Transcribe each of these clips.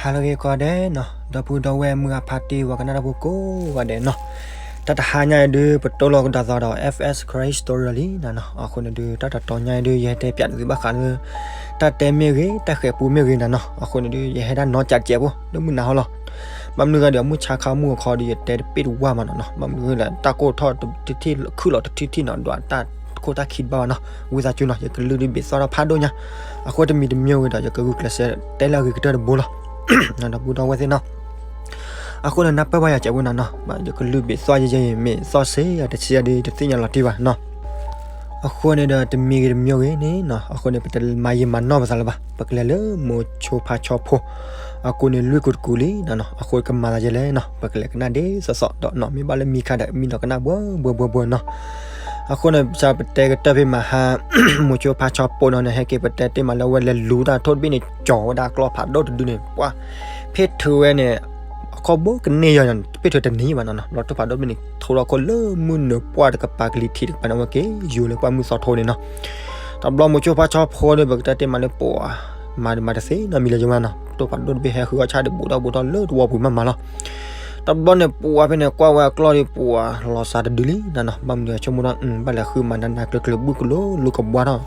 ဟါလၢအဂ့ၤကိးဂၤဒဲးနီၤ, ဒီပုၢ်ဒီဝဲၢ်မုၢ်အဖါတံၢ် ပှၤကနၣ်တၢ်ဖိကိးဂၤဒဲးနီၤ, တၢ်တဟါညါအံၤဒုး ပတိၢ်လီၤကဒီးသီဒီး F S Karen Story လံနီၤနီၤ. အဃိန့ၣ်ဒုး တၢ်တတီၤညါအံၤဒုး ယဟဲတဲပၠးန့ၢ်သုဘၣ်ဃးလၢ တၢ်တဲမ့ၢ်ဂ့ၤ တၢ်ဃဲၤပူမ့ၢ်ဂ့ၤနီၤနီၤ. အဃိန့ၣ်ဒုး ယဟဲဒၣ်နီၢ်ကးကဲးဖိ လၢမုၢ်နၤဟီလီၤ. ဘၣ်မနုၤအဃိဒီး မုၢ်ဆါခါမုၢ်အခီဒီး ယတဲတပ့ၢ်တဝၢ်မးနီၤနီၤ. ဘၣ်မနုၤဒီး တၢ်ကိၢ်ထီၣ်တထံၣ် ခုၣ်လီၤတထံၣ်ထံၣ်နီၤ ဒွးတၢ်ခိၣ်တၢ်ခံတဘၣ်ဘၣ်နီၤ. ဝံသးစူၤနီၤ ယကလုၢ်ဒုးဘ့ၣ်သီၣ်ထီၣ်ဖးဒိၣ်ညါ, အဃိတမံၤတမံၤဝံၤဒီး ယကဂုာ်ကျဲးစၢးတဲလၢအဂ့ၤကတၢၢ်တဘိလီၤ. ဒီပုၢ်ဒီဝဲၢ်သ့ၣ်နီၤ, အဃိန့ၣ် နၢ်ပၢၢ်ဘၣ်ယၤကဲးဖိနီၤနီၤ, ယကလုၢ်ဘ့ၣ်သီၣ်ယဲယဲအံၤ မ့ၢ်သီၣ်စ့ၢ်တဆံယဲဒုး တသ့ၣ်ညါလီၤတံၢ်ဘၣ်နီၤ. အဃိန့ၣ်ဒီး တမံၤဂ့ၤတမံၤဂ့ၤန့ၣ်နီၤ, အဃိန့ၣ် ပတမၤယံာ်မၤနီၢ်ပသးလၢၤဘၣ်, ပကလဲၤလၢမိၤဆိဖါဆီဖိ, အဃိန့ၣ် လွံၢ်ကူတကူလံနီၤနီၤ. အဃိကမၤသးယဲလဲၣ်နီၤ, ပကလဲၤကနၣ်ဒ်သိးသိးဒီးနီၤ, မ့ၢ်ဘၣ်လၢမံခါဒီး မံနီၤကနၣ်ဘှီဘှီဘှီဘှီနီၤ. အဃိန့ၣ် ပစးပတဲကတၢၢ်ဖဲမဟါ မိၤဆိဖါဆီဖိနီၤန့ၣ် ဟဲက့ၤပတဲတ့ၢ်မးလၢအဝဲလဲၤလူၤတၢ်ထိၣ်တဘ့ၣ်န့ၣ် ကၠီၤဝဲဒၣ်ကျီၢ်ဖးဒိၣ်တဒုန့ၣ် ပှၢ် ဖ့ၣ်ထုးဝဲန့ၣ် အခီဘိကန့ၢ်ယီၤ ဖ့ၣ်ထုးတန့ၢ်ဘၣ်နီၤနီၤ. ဘျီထိၣ်ဖးဒိၣ်တဘ့ၣ်န့ၣ် ထိးထီၣ်ခိၣ်လၢမုၢ်နုာ်ပှၢ်တကပၤကလံၤထံးတကပၤန့ၣ် အဝဲက့ၤယူၤလၢပှၢ်မုၢ်သီထိန့ၣ်နီၤ. တဘျီမိၤဆိဖါဆီဖိဒီး ပကတဲတ့ၢ်မးလၢပှၤ မၤဒီးမၤတသ့နီတမံၤလၢၤယမးနီၤ, ထိၣ်ဖးဒိၣ်တဘ့ၣ်ဟဲဃုအီၣ်ဆၣ်ဒီး ဘူးထီၣ်ဘူးထီၣ်လၢတဝီပူၤမးမးလီၤ. တဘျီန့ၣ် ပှၤဖဲန့ၣ် ကွၢ်ဝဲအကျီၢ်ဒီး ပှၤလီၤစှၤတဒုလံနီၤနီၤ. ဘၣ်မနုၤဆိကမိၣ်ထီၣ် ဘၣ်လဲၤဃုမၤနးနးကျၢၤကျၢၤ ဘုၣ်ကလိၤလိၤကဘှါထီၣ်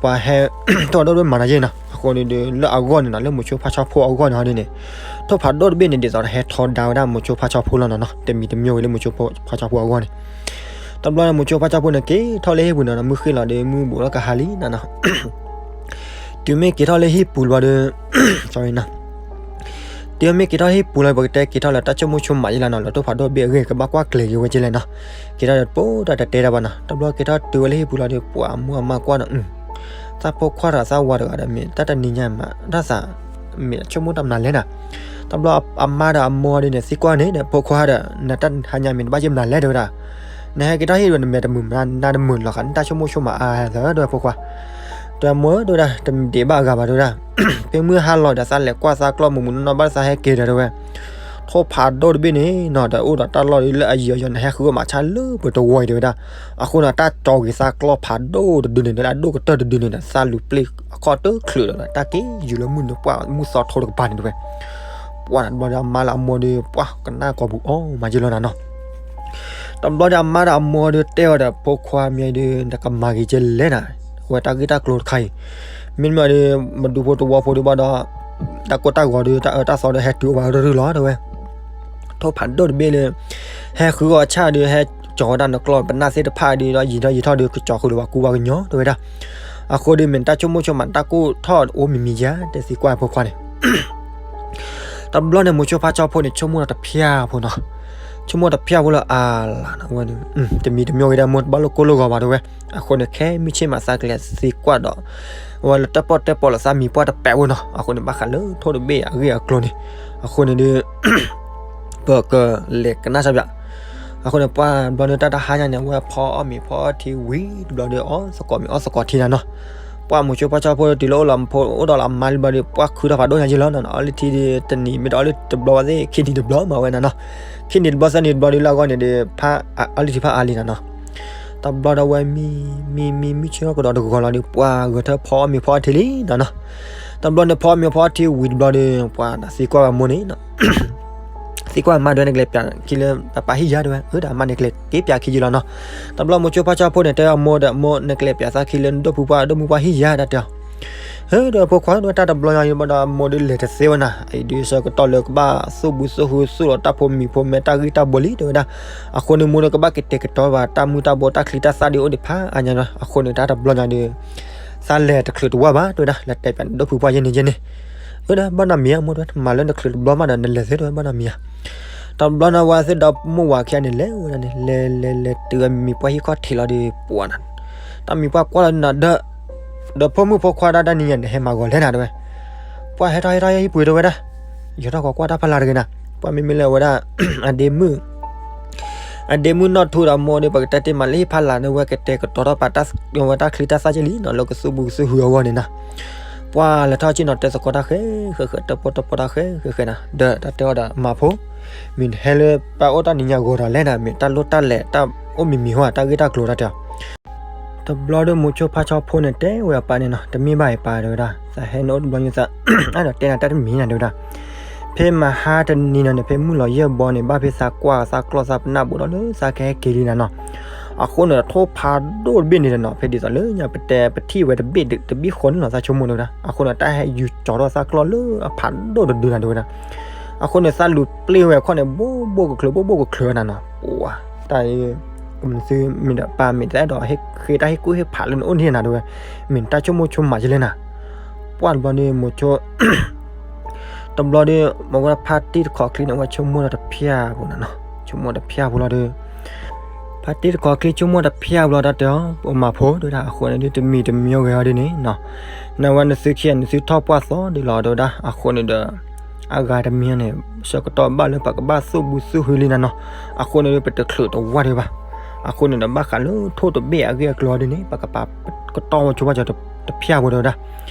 ပှၤဟဲ ထိၣ်ဖးဒိၣ်တဘ့ၣ်မၤနၤယဲနီၤ. အဃိန့ၣ်ဒီး လၢအဂီၢ်န့ၣ်နီၤ လၢမိၤဆိဖါဆီဖိအဂီၢ်န့ၣ်ဟီဒ်န့ၣ် ထိၣ်ဖးဒိၣ်တဘ့ၣ်န့ၣ် ဒ်သိးဒီးဟဲထီဒါဝဲဒၣ်မိၤဆိဖါဆီဖိလီၤနီၤနီၤ, တမံၤတမံၤဝံၤလၢမိၤဆိဖါဆီဖိအဂီၢ်န့ၣ်. တဘျီန့ၣ် မိၤဆိဖါဆီဖိန့ၣ် က့ၤထီၣ်လၢဟံၣ်ပူၤနီၤနီၤ, မုၢ်ဃ့ၢ်လီၤဒီး မုၢ်ဘူးထီၣ်ကဟါလံနီၤနီၤ. တုၤမ့ၢ်က့ၤထီၣ်လၢဟံၣ်ပူၤလီၤဒီး sorry နီၤ, တုၤမ့ၢ်က့ၤထီၣ်ဟံၣ်ပူၤလီၤ ပကတဲက့ၤထီၣ်လၢတၢ်ဆိကမိၣ်ဆိကမးယဲလီၤနီၤ, လီၤထိၣ်ဖးဒိၣ်တဘ့ၣ်အဂ့ၢ် ကဘၣ်ကွၢ်ကျဲၤက့ၤဝဲကဲလဲၣ်နီၤ. က့ၤထီၣ်ဒီးပိာ်တၢ်တတဲတၢ်ဘၣ်နီၤ. တဘျီက့ၤထီၣ်တုၤဝဲလၢဟံၣ်ပူၤလီၤဒီး ပှၤအမိၢ်အမါကွၢ်ဒီး သးဖိခွါတဂၤသးဝၤတဂၤဒီး မ့ၢ်တၢ်တနံၤညါမး တၢ်သး မ့ၢ်ဆိကမိၣ်တၢ်မနုၤလဲၣ်နီၤ. တဘျီအမါဒီးအမိၢ်ဒ်န့ၣ် သံကွၢ်န့ၣ်ဒီး ဖိခွါဒီး နတၢ်ဟါညါမ့ၢ်တဘၣ်ယဲၢ်မနုၤလဲၣ်တဲဝဲဒၣ်. နဟဲက့ၤထီၣ်ဟံၣ်ဒီး နမဲာ်တမုာ်မနုၤ နတမုာ်လီၤဃာ် နတၢ်ဆိကမိၣ်ဆိကမးအါသၢ တဲဝဲဖိခွါ. တဲမိၢ်ဧၢ တဲဝဲဒၣ် တမ့ၢ်ဒံးဘၣ်အဂၤဘၣ်တဲဝဲဒၣ်. ဖဲမုၢ်ဟါလီၤဒီး သးလဲၤကွၢ်သးကျီၢ်မုၢ်မုၢ်နီၢ်နီၢ်ဘၣ်သးဟဲက့ၤဒီးတဲဝဲ ထိၣ်ဖးဒိၣ်တဘ့ၣ်န့ၣ်နီၤ ဒီးအိၣ်ဒီးတၢ်လီၢ်ဒီးလၢအယံၤအယီၤန့ၣ် ဟဲဃုအီၣ်မးဆါလၢပတဝီအံၤတဲဝဲဒၣ်. အဃိန့ၣ် တၢ်ကၠီၤက့ၤသးကျီၢ်ဖးဒိၣ်တဒုန့ၣ် လၢအဒိၣ်ကတၢၢ်တဒုန့ၣ်ဒီး သးလူၤပျ့ၢ်အခီၣ်တချုးဒီး တၢ်က့ၤယူၤလၢမုၢ်နုာ်ပှၢ်မုၢ်သီထိတကပၤန့ၣ် တဲဝဲ. ပှၢ်တဘျီဒီးအမါလၢအမိၢ်ဒီး ပှၢ်ကနၣ်ကိာ်ပူၤအီၣ်မးယဲလီၤနၤနီၤ. တဘျီဒီးအမါဒီးအမိၢ်ဒီးတဲအီၤဒီး ဖိခွါမ့ၢ်ဒုး နကမၤဂ့ၤကဲလဲၣ်နၤ, အဝဲတၢ်ဂ့ၢ်တၢ်ကျိၤတခါအံၤ မ့တမ့ၢ်ဒီး မဒူဖိတဝီဖိဒုးဘၣ်ဒီး တၢ်ကိၢ်တၢ်ဂီၤဒီး တၢ်အၢတၢ်သီဒီး ဟဲတုၤအိၣ်ဘၣ်ရူၢ်ရူၢ်လီၤ တဲဝဲ. ထိၣ်ဖးဒိၣ်တဘ့ၣ်လၢ ဟဲဃုအီၣ်ဆၣ်ဒီး ဟဲကၠီၤဝဲဒၣ်နကျီၢ် ပနၢ်သ့ၣ်တဖၣ်ဒီး ဒီးယံာ်ထီၣ်ယံာ်ထီၣ်ဒီး ကကၠီၤဃုာ်လၢပှၤကူပှၤကညီ တဲဝဲဒၣ်. အဃိဒီး မ့ၢ်တၢ်ဆိကမိၣ်ဆိကမး တၢ်ကိၢ်ထီၣ်အိၣ်မံၤမံၤယါ တဲသံကွၢ်ဖိခွါန့ၣ်. တဘျီန့ၣ် မိၤဆိဖါဆီဖိန့ၣ် ဆိကမိၣ်ဒီးတဖျၢၣ်ဖိနီၤ, ဆိကမိၣ်တဖျၢၣ်ဖိလၢအါလၢ်နီၤဝဲ, တမံၤတမံၤဂ့ၤဒီး မိၢ်တဘၣ်လိၣ်ကိၢ်လိၣ်ဂီၤဘၣ်တဲဝဲ. အဃိန့ၣ် ခဲမုၢ်ဆ့ၣ်မးသးကလဲၤသံကွၢ်ဒီး အဝဲလၢတၢ်ပီၣ်တၢ်ပီလၢသးမံၤပှၢ်တပဲာ်ဝဲနီၤ. အဃိန့ၣ် ဘၣ်ဃးလၢထိၣ်တဘ့ၣ်အဂ့ၢ်အကျိၤန့ၣ် အဃိန့ၣ်ဒီး ပကလဲၤကနၣ်စၢ်ပၠး. အဃိန့ၣ် ပှၢ်ဘျီဒီး တၢ်တဟါညါန့ၣ် အဝဲဖီအီၣ်မ့ၤဖီအီထံဝံၤတဘျီဒီး အီၣ်သကိးမ့ၤအီသကိးထံနၤနီၤ. ပှၢ်မိၤဆိဖါဆီဖိဒီး တုၤလၢအိၣ်လီၤဖိ အိၣ်ဒီးလီၤအမါလံဘျီဒီး ပှၢ်ခုထီၣ်ဖးဒိၣ်ညါယဲလီၤနီၤ. အီၣ်လၢထံဒီး တနံၤမ့ၢ်တအီၣ်လၢတဘျီဘၣ်သ့ၣ် ခံနံၤတဘျီမးဝဲနၤနီၤ. ခံနံၤတဘျီသၢနံၤတဘျီဒီး လၢအဂီၢ်န့ၣ်ဒီး ဖးအီၣ်လၢထံဖးအါလံနၤနီၤ. တဘျီဒီး အဝဲမံ မံ မံ မံဆၢကဒီးတဂီၤလီၤဒီး ပှၢ်ဂဲၤထၢၣ်ဖီအီၣ်မ့ၤဖီအီထံလံနၤနီၤ. တဘျီန့ၣ် ဖီအီၣ်မ့ၤဖီအီထံဝံၤတဘျီဒီး ပှၢ်သံကွၢ်ဝဲအမိၢ်န့ၣ် သံကွၢ်မါဒီး နကလဲၤပၠးခံလၢပပၢ်ဟံၣ်ယါတဲဝဲ. အၢ ဒီးအမါန့ၣ်ကလဲၤက့ၤပၠးခံယံလီၤနီၤ. တဘျီမိၤဆိဖါဆီဖိန့ၣ် တဲအမိၢ်ဒီး အမိၢ် နကလဲၤပၠးသးခံလၢနဒိၣ်ဖုပှၢ် ဒိၣ်မုၢ်ပှၢ်ဟံၣ်ယါဒၣ်တဲအီၤ. အၢ ဒီးဖိခွါဒီး တၢ်တဘျီညါအံၤဘၣ်ဒီး အမိၢ်ဒီးလဲၤတသ့ဝဲနၤ. အံၤဒုးဆၢကတီၢ်လၢကဘၣ်သူၣ်ဘုသူၣ်ဟု သူၣ်လီၤတၢ်ဖိမံၤဖိမဲ တၢ်ဂံၢ်တၢ်ဘါလံတဲဝဲဒၣ်. အဃိန့ၣ် မိၢ်ဒီးကဘၣ်ကတဲာ်ကတီၤဘၣ် တၢ်မုၢ်တၢ်ဘိတၢ်ချံတၢ်သၣ်ဒ်အိၣ်ဒံးဖးအါညါနီၤ. အဃိန့ၣ် တၢ်တဘျီညါဒီး သးလဲၤတချုးတဝၢ်ဘၣ်တဲဝဲဒၣ်, လဲၤတဲပၠးနဒိၣ်ဖုပှၢ်ယဲန့ၣ်ယဲန့ၣ်. အၢ ဒီးဘၣ်နီတမံၤဧါ မိၢ်တဲဝဲ, မၤလၢနချုးတဘျီမးဒီး နလဲၤသ့တဲဝဲ ဘၣ်နီတမံၤဧါ. တဘျီန့ၣ် အဝဲသ့ၣ်ဒီးမိၢ်ဝၤခံဂၤန့ၣ် လဲၤဝဲဒၣ်န့ၣ် လဲၤလဲၤလဲၤတုၤဝဲမံၤပှၢ်ဟံၣ်ခီၣ်ထံးလီၤဒီး ပှၢ်နၤ တၢ်မံၤပှၢ်ကွၢ်လီၤနၤဒီး ဒီးဖိမုၣ်ဖိခွါဒၣ်တၢ်နံၤညါန့ၣ် ဟဲမၤဂီၤလဲၣ်နၤတဲဝဲ. ပှၢ်ဟဲထီၣ်ဟဲထီၣ်ဟံၣ်ပှ့ၤတဲဝဲဒၣ်, ယထီၣ်ကီးကွၢ်တၢ်ဖးလၢ်တဂ့ၤနၤ. ပှၢ်မ့မ့ၢ်လၢအဝဲဒၣ် အဒ့မုၣ် အဒ့မုၣ်နီၢ်ထူဒီးအမိၢ်ဒီး ပကတဲတ့ၢ်မးလၢဟံၣ်ဖးလၢ်န့ၣ် ဝဲကတဲာ်ကတီၤထီၣ်ပာ်တၢ်ဝဲတၢ်ချံတၢ်သၣ်က့လံနီၤ လၢကသူၣ်ဘုသူၣ်ဟုအဂီၢ်န့ၣ်နၤ. ပှၢ်လဲၤထီၣ်ဆ့ၣ်နီၤ တဲသကိးတၢ်ဃဲဃဲဃဲ တၢၣ်ပီၣ်တၢၣ်ပီတၢ်ဃဲဃဲဃဲနၤ ဒီးတၢ်တဲအီၤဒီးမၤဖိ မ့ၢ်နဟဲလၢပၢ်အိၣ်တၢ်နံၤညါဂီၤဒီးလဲၣ်နၤ မ့ၢ်တၢ်လိၣ်တၢ်လဲၤတၢ်အိၣ်မံၤမံၤဟီ တၢ်ဂ့ၢ်တၢ်ကျိၤတၢ်တဲအီၤ. တဘျီဒီးမိၤဆိဖါဆီဖိန့ၣ် တဲဝဲအပၢ်န့ၣ်နီၤ တမ့ၢ်ဘၣ်အံၤပၢ်တဲဝဲဒၣ် သးဟဲနအိၣ်တဘျီညါသး အဲၣ်ဒိးတဲနၤတၢ်တမံၤနၤတဲဝဲဒၣ်. ဖဲမဟါတနံၤန့ၣ်န့ၣ် ဖဲမုၢ်လီၤယဲၢ်ဘီန့ၣ် ဘၣ်ဖဲသးကွၢ်သးကျီၢ်သးပနၢ်ဘိးဒီးလၢသးကဟဲက့ၤလံနၤနီၤ. အဃိန့ၣ် ထိၣ်ဖးဒိၣ်တဘ့ၣ်န့ၣ်နီၤ ဖဲဒ်သိးလၢညါ ပတဲပထံၣ်ဝဲတဘ့ၣ်တဘ့ၣ်ဃီန့ၣ်လီၤ သးဆိကမိၣ်တဲဝဲဒၣ်. အဃိန့ၣ် တၢ်ဟဲယူၤကၠီၤထီၣ်သးကျီၢ်လၢအဖးဒိၣ်တဒုနၤတဲဝဲဒၣ်. အဃိန့ၣ် သးလူၤပျ့ၢ်ဝဲအခီၣ်န့ၣ် ဘိၣ်ဘိၣ်ကချၢ ဘိၣ်ဘိၣ်ကချၢနၤနီၤ. ပှၤ တၢ်အံၤ ကမ့ၢ်သုမ့ၢ်ဒီးပၢ်မ့ၢ်တအဲၣ်ဒိးဟ့ၣ်ဃ့တၢ်ဟ့ၣ်ကူၣ်ဟ့ၣ်ဖးလၢနအိၣ်န့ၣ်နၤတဲဝဲ, မ့ၢ်တၢ်ဆိကမိၣ်ဆိကမးယလဲၣ်နၤ. ပှၢ်တဘျီဒီး မိၤဆိ တဘျီဒီး မ့ၢ်ဝဲဖါတံၢ်တခီချံန့ၣ် အဝဲဆိကမိၣ်ဒီးတဖျၢၣ်ပူၤနၤနီၤ, ဆိကမိၣ်တဖျၢၣ်ပူၤလီၤဒီး ဖါတံၢ်တခီချံဆိကမိၣ်တဖျၢၣ်ပူၤလီၤ တၢ်တဲအီၤ ပမၤဖိတဲဝဲဒၣ်. အဃိန့ၣ်ဒုး တမံၤတမံၤဂ့ၤအီၤဒ်န့ၣ်နီၤ, နဝဲနသုခံဂၤ နသုထီၣ်ပှၢ်သီဒ်လီၤတဲဝဲဒၣ်. အဃိန့ၣ်ဒီး အဂၤတမံၤန့ၣ် ဆၢကတီၢ်ဘၣ်လၢပကဘၣ်သူၣ်ဘုသူၣ်ဟုလံနၤနီၤ. အဃိန့ၣ်ဒုး ပတချုးတဝၢ်ဒံးဘၣ်. အဃိန့ၣ်ဒီး ဘၣ်ဃးလၢထိၣ်တဘ့ၣ်အဂ့ၢ်အကျိၤဒ်န့ၣ် ပကပာ်ကတီၢ်ဝဲဆိပာ်စၢၤတဖျၢၣ်ပူၤတဲဝဲဒၣ်.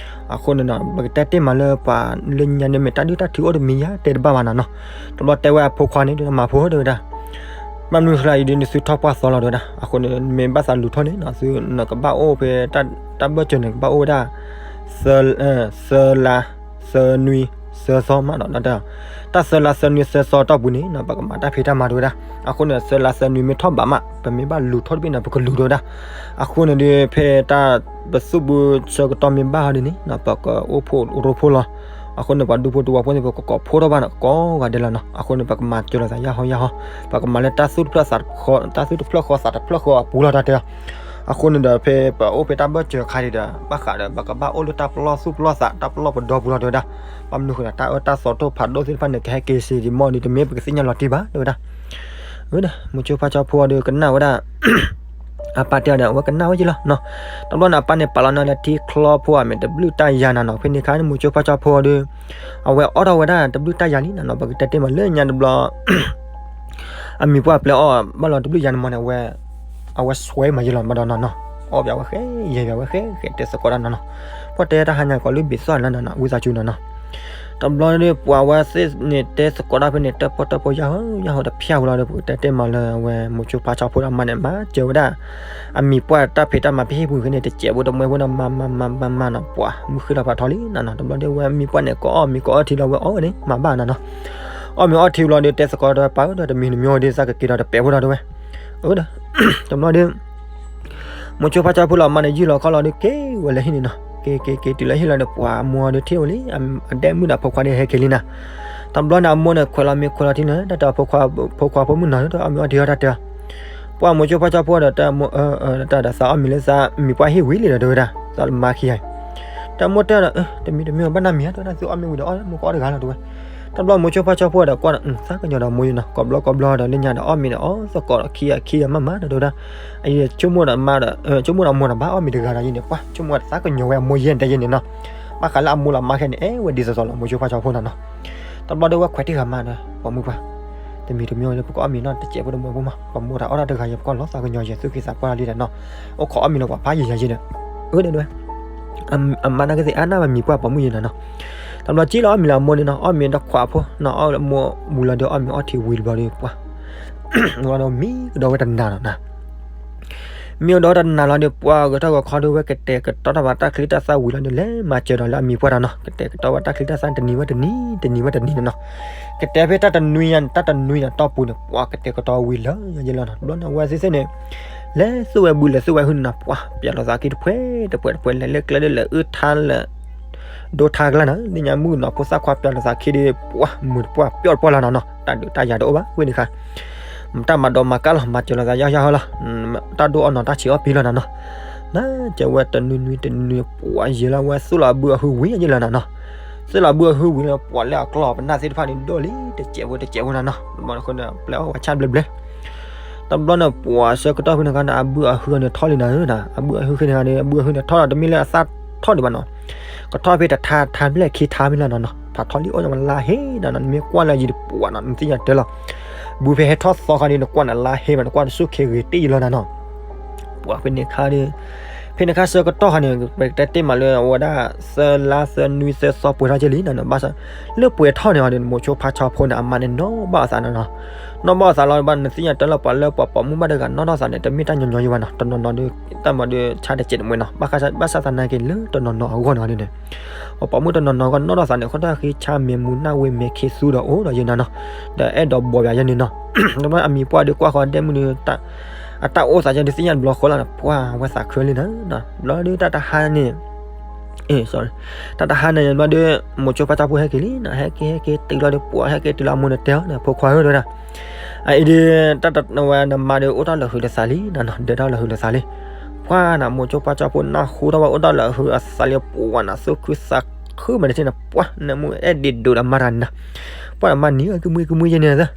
အဃိန့ၣ်ဒီး ပကတဲတ့ၢ်မးလၢပှၤလၢညါန့ၣ် မ့ၢ်တၢ်ဒုၣ်တၢ်ထုးအိၣ်တမံၤယါတဲတဘၣ်ဘၣ်နၤနီၤ. တဘျီတဲဝဲအဖိခွါန့ၣ် ဒုးမၤဖိတဲဝဲဒၣ်, ဘၣ်မနုၤဃိလၢအံၤဒုး နသုထီၣ်ပှၢ်သီလီၤတဲဝဲဒၣ်. အဃိန့ၣ် မ့ၢ်ဘၣ်သးလူၤထီၣ်န့ၣ်နီၤ သုနကဘၣ်အိၣ်ဖဲ တၢ်ဘၢၣ်စၢၤန့ၣ် ကဘၣ်အိၣ်ဝဲဒၣ် သၢလါ သၢနွံ သၢသီမးနီၤ. တၢ်သၢလါသၢနွံသၢသီတီၢ်ပူၤန့ၣ်နီၤ ပကမၤတၢ်ဖံးတၢ်မၤတဲဝဲဒၣ်. အဃိန့ၣ် သၢလါသၢနွံမ့ၢ်ထီၣ်ဘးမး ပမ့ၢ်ဘၣ်လူၤထီၣ်တဘ့ၣ်န့ၣ် ပကလူၤတဲဝဲဒၣ်. အဃိန့ၣ်ဒုး ဖဲတၢ်ပသူၣ်ဘုဆၢကတီၢ်မ့ၢ်ဘၣ်ဟီဒ်န့ၣ်နီၤ ပကအိၣ်ဖှိၣ်ရိဖှိၣ်လီၤ. အဃိန့ၣ် ပှၤဒူဖိတဝီဖိန့ၣ် ပကကိးဖှိၣ်ထီၣ်ဘၣ်န့ၣ် ကိးဂၤဒဲးလီၤနီၤ. အဃိန့ၣ် ပကမၤစၢၤလိာ်သးယၢ်ဟီယၢ်ဟီ, ပကမၤလၢတၢ်သူၣ်တဖျၢၣ်သးတဖျၢၣ်ဃီ သးတဖျၢၣ်ဃီအပူၤလီၤတၢ်တဲအီၤ. အဃိန့ၣ်ဒီး ဖဲပအိၣ်ဖဲတၢ်ဘၢၣ်စၢၤအခါဒံးဒီး ဘၣ်ဃးဒီး ပကဘၣ်အိၣ်လၢတၢ်ပလီၢ်သူၣ်ပလီၢ်သး တၢ်ပလီၢ်ပဒီပူၤလီၤတဲဝဲဒၣ်. ဘၣ်မနုၤဃိဒီး တၢ်အၢတၢ်သီထိၣ်ဖးဒိၣ်သ့ၣ်တဖၣ်န့ၣ် ကဟဲက့ၤစ့ဒံးမီၢ်ဒံး တမ့ၢ်ပကသ့ၣ်ညါလီၤတံၢ်ဘၣ်တဲဝဲဒၣ်. မိၤဆိဖါဆီဖိဒီးကနၣ်ဝဲဒၣ် အပၢ်တဲအီၤဒီး အဝဲကနၣ်ဝဲက့ၤလီၤနီၤ. တဘျီန့ၣ် အပၢ်န့ၣ်ပာ်လီၤနၤလၢထံချီဖိအမ့ၢ်တဘျုးတၢ်ယၤနၤနီၤ. ဖဲန့ၣ်အခါန့ၣ် မိၤဆိဖါဆီဖိဒီး အဝဲအီၣ်ထီၣ်ဝဲဒၣ်တဘျုးတၢ်ယၤလံနၤနီၤ. ပကတဲတ့ၢ်မးလၢညါတဘျီ အမံၤပှၢ်ပျဲအီၣ်ဘၣ်လီၤတဘျုးယၤန့ၣ်မီၢ်န့ၣ် အဝဲ အဝဲစွဲမးယဲလီၤမးဒီးနီၤနီၤ. အီၣ်ဘၣ်ဝဲဃဲ ယဲၢ်ဘၣ်ဝဲဃဲဃဲ တဲသကိးတၢ်နီၤနီၤ. ပှၤတဲတၢ်ဟါညါကီးလၢဘ့ၣ်သီၣ်လၢနီၤနီၤ ဝံသးစူၤနီၤနီၤ. တဘျီဒီး ပှၤဝဲသ့ၣ်န့ၣ်တဲသကိးတၢ်ဖဲန့ၣ် တၢၣ်ပီၣ်တၢၣ်ပီၣ်ယၢ်ဟီယၢ်ဟီတဖျၢၣ်ဝဲလီၤဒီး ပကတဲတ့ၢ်မးလၢအဝဲ မိၤဆိဖါဆီဖိဒီးအမါန့ၣ် မၤစၢၤဝဲဒၣ် အမံၤပှၢ်တၢ်ဖံးတၢ်မၤဖဲဟံၣ်ပူၤဖဲန့ၣ် တစဲးဖိတမှဲဖိန့ၣ် မၤမၤမၤမၤမၤနီၤ ပှၤမုၢ်ဃ့ၢ်လီၤဖးထီလံနီၤနီၤ. တဘျီဒီး အဝဲမံၤပှၢ်န့ၣ် ကအီၣ်မ့ၤကအီထံလီၤ အဝဲအီၣ်ဝဲန့ၣ် မၤဘၣ်နီၤနီၤ. အီၣ်မ့ၤအီထံလီၤဒီး တဲသကိးဒီးပၢ်ဧၢဒီး တမံၤတမံၤဒီး သးကက့ၤဒီးတပဲာ်ဖိဒီးတဲဝဲ အၢဒီး တဘျီဒီး မိၤဆိဖါဆီဖိလီၤ အမါန့ၣ်ယုၢ်လီၤခီလီၤဒီး က့ၤဝဲလၢဟံၣ်န့ၣ်နီၤ. က့ၤက့ၤက့ၤတုၤလၢဟံၣ်လီၤဒီး ပှၤအမိၢ်ဒီးထံၣ်ဝဲလံ အဒဲမုၣ်ဒီးဖိခွါဒီးဟဲက့ၤလံနၤ. တဘျီန့ၣ် အမိၢ်န့ၣ် ခွဲးလီၤမ့ၤခွဲးလီၤထံန့ၣ် တၢ်တဲအီၤ ဖိခွါဖိမုၣ်နီၤ တအီၣ်မ့ၤအီထံဟီတၢ်တဲအီၤ. ပှၤမိၤဆိဖါဆီဖိဒီး တၢ်မိၢ်အၢ တၢ်ဒီးသးအီၣ်မ့ၤလၢသးမံၤပှၢ်ဟံၣ်ဝံၤလံဒီးတဲဝဲဒၣ် သးလၢမါခံဂၤအံၤ. တၢ်မိၢ်တဲဒီး တမံၤတမံၤဘၣ်နမံၤဧါ တဲဝဲဒၣ် သုအီၣ်မ့ၤဝံၤဒီးအီၣ် မိၢ်ကအီၣ်တဂၤလီၤတဲဝဲ. တဘျီမိၤဆိဖါဆီဖိဒီးကွၢ်ဒီး သးကညီၤဒီးမိၢ်ယဲနီၤ ကိးဘျီကိးဘျီဒီးလၢညါဒီးအီၣ်မ့ၤဒီးအီၣ်သကိးဒီးခံဂၤခံဂၤမးမးဒီးတဲဝဲဒၣ်. အယဆိကမိၣ်ဒီးမါဒီး ဆိကမိၣ်ဒီးမိၢ်ဒီးဘၣ်အီၣ်မ့ၤတဂၤဒီးယဲန့ၣ် ပှၤဆိကမိၣ်သးကညီၤဝဲအမိၢ်ယဲတဲယဲန့ၣ်နီၤ. ဘၣ်ဃးလၢအမိၢ်လီၤမါခဲန့ၣ် အဲၣ်ဝဲဒ်သိးသိးလီၤ မိၤဆိဖါဆီဖိနီၤနီၤ. တဘျီဒီးဝဲခွဲးတံၢ်ဂၤမးဒီး ပိာ်မုၣ်ပှၢ် တမံၤတမံၤဒီး ပကအီၣ်မ့ၤနီၤ တစဲးဖိတမှဲဖိမး ပမိၢ်တၢ်အီၣ်တၢ်တဂၤယဲ ပကအီၣ်လီၤသးကညီၤယဲ သူၣ်က့သးပှၢ်လီၤလံဒီးနီၤ. အိၣ်ခိးအီၣ်မ့ၤလီၤပှၤဖးယံာ်ယံာ်ယံာ်ဒီး အၢဒီးဝဲ အမါနာ်က့သ့ၣ်အါနၢ်ဘၣ်မံၤပှၢ်ပိာ်မုၣ်ယဲနီၤနီၤ. တဘျီကံလီၤအီၣ်မ့ၤလၢအမိၢ်န့ၣ်နီၤ အီၣ်မ့ၤတခွးဖိနီၤ အီၣ်မိၢ်ဝံၤလီၤဒီးအီၣ်မ့ၤအီထံဝံၤတဘျီဒီးပှၤ ဝဲဒီးမံကဒီးဝဲတနၤလီၤနၤ. မံကဒီးဝဲတနၤလီၤဒီး ပှၤဂဲၤထီၣ်ဂဲၤခီဒီးဝဲ ကတဲာ်ကတီၤတၢ်ဘၣ်တၢ်ချံတၢ်သၣ်ဝံၤလီၤဒီး လဲၤမၤစၢၤဒီးလၢအမံၤပှၢ်တၢ်နီၤ ကတဲာ်ကတီၤဘၣ်တၢ်ချံတၢ်သၣ်တနံၤဝဲတနံၤ တနံၤဝဲတနံၤန့ၣ်နီၤ. ကတဲာ်ဖဲတၢ်တနွံညါန့ၣ် တၢ်တနွံန့ၣ်တီၢ်ပူၤန့ၣ် ပှၤကတဲာ်ကတီၤဝံၤလၢယဲလီၤနီၤ. တဘျီန့ၣ် ဝဲသ့ၣ်သ့ၣ်န့ၣ် လဲၤသူၣ်ဝဲဘုလဲၤသူၣ်ဝဲဟုန့ၣ်နီၤ ပှၤပျဲလီၤသးခံတပှဲၤတပှဲၤတပှဲၤ လဲၤလၢကျဲဒီးလဲၤအုၣ်ထါလဲၤ ဒိထါကျါနီၤ လၢညါမုၣ်ကနီၤဖိသၣ်ခွါပျဲလီၤသးခံဒီး ပှၤမုာ်တပှၢ်ပျီၣ်တပှၢ်လီၤနီၤနီၤ တၢ်ဒုးတၢ်ယၤတအိၣ်ဘၣ်ဝဲန့ၣ်ခါ တၢ်မၤဒိးမၤကၢ်လီၤ မၤစၢၤလီၤသးယီယီလီၤ တၢ်ဒိၣ်အီၣ်နီၤတၢ်ဆံးအီၣ်ပံၤလီၤနီၤနီၤ နကဲဝဲတနွံနွံတနွံပှၤယဲလီၤ ဝဲသူၣ်လီၤဘုအဟုဝံၤယဲလီၤနီၤနီၤ သူၣ်လီၤဘုအဟုဝံၤလီၤ ပှၤလၢအကျီၢ်ပနၢ်သ့ၣ်တဖၣ်န့ၣ် ဒိၣ်လံတစဲးဖိတစဲးဖိနီၤနီၤ ပျဲအီၣ်ဝဲဆၣ်ဘျဲဘျဲ တဘျီန့ၣ် ပှၤဆၢကတီၢ်ဖဲန့ၣ်ခါန့ၣ် အဘုအဟုန့ၣ်ထီၣ်လံနၤဧၢနီၤ အဘုအဟုဃ့န့ၣ်ခါန့ၣ် အဘုအဟုန့ၣ်ထီၣ်ဒီး တမ့ၢ်လၢအသၣ်ထီၣ်ဒံးဘၣ်နီၤ ကထီၣ်ဖဲတထါထါဘျဲၣ်ခံထါမ့ၢ်လီၤနီၤနီၤ ဖးထီၣ်လံအိၣ်ညါမးလါဟ့နီၤနီၤ နမ့ၢ်ကွၢ်လၢယံၤတပှၤနီၤ နသ့ၣ်ညါတၢ်လီၤ ဘုဖဲဟဲထီၣ်သီခါန့ၣ် နကွၢ်န့ၣ်လါဟ့မး နကွၢ်တစူၢ်ခ့ဂ့ၤတ့ၢ်ယံၤလီၤနီၤနီၤ ပှၤဖဲန့ၣ်ခါဒီး ဖဲန့ၣ်အခါဆၢကတီၢ်ခါန့ၣ် ပကတဲတ့ၢ်မးလၢအဝဲဒၣ် သၢလါသၢနွံသၢသီပှဲၤထီၣ်က့ၤလံနီၤ, ဘၣ်ဆၣ် လၢပှဲၤထီၣ်န့ၣ်အီၤဒီး မိၤဆိဖါဆီဖိန့ၣ် အမါန့ၣ်နီၣ်ဘၣ်အသးနီၤနီၤ, နီၣ်ဘၣ်အသးလီၤဘၣ် နသ့ၣ်ညါတၢ်လၢပှၤလၢပှၤပိာ်မုၣ်ဘၣ်တဂၤနီၣ်ထီၣ်သးန့ၣ် တမ့ၢ်တၢ်ညီညီယံၤဘၣ်နီၤ, တနီၤနီၤဒီး တၢ်မၤဒီးဆါတစဲးတမှဲၤနီၤ, ဘၣ်ဆၣ်သနာ်က့လၢတနီၤနီၤအဂီၢ်န့ၣ်ဒ်န့ၣ် ပှၤပိာ်မုၣ်တနီၤနီၤကနီၣ်ထီၣ်သးန့ၣ် ဃီတၢ်ဃ့ဆါမဲာ်မူနၢ်ဝ့မဲာ်ခ့သူဒီးအိၣ်ဒီးယဲနီၤနီၤ, ဒီးအဲၣ်ဒိးဘှီးပၠးယဲန့ၣ်နီၤ, တဘျီအမံၤပှၢ်ဒီးကွၢ်ဃီဒဲမုၢ်ဒီး အတၢ်အိၣ်သးယဲဒုးသ့ၣ်ညါတဘျီဃီလီၤန့ၣ် ပှၢ်ဝဲသးခုလံနီၤ, ဘျီဒီးတၢ်တဟါန့ၣ် တၢ်တဟါန့ၣ်ဘျီဒီး မိၤဆိဖါဆီဖိဟဲက့ၤလံနီၤ, ဟဲက့ၤဟဲက့ၤတုၤလီၤဒီး ပှၢ်ဟဲက့ၤတုၤလီၤအမိၢ်န့ၣ်တဲအီၤန့ၣ် ဖိခွါဧၢ တဲဝဲဒၣ်, အအံၤဒီး တၢ်တဝဲနမါဒီးအိၣ်တၢ်လၢာ်ဟုးလၢာ်သးလံနီၤနီၤ, ဒၢးတၢ်လၢာ်ဟုးလၢာ်သးလံ, ပှၢ်နၤ မိၤဆိဖါဆီဖိနၢ်ဟူထီၣ်ဝဲအိၣ်တၢ်လၢာ်ဟုးလၢာ်သးလံ ပှၢ်နၤ သူၣ်ခုသးခုမးန့ၣ်သ့ၣ်န့ၣ် ပှၢ်နမူအဲၣ်ဒိးဒိးဒီးမါတဂၤန့ၣ်နီၤ, ပှၢ်ဒီးမါနံၤကမွံကမွံယဲန့ၣ်သၢ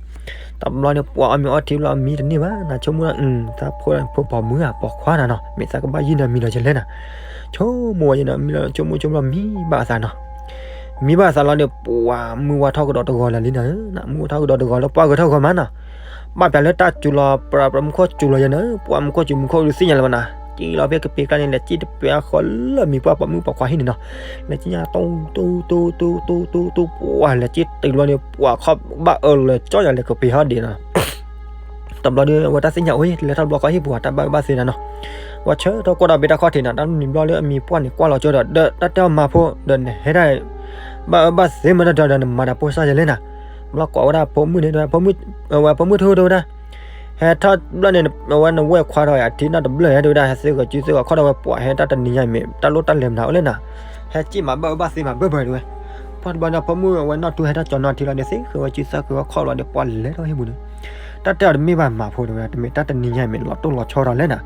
တဘျီန့ၣ် ပှၢ်အီၣ်မ့ၤအီထံဘျီအမံတန့ၢ်ဘၣ် နဆိကမိၣ်လၢ သးဖိဖိပိာ်မုၣ်ဧါ ပိာ်ခွါနၤနီၤ မ့ၢ်သးကဘၣ်ယုၢ်န့ၣ်မံၤလီၤယလဲၣ်နၤ, ဆိကမိၣ်ဝဲယဲန့ၣ် မံလီၤဆိကမိၣ်ဆိကမိၣ်မံဘၣ်အသးနီၤ, မံဘၣ်အသးလီၤဒီး ပှၢ်မုၢ်ဝါထီၣ်ကဒီးတဂီၤလၢာ်လံနၤ, မုၢ်ဝါထီၣ်ကဒီးတဂီၤလၢပှၢ်ဂဲၤထီၣ်ဂီၤမးနီၤ, ဘၣ်ပၠးလၢတၢ်စူၤလီၤ ပှၢ်မူခိၣ်စူၤလီၤယဲန့ၣ် ပှၢ်မူခိၣ်စူၤမူခိၣ်ဒုးသ့ၣ်ညါလၢၤဘၣ်နၤ, စံၣ်လီၤဖဲကပ့ၤကျါန့ၣ် လဲၤစံၣ်တပၢၤအဃီလၢမံၤပှၢ်ပိာ်မုၣ်ပိာ်ခွါဟံၣ်န့ၣ်နီၤ, လဲၤစံၣ်ညါ တူတူတူတူတူ ပှၢ်လဲၤစံၣ်တုၤလီၤန့ၣ် ပှၢ်ခီၣ်ဘၣ်အၢလၢကၠီယၤလဲၤကပ့ၤဟီၣ်ဒံးနီၤ တဘျီဒီး အဝဲတၢ်သ့ၣ်ညါအိၣ် လဲၤထီၣ်တဘျီဃီဟံၣ်ပူၤ တၢ်ဘၣ်အၢဘၣ်သီနၤနီၤ, ဝဲဆၢထၢၣ်ကွၢ်ဒီးဘ့ၣ်တၢ်ခီၣ်ထံးနၤ တၢ်နံၤဘျီလၢအမံၤပှၢ်န့ၣ် ကွၢ်လီၤကၠိဒီး ဒီးတၢ်တဲအီၤမါဖိ ဒီးနဟဲဒၣ် ဘၣ်အၢဘၣ်သီမးတၢ်ဒီးနမၤတၢ်ပိၢ်စၢ်ယဲလဲၣ်နၤ, ဘျီကွၢ်ဝဲဒၣ်ဖိမုၣ်န့ၣ် ဝဲဖိမုၣ်ထူတဲဝဲဒၣ် ဟဲထီၣ်ဘျီန့ၣ် အဝဲနဝဲၢ်ခွါဒီးအထံနီၣ်တဘျၢၣ်ဟဲတဲဝဲဒၣ် ဟဲသ့ဂီၤစုသ့ဂီၤခီၣ်ဒီးဝဲပှၢ်ဟဲတၢ်တနံၤညါအံၤမ့ၢ် တၢ်လိၣ်တၢ်လဲၤမနုၤအိၣ်လဲၣ်နၤ, ဟဲစံၣ်မၤဘၣ်အၢဘၣ်သီမၤဘၢၣ်ဘၢၣ်တဲဝဲ, ပှၢ်တဘျီန့ၣ် ဖိမုၣ်အဝဲနီၣ်ထူဟဲထီၣ်ကၠီနီၤထံလီၤဒီး သ့ဃၢၤဝဲစုသၢဃၢၤဝဲခီၣ်လီၤဒီး ပှၢ်လဲၤထီၣ်ဟံၣ်ပူၤန့ၣ်, တၢ်တဲအီၤတမ့ၢ်ဘၣ်မၤဖိတဲဝဲဒၣ် တမ့ၢ်တၢ်တနံၤညါအံၤမ့ၢ်လီၤတိၢ်လီၤဆီဒီးလဲၣ်နၤ,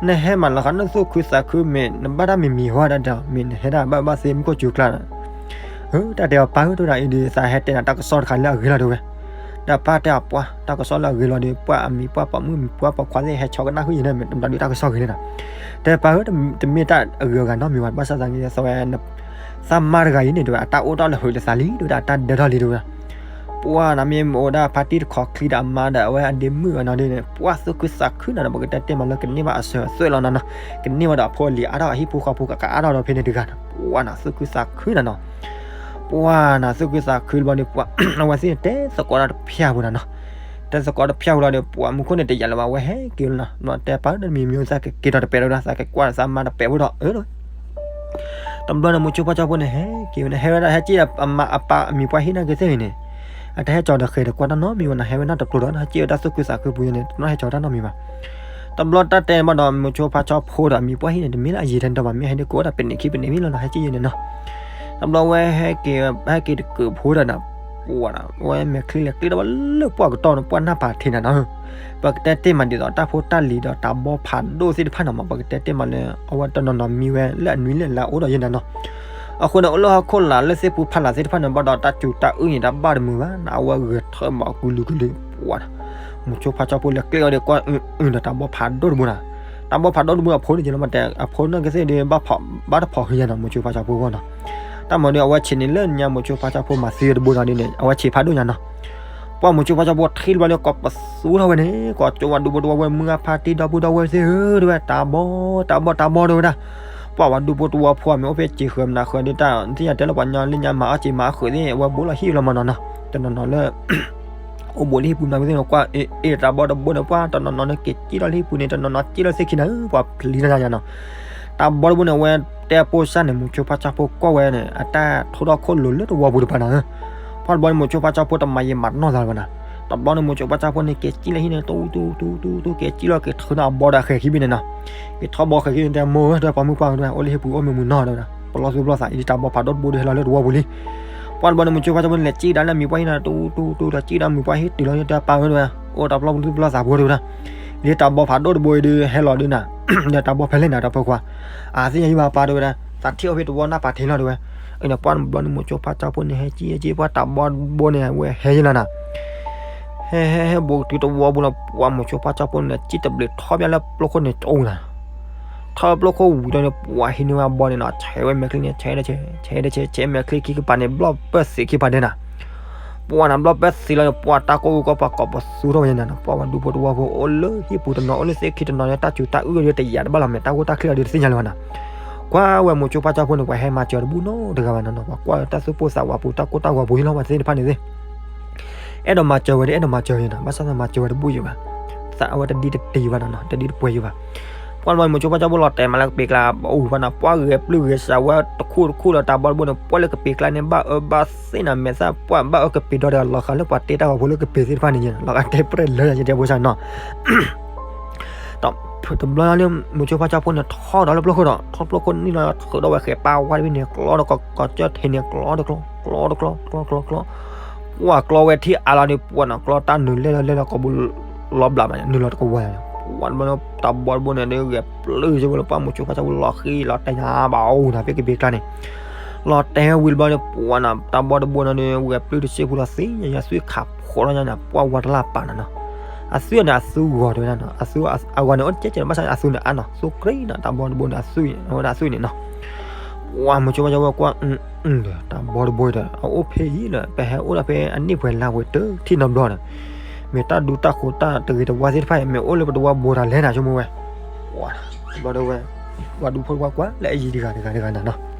နဟဲမးလီၤဃးနသူၣ်ခုသးခုမ့ၢ် နဘၣ်တၢ်မံၤမံၤဟီဒၣ်ဒီး မ့ၢ်နဟဲဒၣ်ဘၣ်အၢဘၣ်သီမူခိၣ်စူၤကျါ တၢ်တဲအီၤပၢ်ဧၢ တဲဝဲဒၣ်အံၤဒီး သးဟဲတဲနၤတၢ်ကစီၣ်တခါလၢအဂ့ၤလီၤတဲဝဲ, ဒီးပၢ်တဲအီၤပှၢ် တၢ်ကစီၣ်လၢအဂ့ၤလီၤဒီး ပှၢ်အမံၤပှၢ်ပိာ်မုၣ်မံၤပှၢ်ပိာ်ခွါသ့ၣ်ဟဲဆီကနၣ်ဃုာ်ယဲန့ၣ် မ့ၢ်တဘျီဒီးတၢ်ကစီၣ်ဂ့ၤလံနၤ, တဲပၢ်ဧၢ တမ့ၢ်တၢ်အဂ့ၤအဂၤနီတမံၤဘၣ် ဘၣ်ဆၣ်သနာ်က့ သးဝဲ သးမါတဂၤအံၤန့ၣ်တဲဝဲ အတၢ်အိၣ်ထီၣ်လၢာ်ဟုးလၢာ်သးလံ တဲဝဲဒၣ် အတၢ်ဒၢထီၣ်လံတဲဝဲဒၣ်, ပှၢ်နၤမ့ၢ်အိၣ်ဝဲဒၣ်ဖါတံၢ်တခီချံဒီးအမါဒီးအဝဲအဒ့မုၣ်ဝဲနီၤဒ်န့ၣ် ပှၢ်သူၣ်ခုသးခုနၤဒီး ပကတဲတ့ၢ်မးလၢကန့ၢ်ဘၣ်အစၢၤအသွဲၣ်လီၤနီၤနီၤ, ကန့ၢ်ဝဲဒီးအဖိအလံၤအါထီၣ်အဟံၣ်ဖိဃီဖိကအါထီၣ်ဒီးဖဲန့ၣ်တဂၤနီၤ, ပှၢ်နၤသူၣ်ခုသးခုနၤနီၤ, ပှၢ်နၤသူၣ်ခုသးခုတဘျီန့ၣ် ပှၢ် အဝဲသ့ၣ်န့ၣ်တဲသကိးတၢ်တဖၠၣ်ပူၤနၤနီၤ, တဲသကိးတဖၠၣ်ပူၤလီၤဒီး ပှၢ်မူခိၣ်န့ၣ်တယာ်လၢၤဘၣ် အဝဲဟဲက့ၤလီၤနီၤ, တဲပၢ်ဧၢ တမံၤမံၤသးကက့ၤထီၣ်တပဲာ်လီၤဝဲဒၣ် သးကကွၢ်သးမါတပဲာ်ဖိဒီး အၢ တဘျီန့ၣ် မိၤဆိဖါဆီဖိန့ၣ် ဟဲက့ၤဝဲန့ၣ် ဟဲဝဲဒၣ်ဟဲစံၣ်ဒီးအမါအပၢ်အမံၤပှၢ်ဟံၣ်နာ်က့သ့ၣ်ဂ့ၤန့ၣ်, အတၢ်ဟဲကၠီၤဒီးဃဲၤဒီးကွၢ်တၢ်နီတမံၤဝဲနီၤ, ဟဲဝဲဒၣ်တကျိၤဒီး ဟဲစံၣ်ဝဲတၢ်သူၣ်ခုသးခုပူၤန့ၣ် တနီၣ်ဟဲကၠီၤတၢ်နီတမံၤဘၣ်. တဘျီတၢ်တဲဘၣ်ဒီး မိၤဆိဖါဆီဖိဒီးအမံၤပှၢ်ဟံၣ်န့ၣ် တမ့ၢ်လၢအယံာ်ထဲန့ၣ်ဒီးဘၣ် မ့ၢ်ဟဲဒ်ကိးဝဲဒၣ်ပနံာ်ခံပနံာ်မ့ၢ်လီၤနီၤ ဟဲစံၣ်ယဲန့ၣ်နီၤ. တဘျီဝဲဟဲက့ၤ ဟဲက့ၤတကုးဖိဒီးနီၤ, ပှၢ်နီၤ ဝဲမဲာ်ချံလဲၤကျ့ဒီးဝဲလၢပှၢ်ကတီၢ်န့ၣ် ပှၢ်နၢ်ပၢၢ်ထံးနၤနီၤ ပကတဲတ့ၢ်မးဒ်သိး တၢ်ဖိတၢ်လံၤဒီးတၢ်ဘီဖးဒိၣ်သ့ၣ်တဖၣ်န့ၣ်မး ပကတဲတ့ၢ်မးလၢ အဝဲတနီၤနီၤမံဝဲလၢအနွံလၢအလါအိၣ်ဒီးယဲနၤနီၤ. အဃိန့ၣ် အိၣ်လၢဟီၣ်ခိၣ်လာ်လၢသ့ၣ်ပူၤဖးလာ်သ့ၣ်တဖၣ်န့ၣ် ဘၣ်ဒီးတၢ်စူၤတၢ်အုၣ်န့ၣ် တၢ်ဘၣ်တမုာ်ဘၣ်နၤ အဝဲဂဲၤထၢမးကလုာ်ကလုာ် ပှၢ်နီၤ. မိၤဆိဖါဆီဖိလဲၤကျ့အီၤဒီးကွၢ်အုၣ်အုၣ်ဒီးတၢ်ဘီဖးဒိၣ်တဘိနီၤ. တၢ်ဘီဖးဒိၣ်တဘိအဖိန့ၣ် ယလၢမတဲ အဖိနာ်က့သ့ၣ်ဒီး ဘၣ်တဖီၣ်ဃုညါနီၤ မိၤဆိဖါဆီဖိအဂီၢ်နီၤ. တၢ်မၤဒီး အဝဲဆံးန့ၣ်လၢညါမိၤဆိဖါဆီဖိမၤသံတဘိနီၤဒ်န့ၣ် အဝဲဆံးဖးဒိၣ်ညါနီၤ. ပှၢ်မိၤဆိဖါဆီဖိထံၣ်တဘျီလၢ ကိးပသူထီၣ်ဝဲန့ၣ် ကိးကၠိဝဲဒူဖိတဝီဝဲ မုၢ်ဂၢ်ဖါတံၢ်ဒီပုၢ်ဒီဝဲၢ်သ့ၣ်ဧၢ တဲဝဲ တၢ်ဘီ တၢ်ဘီ တၢ်ဘီ တဲဝဲဒၣ်. ပှၢ်ဝဲဒူဖိတဝီဖိမ့ၢ်အိၣ်ဖဲစံာ်ဃၢၤမနုၤဃၢၤဒီး တၢ်သ့ၣ်ညါတဲလၢပှၤညီလၢညါ မၤအီၣ်စံာ်မၤအီၣ်ဃုာ်သ့ၣ် အဝဲဘိလီၤဟံၣ်လီၤမးနီၤနီၤ. တနီၤနီၤလၢ အိၣ်ဘူးလၢဟံၣ်ပူၤမနုၤသ့ၣ်န့ၣ် ကွၢ်အ့ၣ်တၢ်ဘီတဘိန့ၣ် ပှၢ်တနီၤနီၤန့ၣ် က့ၤစံၣ်လီၤလၢဟံၣ်ပူၤန့ၣ် တနီၤနီၤစံၣ်လီၤသ့ၣ်ခံနၤဧၢ ပှၤပျံၤတၢ်ညါနီၤ. တၢ်ဘီတဘိန့ၣ် အဝဲတဲအပိၢ်စၢ်န့ၣ် မိၤဆိဖါဆီဖိကွၢ်ဝဲန့ၣ် အတၢ်ထိထီၣ်ခိၣ်လိၤလၢတဝီပူၤတပၤနီၤဧၢ. ပှၢ်တဘျီန့ၣ် မိၤဆိဖါဆီဖိတမၤယံာ်မၤနီၢ်သးလၢၤဘၣ်နီၤ. တဘျီန့ၣ် မိၤဆိဖါဆီဖိန့ၣ် က့ၤစံၣ်လၢဟံၣ်န့ၣ် တူတူတူတူတူ က့ၤစံၣ်လီၤက့ၤထုးန့ၢ်အဘီဒီးအဃဲၤခံဘ့ၣ်န့ၣ်နီၤ. က့ၤထီၣ်ဘီဃဲၤခံန့ၣ် တဲမိၢ်ဧၢ တဲပှၤမုၣ်ပှၢ်ဧၢ တဲဝဲ အိၣ်လၢဟံၣ်ပူၤအိၣ်မ့ၢ်မုာ်နီၤ တဲဝဲဒၣ် ပလီၢ်သူၣ်ပလီၢ်သးအံၤ တၢ်ဘီဖးဒိၣ်တဘိဒီးဟဲလီၤလၢတဝီပူၤလံ. ပှၢ်တဘျီန့ၣ် မိၤဆိဖါဆီဖိန့ၣ် လဲၤစံၣ်ကဒါလၢအမံၤပှၢ်ဟံၣ်န့ၣ် တူတူတူ လဲၤစံၣ်ကဒါမံၤပှၢ်ဟံၣ်တုၤလီၤ တဲပၢ်ဧၢ တဲဝဲ အိၣ်တၢ်ပလီၢ်သူၣ်ပလီၢ်သးဖိ တဲဝဲဒၣ် လၢတၢ်ဘီဖးဒိၣ်တဘိအံၤဒီး ဟဲလီၤဒုးနၤ ဒီးတၢ်ဘီဖဲလဲၣ်နၤ ဒီးဖိခွါ အသ့ၣ်ညါယံၤဘၣ်ပၢ် တဲဝဲဒၣ် သးထံၣ်အီၤဖဲတဝီနၢ်ပာ်ထံးလီၤ တဲဝဲ. အန့ၣ် ပှၢ်တဘျီန့ၣ် မိၤဆိဖါဆီဖိန့ၣ် ဟဲစံၣ်ဟဲစံၣ် ပှၢ်တၢ်ဘီတဘိန့ၣ် အဝဲဟဲယံၤလီၤနၤ ဟဲဟဲဟဲဘူးတုၤတဝီပူၤလီၤ ပှၢ်မိၤဆိဖါဆီဖိန့ၣ် စံၣ်တဘျုးထီၣ်ဘၣ်လၢပျိခိၣ်န့ၣ်ကၠိနၤ ထီၣ်ပျိခိၣ်ဝံၤဒီးန့ၣ် ပှၢ်ဟံးန့ၢ်ဝဲအဘီန့ၣ်နီၤ ဆဲးဝဲမဲာ်ချံန့ၣ် ဆဲးဒီးဆဲး ဆဲးဒီးဆဲး ဆဲးမဲာ်ချံခံကပၤန့ၣ် ဘျီၣ်ပၢၢ်သ့းခံကပၤဒဲးနၤ. ပှၤနၤဘျီပသံလီၤန့ၣ် ပှၤတၢ်ကိၢ်ဂူၢ်ကီၢ်ပၤကိးပသူထီၣ်ဝဲန့ၣ်နီၤ, ပှၤဝဲဒူဖိသဝီဖိအိၣ်လၢဟံၣ်ပူၤတနီၤ အိၣ်လၢသ့ၣ်ခံတနီၤန့ၣ် တၢ်စူၤတၢ်အုၣ်ဒီးတယာ်တဘၣ်လီၤ မ့ၢ်တၢ်ဂိၢ်တၢ်ချံးလီၤဒီးတသ့ၣ်ညါလၢၤဘၣ်နီၤ. ကွၢ်ဝဲမိၤစိဖါကၠီဖိန့ၣ် ပှၤဟဲမၤစၢၤတဘူၣ်နီတဂၤဘၣ်နီၤနီၤ, ပှၤကွၢ်လၢတၢ်သူၣ်ပိၢ်သးဝးပူၤ တၢ်ကိၢ်တၢ်ဂီၤပူၤဟံၣ်လီၤ ပှၤသ့ၣ်တဖၣ်န့ၣ်သ့ၣ် အဲၣ်ဒိးမၤစၢၤဝဲဒီး အဲၣ်ဒိးမၤစၢၤဝဲနီၤ, ဘၣ်ဆၣ်သးမၤစၢၤဝဲတဘူၣ်ယံၤဘၣ်, သးအဝဲတဒံတတံၤဘၣ်နီၤနီၤ, တဒံတပှဲၤယံၤဘၣ်. ပှၤလၢမိၤစိဖါကၠီဖိလီၤတဲာ်မးလၢကပ့ၤကျါ ပအူဘၣ်နီၤ, ပှၤဂဲၤပျုၢ်ဂဲၤစးဝဲတခူၣ်တခူၣ်လီၤ တၢ်ဘီတဘိန့ၣ် ပှၤလၢကပ့ၤကျါန့ၣ် ဘၣ်အၢဘၣ်သီနီၤ, မဲာ်သၣ်ပှၢ်ဘၣ်အၢကပ့ၤဒီး လီၤဃးလၢပှၤတဲတၢ်ဂီၤဖိလၢကပ့ၤသ့ၣ်တဖၣ်န့ၣ် လီၤဂာ်တဲပြဲၢ်လၢယတဲဖိစၢ်နီၤ တဘျီန့ၣ် မိၤစိဖါကၠီဖိန့ၣ် ထီၣ်ဒီးလၢပျိခိၣ်ဒီး ထီၣ်ပျိခိၣ်န့ၣ်လီၤ ထုးဒီးဝဲဃဲၤပာ်ဝါတဘ့ၣ်န့ၣ် ကျီဒီးကီၢ်ကၠီၣ်ထံးန့ၣ် ကျီတကျီ ကျီတကျီ ကျီတကျီ ကျီ ပှၤကျီဝဲထံၣ်အါလီၤန့ၣ် ပှၤနီၤ ကျီတၢ်နုာ်လဲၢ်လီၤလဲၢ်လီၤ ကိးဘိလီၤဘျးမး နုာ်လီၤတကဝါ ပှၤတဘျီန့ၣ် တၢ်ဘီတဘိန့ၣ် ဂဲၤပျုၢ်စ့ၢ်ကီးလၢပှၤမိၤစိဖါကၠီဖိလီၤဃံလီၤတဲာ်ညါဘၣ်အိၣ်နီၤ ဖဲကပ့ၤကျါန့ၣ် လီၤတဲာ်ဝံၤတဘျီန့ၣ် ပှၤနီၤ တၢ်ဘီတဘိန့ၣ် ဂဲၤပျုၢ်တစ့ၢ်ဖိလီၤသ့ၣ်ညါ သွံၣ်ခးဖိးထီၣ်ညါန့ၣ် ပှၤဝါတလၢ်ပာ်နီၤနီၤ အသွံၣ်န့ၣ် အသွံၣ်ဂီၤတဲဝဲဒၣ်နီၤ အသွံၣ်အဂီၤန့ၣ် အိၣ်တကဲကဲဘၣ်ဆၣ်န့ၣ် အသွံၣ်န့ၣ်အါနီၤ သွံၣ်ကြ့နီၤ တၢ်ဘီတဘိန့ၣ် အသွံၣ်န့ၣ် အဝဲဒၣ်အသွံၣ်န့ၣ်နီၤ ပှၤမိၤစိဖါကၠီဖိကွၢ် အၢ တၢ်ဘီတဘိဒီး အအိၣ်ဖဲအံၤလီၤ ပဟဲအိၣ်ဒီးဖဲအနံၣ်ပှဲၤလါပှဲၤတထံၣ်နီတဘျီဒီး မ့ၢ်တၢ်ဒူတၢ်ဃိးတၢ်တဂ့ၤတဝါသ့ၣ်တဖၣ်အံၤ မ့ၢ်အိၣ်လၢပတဝါဘိတၢ်လဲၣ်နၤဆိကမိၣ်ဝဲ ပှၤ တဘျီဒီးဝဲ ပှၤဒူဖိတဝါကွၢ်လၢအယံၤတဂၤတဂၤတဂၤနၤနီၤ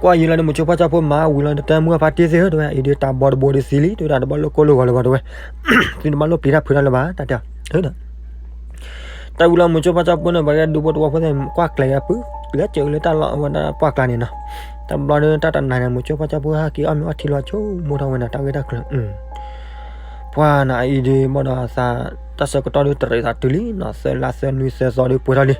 ကွၢ်ယံၤလီၤန့ၣ် မိၤစိဖါကၠီဖိမၤဝံၤလီၤန့ၣ် တၢ်မုၢ်အဖါတံၢ်သ့ၣ်ဧၢ တဲဝဲ အံၤဒုးတၢ်ဘီတဘိဒုးသံလံ တဲဝဲဒၣ် တဘၣ်လိၣ်ကိၢ်လိၢ်ဂီၤလၢၤဘၣ် တဲဝဲ သုတဘၣ်လိၣ်ပျံၤတၢ်ဖုးတၢ်လၢၤဘၣ် တၢ်တဲ တၢ်ဝံၤလီၤ မိၤစိဖါကၠီဖိန့ၣ် ပှၤဒူဖိတဝါဖိသ့ၣ် ကွၢ်ကျဲၤအပုၢ် လၢစၢၤလၢတၢ်လီၢ်အဝဲဒၣ်ပှၢ်ကျါန့ၣ်နီၤ တဘျီဒီးတၢ်တနၤန့ၣ် မိၤစိဖါကၠီဖိဟဲက့ၤအီၣ်မ့ၤအီထံလီၤဆိကမိၣ်ထီၣ်ဝဲန့ၣ် တၢ်ဂ့ၢ်တၢ်ကျိၤ ပှၤနၤအံၤဒုးဘၣ်ဒီးသး တၢ်ဆၢကတီၢ်ဒုးတရံးသးတုၤလံနီၤ သၢလါသၢနွံသၢသီဒုးပှဲၤထီၣ်လံ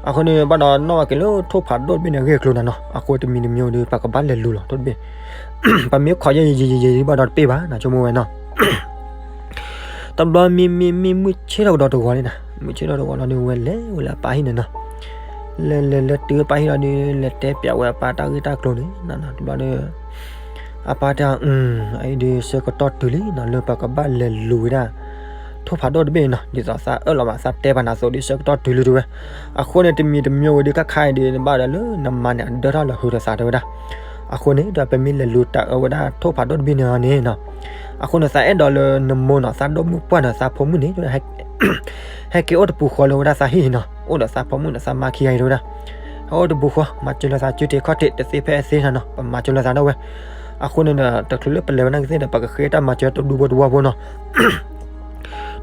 အဃိန့ၣ် ဘၣ်ဒီးနီၣ်ဝဲက့ၤလၢထိၣ်ဖးဒိၣ်တဘ့ၣ်န့ၣ် အဂ့ၢ်အကျိၤနၤနီၤ အဃိတမံၤတမံၤဒုး ပကဘၣ်လဲၤလူၤလီၤ ထိၣ်တဘ့ၣ် ပမ့ၢ်ခိးယဲယဲယဲယဲဘၣ်ဒီးတပ့ၢ်ဘၣ်နၤ ဆိကမိၣ်ဝဲနီၤ တဘျီမ့ၢ်မ့ၢ်မ့ၢ်မုၢ်ဆ့ၣ်ထီၣ်ကဒီးတဂီၤလံနၤ မုၢ်ဆ့ၣ်ထီၣ်တဂီၤလီၤဒုး ဝဲလဲၤဝဲလၢအပၢ်ဟံၣ်န့ၣ်နီၤ လဲၤလဲၤလဲၤတုၤအပၢ်ဟံၣ်လီၤဒုး လဲၤတဲပျးဝဲအပၢ်တၢ်ဂ့ၢ်တၢ်ကျိၤန့ၣ်နီၤ တဘျီဒီး အပၢ်တဲ အံၤဒုးဆၢကတီၢ်တုၤလံနီၤ လၢပကဘၣ်လဲၤလူၤဝဲဒၣ် ထိၣ်ဖးဒိၣ်တဘ့ၣ်နီၤ ဒ်သိးသးအၢၣ်လီၤဘၣ် သးတဲပာ်နၤအသိးဒုး ဆၢကတီၢ်တုၤလံတဲဝဲ အဃိန့ၣ် တမံၤတမံၤဝဲဒုး ခါခါအံၤဒုး နဘၣ်ဒီးလၢနမါန့ၣ် အဒၢထီၣ်လၢဟုးဒီးသးတဲဝဲဒၣ် အဃိန့ၣ် ဒီးပမ့ၢ်လဲၤလူၤတၢ်အၢဝဲဒၣ်ထိၣ်ဖးဒိၣ်တဘ့ၣ်န့ၣ်လီၤန့ၣ်နီၤ အဃိန့ၣ် သးအဲၣ်ဒိးလၢနမိၢ်နီၤ သးဒိၣ်မုၣ်ပှၢ်ဒီးသးဖိမုၣ်န့ၣ် ဟဲက့ၤအိၣ်တပူၤဃီလၢဝဲဒၣ်သးဟံၣ်နီၤ အိၣ်ဒီးသးဖိမုၣ်ဒီးသးမါခံဂၤအံၤတဲဝဲဒၣ် ဟဲအိၣ်တပူၤဃီ မၤစၢၤလၢသးစုထံးခီၣ်ထံး တသ့ဖဲအသ့နီၤနီၤ ပမၤစၢၤလၢသးဒၣ်ဝဲ အဃိန့ၣ်ဒီး တချုးလၢပလဲၤဝဲနာ်က့သ့ၣ်ဒီး ပကဃ့တၢ်မၤစၢၤတဒူဖိတဝီဖိနီၤ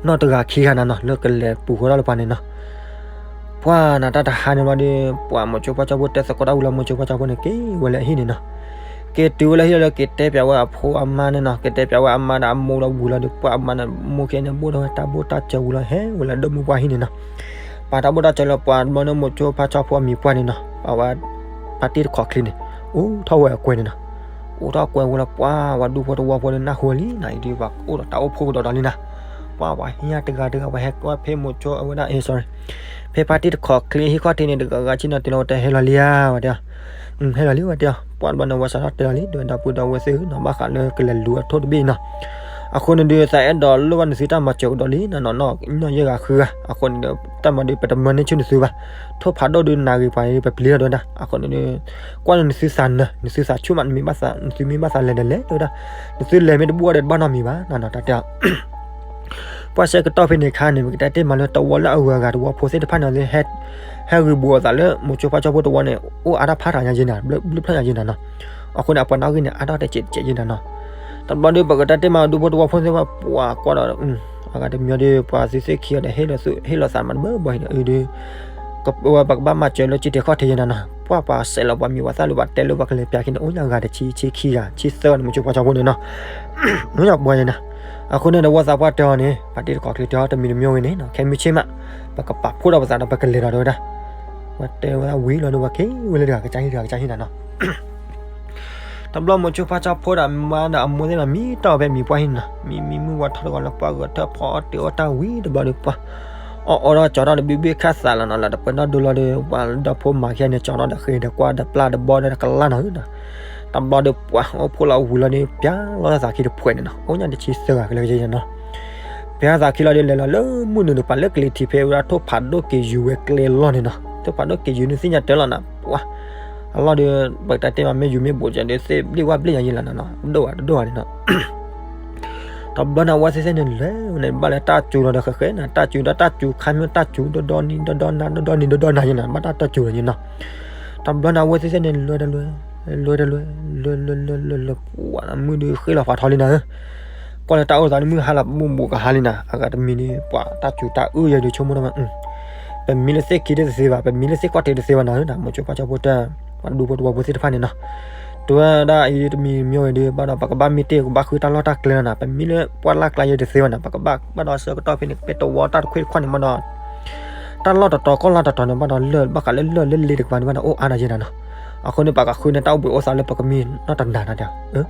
နီၢ်တဂၤခံဂၤနၤနီၤ လၢကလဲၤပူၤဃီတၢ်လၢပှၤန့ၣ်နီၤ ပှၤနၤတၢ်တဟါန့ၣ်ဘျီဒီး ပှၤမိၤစိဖါကၠီဖိတဲသကိးတၢ်ဝံၤလီၤ မိၤစိဖါကၠီဖိန့ၣ် က့ၤဝဲလၢအဟံၣ်န့ၣ်နီၤ က့ၤတုၤဝဲလၢဟံၣ်လီၤဒီးက့ၤတဲပျးဝဲအဖိအမါန့ၣ်နီၤ က့ၤတဲပျးဝဲအမါဒီးအမိၢ်လီၤဝံၤလီၤဒီး ပှၤအမါန့ၣ် မိၢ်ခံဂၤန့ၣ် ဘိၣ်ထီၣ်ဝဲတၢ်ဘိၣ်တၢ်စၢၤဝံၤလီၤ ဟဲဝဲလၢဒိၣ်မုၢ်ပှၢ်ဟံၣ်န့ၣ်နီၤ ပှၤတၢ်ဘိၣ်တၢ်စၢၤလၢပှၤဘျီန့ၣ် မိၤစိဖါကၠီဖိအမံၤပှၢ်န့ၣ်နီၤ ပှၤဝဲ ဖါတံၢ်တခီၣ်ချ့န့ၣ် အိၣ်ထီၣ်ဝဲအကွဲၤန့ၣ်နီၤ အိၣ်ထီၣ်ကွဲၤဝံၤလီၤ ပှၤဝဲဒူဖိတဝီဖိဒီးနၢ်ဟူဝဲလံနီၤ အံၤဒုးပှၤအိၣ်ဒီးတၢ်အိၣ်ဖှိၣ်ကဒီးဒီးလံနီၤ ပှၤပှၤဟံၣ်ညါတဂၤတဂၤ ပှၤဟဲက့ၤဝဲဖဲမိၤစိအဝဲဒၣ် sorry ဖဲဖါတံၢ်တခီၣ်ချ့ဟံၣ်ခီၣ်ထံးန့ၣ် တဂၤဂၤဆ့ၣ်နီၤတုၤလီၤ ဝဲတဲဟဲလီၤလံဧါ ဝဲတဲ ဟဲလီၤလံ ဝဲတဲအီၤ ပှၤတဘျီန့ၣ် ဝဲစးထီၣ်တဲလီၤလံ ဒွဲဒၣ်ပူၤဒီးဝဲသ့ၣ်နီၤ ဘၣ်ဃးလၢကလဲၤလူၤအထိၣ်တဘ့ၣ်နီၤ အဃိန့ၣ်ဒုး သးအဲၣ်ဒိးလိၣ်ဘၣ်နသုတၢ်မၤစၢၤကဒီးလံနီၤ နီၢ်နီၢ်ယဲၢ်ဂၤဃုဂၤ အဃိန့ၣ်ဒီး တၢ်မၤဒုး ပတမၢန့ၢ်ဆူၣ်နသုဘၣ် ထိၣ်ဖးဒိၣ်ဒုးနၢ်ဂ့ၤပှၤန့ၣ် ပပျံၤထီၣ်ဒိၣ်ဝဲဒၣ် အဃိန့ၣ်ဒုး ကွၢ်လၢနသုသးနၢၤ နသုသးဆူၣ်မး နမ့ၢ်ဘၣ်သး နသုမ့ၢ်ဘၣ်သးလဲၤဒီးလဲၤဒိၣ်ဝဲဒၣ် နသုလဲၤမ့ၢ်တဘူၣ်အီၤဒီးတဘၣ်နီတမံၤဘၣ်နီၤ တၢ်တဲအီၤ ပှၤဆၢကတီၢ်ဖဲန့ၣ်အခါန့ၣ် ပကတဲတ့ၢ်မးလၢတဝီလၢအဂုၤအဂၤတဝီဖိသ့ၣ်တဖၣ်န့ၣ် ဟဲဂုာ်ဘူးအသးလၢ မိၤစိဖါကၠီဖိတဝီန့ၣ် အိၣ်အါထီၣ်ဖးထီၣ်ညါယဲနၤ ဘျုးဖျၢၣ်ညါယဲနၤနီၤ အဃိန့ၣ် အပှၤနီၣ်ဂံၢ်န့ၣ် အါထီၣ်တစဲးတစဲးယဲနၤနီၤ တဘျီဒီး ပကတဲတ့ၢ်မးဒူဖိတဝီဖိသ့ၣ်တဖၣ် ပှၤကွၢ်ဒီး အဂၤတမံၤဒီး ပှၤသုသ့ၣ်ခံဂၤဒီး ဟ့ၣ်လီၤသးမးတဘၢဘၢအံၤဒီး အံၤဒုး ပကဘၣ်မၤစၢၤလၢစုထံးခီၣ်ထံးယဲနၤနီၤ ပှၤပှၤစဲးလီၤပှၤမံၤပှၤသၣ်လၢပှၤတဲလၢပှၤကလဲၤပျးက့ၤန့ၣ် အိၣ်ညါဂၤတဆံ ဆံခံဂၤ ဆံသၢဂၤန့ၣ် မိၤစိဖါကၠီဖိန့ၣ်နီၤ မ့ၢ်ပှၤယဲနၤ အဃိန့ၣ်ဒီး ဝီသးပှၢ်တဲအီၤန့ၣ် ပှၤတံၤတခီၣ်ချ့တဲအီၤတမံၤတမံၤဝဲန့ၣ်နီၤ ခဲမုၢ်ဆ့ၣ်မး ပကပာ်ဖှိၣ်ဒီးပသးဒီး ပကလဲၤဒီးတဲဝဲဒၣ် ပှၤတဲဝဲဒၣ်ဝံၤလီၤဒီး ပှၤက့ၤဝဲလၢတဂၤကစၢ်ဟံၣ်တဂၤကစၢ်ဟံၣ်နၤနီၤ တဘျီမိၤစိဖါကၠီဖိဒီးမါဒီးအမိၢ်သ့ၣ်နီၤ မံမံမုၢ်ဝါထီၣ်တဂီၤလၢပှၢ်ဂီၤထၢၣ်ဖီအီၣ်တ့ၢ်အီၣ်တၢ်ဝံၤတဘျီဒီးပှၤ အီၣ်အီဒီးကၠီထီၣ်ဒီးဘံၣ်ဘ့ၣ်ခၣ်သးလီၤနီၤ လၢတပှဲၤထီၣ်ဒိလီၤဒီး ပှၤဒီဖိမၤခံဂၤန့ၣ် ကၠီထီၣ်ဒီးဃ့ဒီးကွၢ်ဒီးပျၢ်ဒီးဘီဒီးကလၢ်နီၤ တဘျီဒီးပှၤအိၣ်ဖှိၣ်လီၤဝံၤလီၤဒီး ပျၢ်လီၤသးခံတဖှဲးန့ၣ်နီၤ အိၣ်ညါတဆံသၢဂၤကလၢကယဲၢ်နီၤ ပျၢ်သးခံလီၤဒီး လဲၤလီၤလၢမုၢ်နုာ်ဒီး ပှၤလၢကလံၤထံးဖဲဝဲဒၣ်ထိၣ်ဖးဒိၣ်က့ၤယူၤဝဲကျဲလီၢ်န့ၣ်နီၤ ထိၣ်ဖးဒိၣ်က့ၤယူၤန့ၣ်သ့ၣ်ညါတၢ်လီၤနီၤ ပှၤ အလီၢ်ဒီး ပကတဲတ့ၢ်မး မ့ၢ်ယူၤမ့ၢ်ဘူးကဒီး သ့ၣ်ဘျ့ၣ်ဝၣ်ဘျ့ၣ်ညါယံလီၤနီၤ, ဒိၣ်ဝဲတဒိၣ်ဝဲန့ၣ်နီၤ. တဘျီန့ၣ် အဝဲသ့ၣ်သ့ၣ်န့ၣ်လဲၤန့ၣ် ဘၣ်လၢတၢ်စူၤလီၤဒီးဃဲဃဲန့ၣ် တၢ်စူၤဒီးတၢ်စူၤခါမ့ၢ်တၢ်စူၤ ဒီဒီနံၤ ဒီဒီနၤ ဒီဒီနံၤ ဒီဒီနၤယံနီၤ ဘၣ်တၢ်တစူၤလီၤယံနီၤ. တဘျီန့ၣ် အဝဲသ့ၣ်သ့ၣ်န့ၣ် လဲၤတလဲၤ လဲၤတလဲၤ လဲၤလဲၤလဲၤလဲၤလဲၤ ပှၤ မုၢ်ဒုးဃ့လီၤဖးထီလံနၤဧၢ ကွၢ်လၢတၢ်အိၣ်သးန့ၣ် မုၢ်ဟါလီၤ ဘူးဘူးကဟါလံနၤ, အဂၤတမံၤန့ၣ် ပှၤတၢ်စူၤတၢ်အၢၣ်ယဲဒုးဆိကမိၣ်တၢ်မး, ပမံလၢသ့ၣ်ခံတသ့ဘၣ်, ပမံလၢသ့ၣ်ခီၣ်ထံးတသ့ဘၣ်နၤဧၢ, မိၤစိပၢ်ကၠီဖိတဲ, ပှၤဒူဖိတဝီဖိသ့ၣ်တဖၣ်န့ၣ်နီၤ, တဝဲဒၣ်အံၤတမံၤမံဝဲဒုး ဘၣ်ဒီးပကဘၣ်မံတ့ၢ် ကဘၣ်ဃုတၢ်လီၢ်တၢ်ကျဲလီၤနၤ, ပမံလၢပှၢ်လၢ်ကျါယဲတသ့ဘၣ်နၤ, ပကဘၣ်ဘၣ်ဒီးဆၢကတီၢ်ဖဲန့ၣ် ပတဝီတၢ်တခွ့တခွါန့ၣ်ဘၣ်ဒီး တၢ်လီၢ်တတီၤကီၢ်လၢ်တတီၤန့ၣ် ဘၣ်ဒီးလၢၢ်ဘၣ်ဃးလၢလၢၢ်လၢလ့တကပၤန့ၣ် ဘၣ်ဒီးအိၣ်အါဒီးယဲနၤနီၤ, အဃိန့ၣ် ပကဃုန့ၢ်တၢ်အိၣ်ဘှံးအိၣ်သါလၢပကမံနီတနၤနၤဒီး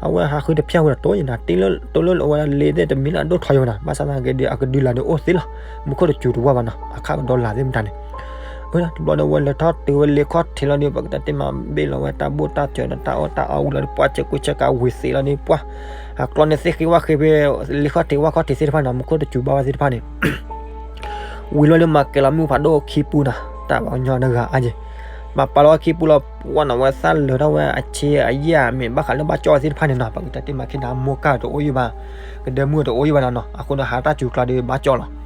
အဝဲဟးဃုတဖျၢၣ်ဝဲဒီးတိၢ်ယံၤနၤ, တ့လၢတိၢ်လၢအဝဲဒၣ်လ့သ့ၣ်တမံၤလၢအဒိၣ်ထီယံၤဝဲနၤ, ဘၣ်ဆၣ်သနာ်က့ဒီး အကဒုလာ်ဒီးအိၣ်သ့လီၤ, မူခိၣ်တစူၤတဝၢ်ဘၣ်နီၤ, အခးကဒီးလၢ်သ့ၣ်မတၤန့ၣ်, တဘျီန့ၣ် ဝဲလဲၤထီၣ်တုၤဝဲလ့ခီၣ်ထံးလီၤဒီး ပကတဲတ့ၢ်မး ဘ့ၣ်လီၤဝဲတၢ်ဘိၣ်တၢ်စၢၤဒီးတၢ်အီၣ်တၢ်အီဝံၤလီၤဒီး ပှၤစဲးကူစဲးကးဝံၤသ့လီၤဒီး ပှၤ အကျီန့ၣ်သ့ၣ်ဃ့ဝၣ်ဃ့ဖဲ လ့ခီၣ်ထံးဝၣ်ခီၣ်ထံးသ့ၣ်တဖၣ်န့ၣ် မူခိၣ်တစူၤဘၣ်ဝဲသ့ၣ်တဖၣ်န့ၣ် ဝံၤလီၤဒီး မၤကဲၤလီၤမုၢ်ဖးဒိၣ်ခံပူနၤ, တၢ်ပှၤကညီတဂၤအါက့ၤ, မၤပာ်လီၤဝဲခံပူလီၤ, ပှၤနီၤ ဝဲသၣ်လၢာ်ထီၣ်ဝဲအဆ့အယဲၢ်မ့ၢ်ဘၣ်ဃးလၢဘၣ်ကၠီၣ်သ့ၣ်တဖၣ်န့ၣ်နီၤ, ပကတဲတ့ၢ်မး ခဲနံၤမိၢ်ကၢ်တအိၣ်ယံၤဘၣ်, ကဒဲမုၣ်တအိၣ်ယံၤဘၣ်နၤနီၤ, အဃိန့ၣ် ဟးတၢ်စူၤကျါဒီးဘၣ်ကၠီၣ်လီၤ,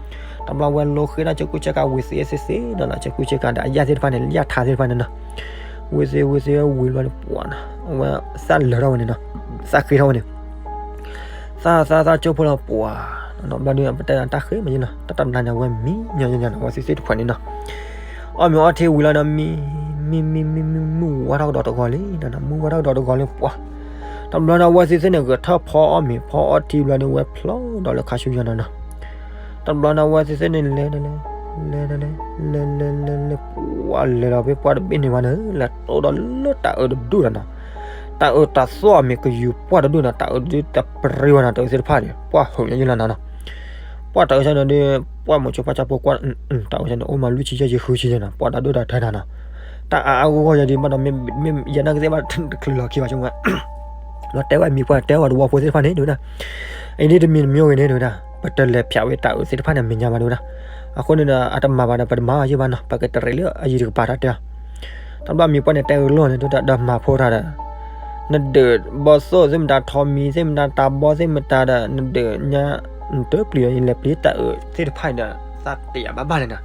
တဘျီဝဲလိဃ့ဒၣ်စဲးကူစဲးကးဝံၤသ့သ့သ့နီၤနီၤ, စဲးကူစဲးကးဒီးအယဲၢ်သ့ၣ်တဖၣ်န့ၣ် ယၢ်ထါသ့ၣ်တဖၣ်န့ၣ်နီၤ ဝံၤသ့ဝံၤသ့ဝံၤလီၤန့ၣ် ပှၤနီၤ အဝဲသၣ်လၢာ်ထီၣ်ဝဲန့ၣ်နီၤ, သၣ်ဃ့ထီၣ်ဝဲန့ၣ်, သၣ်သၣ်သၣ်ကၠိဖိလီၤ ပှၤ, ဘျီဒုး ပတဲတၢ်ဃ့မးယဲနီၤ, တၢ်တဘျီန့ၣ် အဝဲမံညီညီညီနီၤ အဝဲသ့ၣ်သ့ၣ်တဖၣ်န့ၣ်နီၤ, အီၣ်မ့ၤအီထံဝံၤလီၤဒီး မံ မံ မံ မံ မံ မုၢ်ဝါထီၣ်ကဒီးတဂီၤလံနီၤ, မုၢ်ဝါထီၣ်ကဒီးတဂီၤလံ ပှၤ, တဘျီန့ၣ် အဝဲသ့ၣ်သ့ၣ်န့ၣ် ဂဲၤထၢၣ်ဖီအီၣ်မ့ၤ ဖီအီထံဘျီန့ၣ် ဝဲဖျိဒီးလၢခါဆူညါနီၤနီၤ တဘျီန့ၣ် အဝဲသ့ၣ်သ့ၣ်န့ၣ် လဲၤတလဲၤ လဲၤတလဲၤ လဲၤလဲၤလဲၤလဲၤ ပှၤလဲၤဒီးဖဲပှၢ်တဘ့ၣ်န့ၣ်ဘၣ်န့ၣ် လဲၤတိၢ်ဒီးလၢတၢ်အၢတဒူၣ်ဒီးနီၤ, တၢ်အၢတၢ်သီၣ်အမ့ၢ်ကယူၤပှၢ်တဒူၣ်နီၤ, တၢ်အၢဒုးတပရ့ဝဲနီၤ, တၢ်အၢသ့ၣ်တဖၣ်န့ၣ် ပှၢ်ဟုးညါယဲလီၤနီၤနီၤ, ပှၢ်တၢ်အၢဆၢန့ၣ်ဒီး ပှၢ်မိၤစိပၢ်ကၠီဖိကွၢ် တၢ်အၢဆၢန့ၣ် အိၣ်မးလွံၢ်ဆံယဲၢ်ဆံဃုဆံယဲနီၤ, ပှၢ်တၢ်ဒိၣ်တၢ်ထၢနီၤနီၤ, တၢ်အါအါဂီၢ်ဂီၢ်ယဲဒုး ဘၣ်ဒီးမ့ၢ်ယဲနာ်က့သ့ၣ်ဘၣ်တချုးလီၤခံဘၣ်ဆိကမိၣ် လီၤတဲဝဲမံၤပှၢ် တဲဝဲတဝီဖိသ့ၣ်တဖၣ်န့ၣ် တဲဝဲဒၣ်, အံၤဒ်တမံၤတမံၤအိၣ်ဂ့ၤန့ၣ် တဲဝဲဒၣ်, ပတလဲၤဖျးဝဲတၢ်အၢသ့ၣ်တဖၣ်န့ၣ် အမဲာ်ညါဘၣ် တဲဝဲဒၣ်, အဃိန့ၣ်ဒီး အတမၤဘၣ်ဒီး ပတမၤအီၤယဲဘၣ်နီၤ, ပကတရံးလၢအယံၤတကပၤတၢ်တဲအီၤ, တဘျီမံၤပှၢ်န့ၣ် တဲအၢလိာ်န့ၣ် တဲဝဲဒၣ် ဒီးမၤဖိတၢ်ဒီး နဒုးဘီသိၣ်သ့ၣ်မတၤ ထိးမံၤသ့ၣ်မတၤ တၢ်ဘီသ့ၣ်မတၤဒီး နဒုးညါ နတပျံၤဒီး ယလဲၤပျံၤတၢ်အၢသ့ၣ်တဖၣ်ဒီး သးတယာ်ဘၣ်ဘၣ်လဲၣ်နီၤ,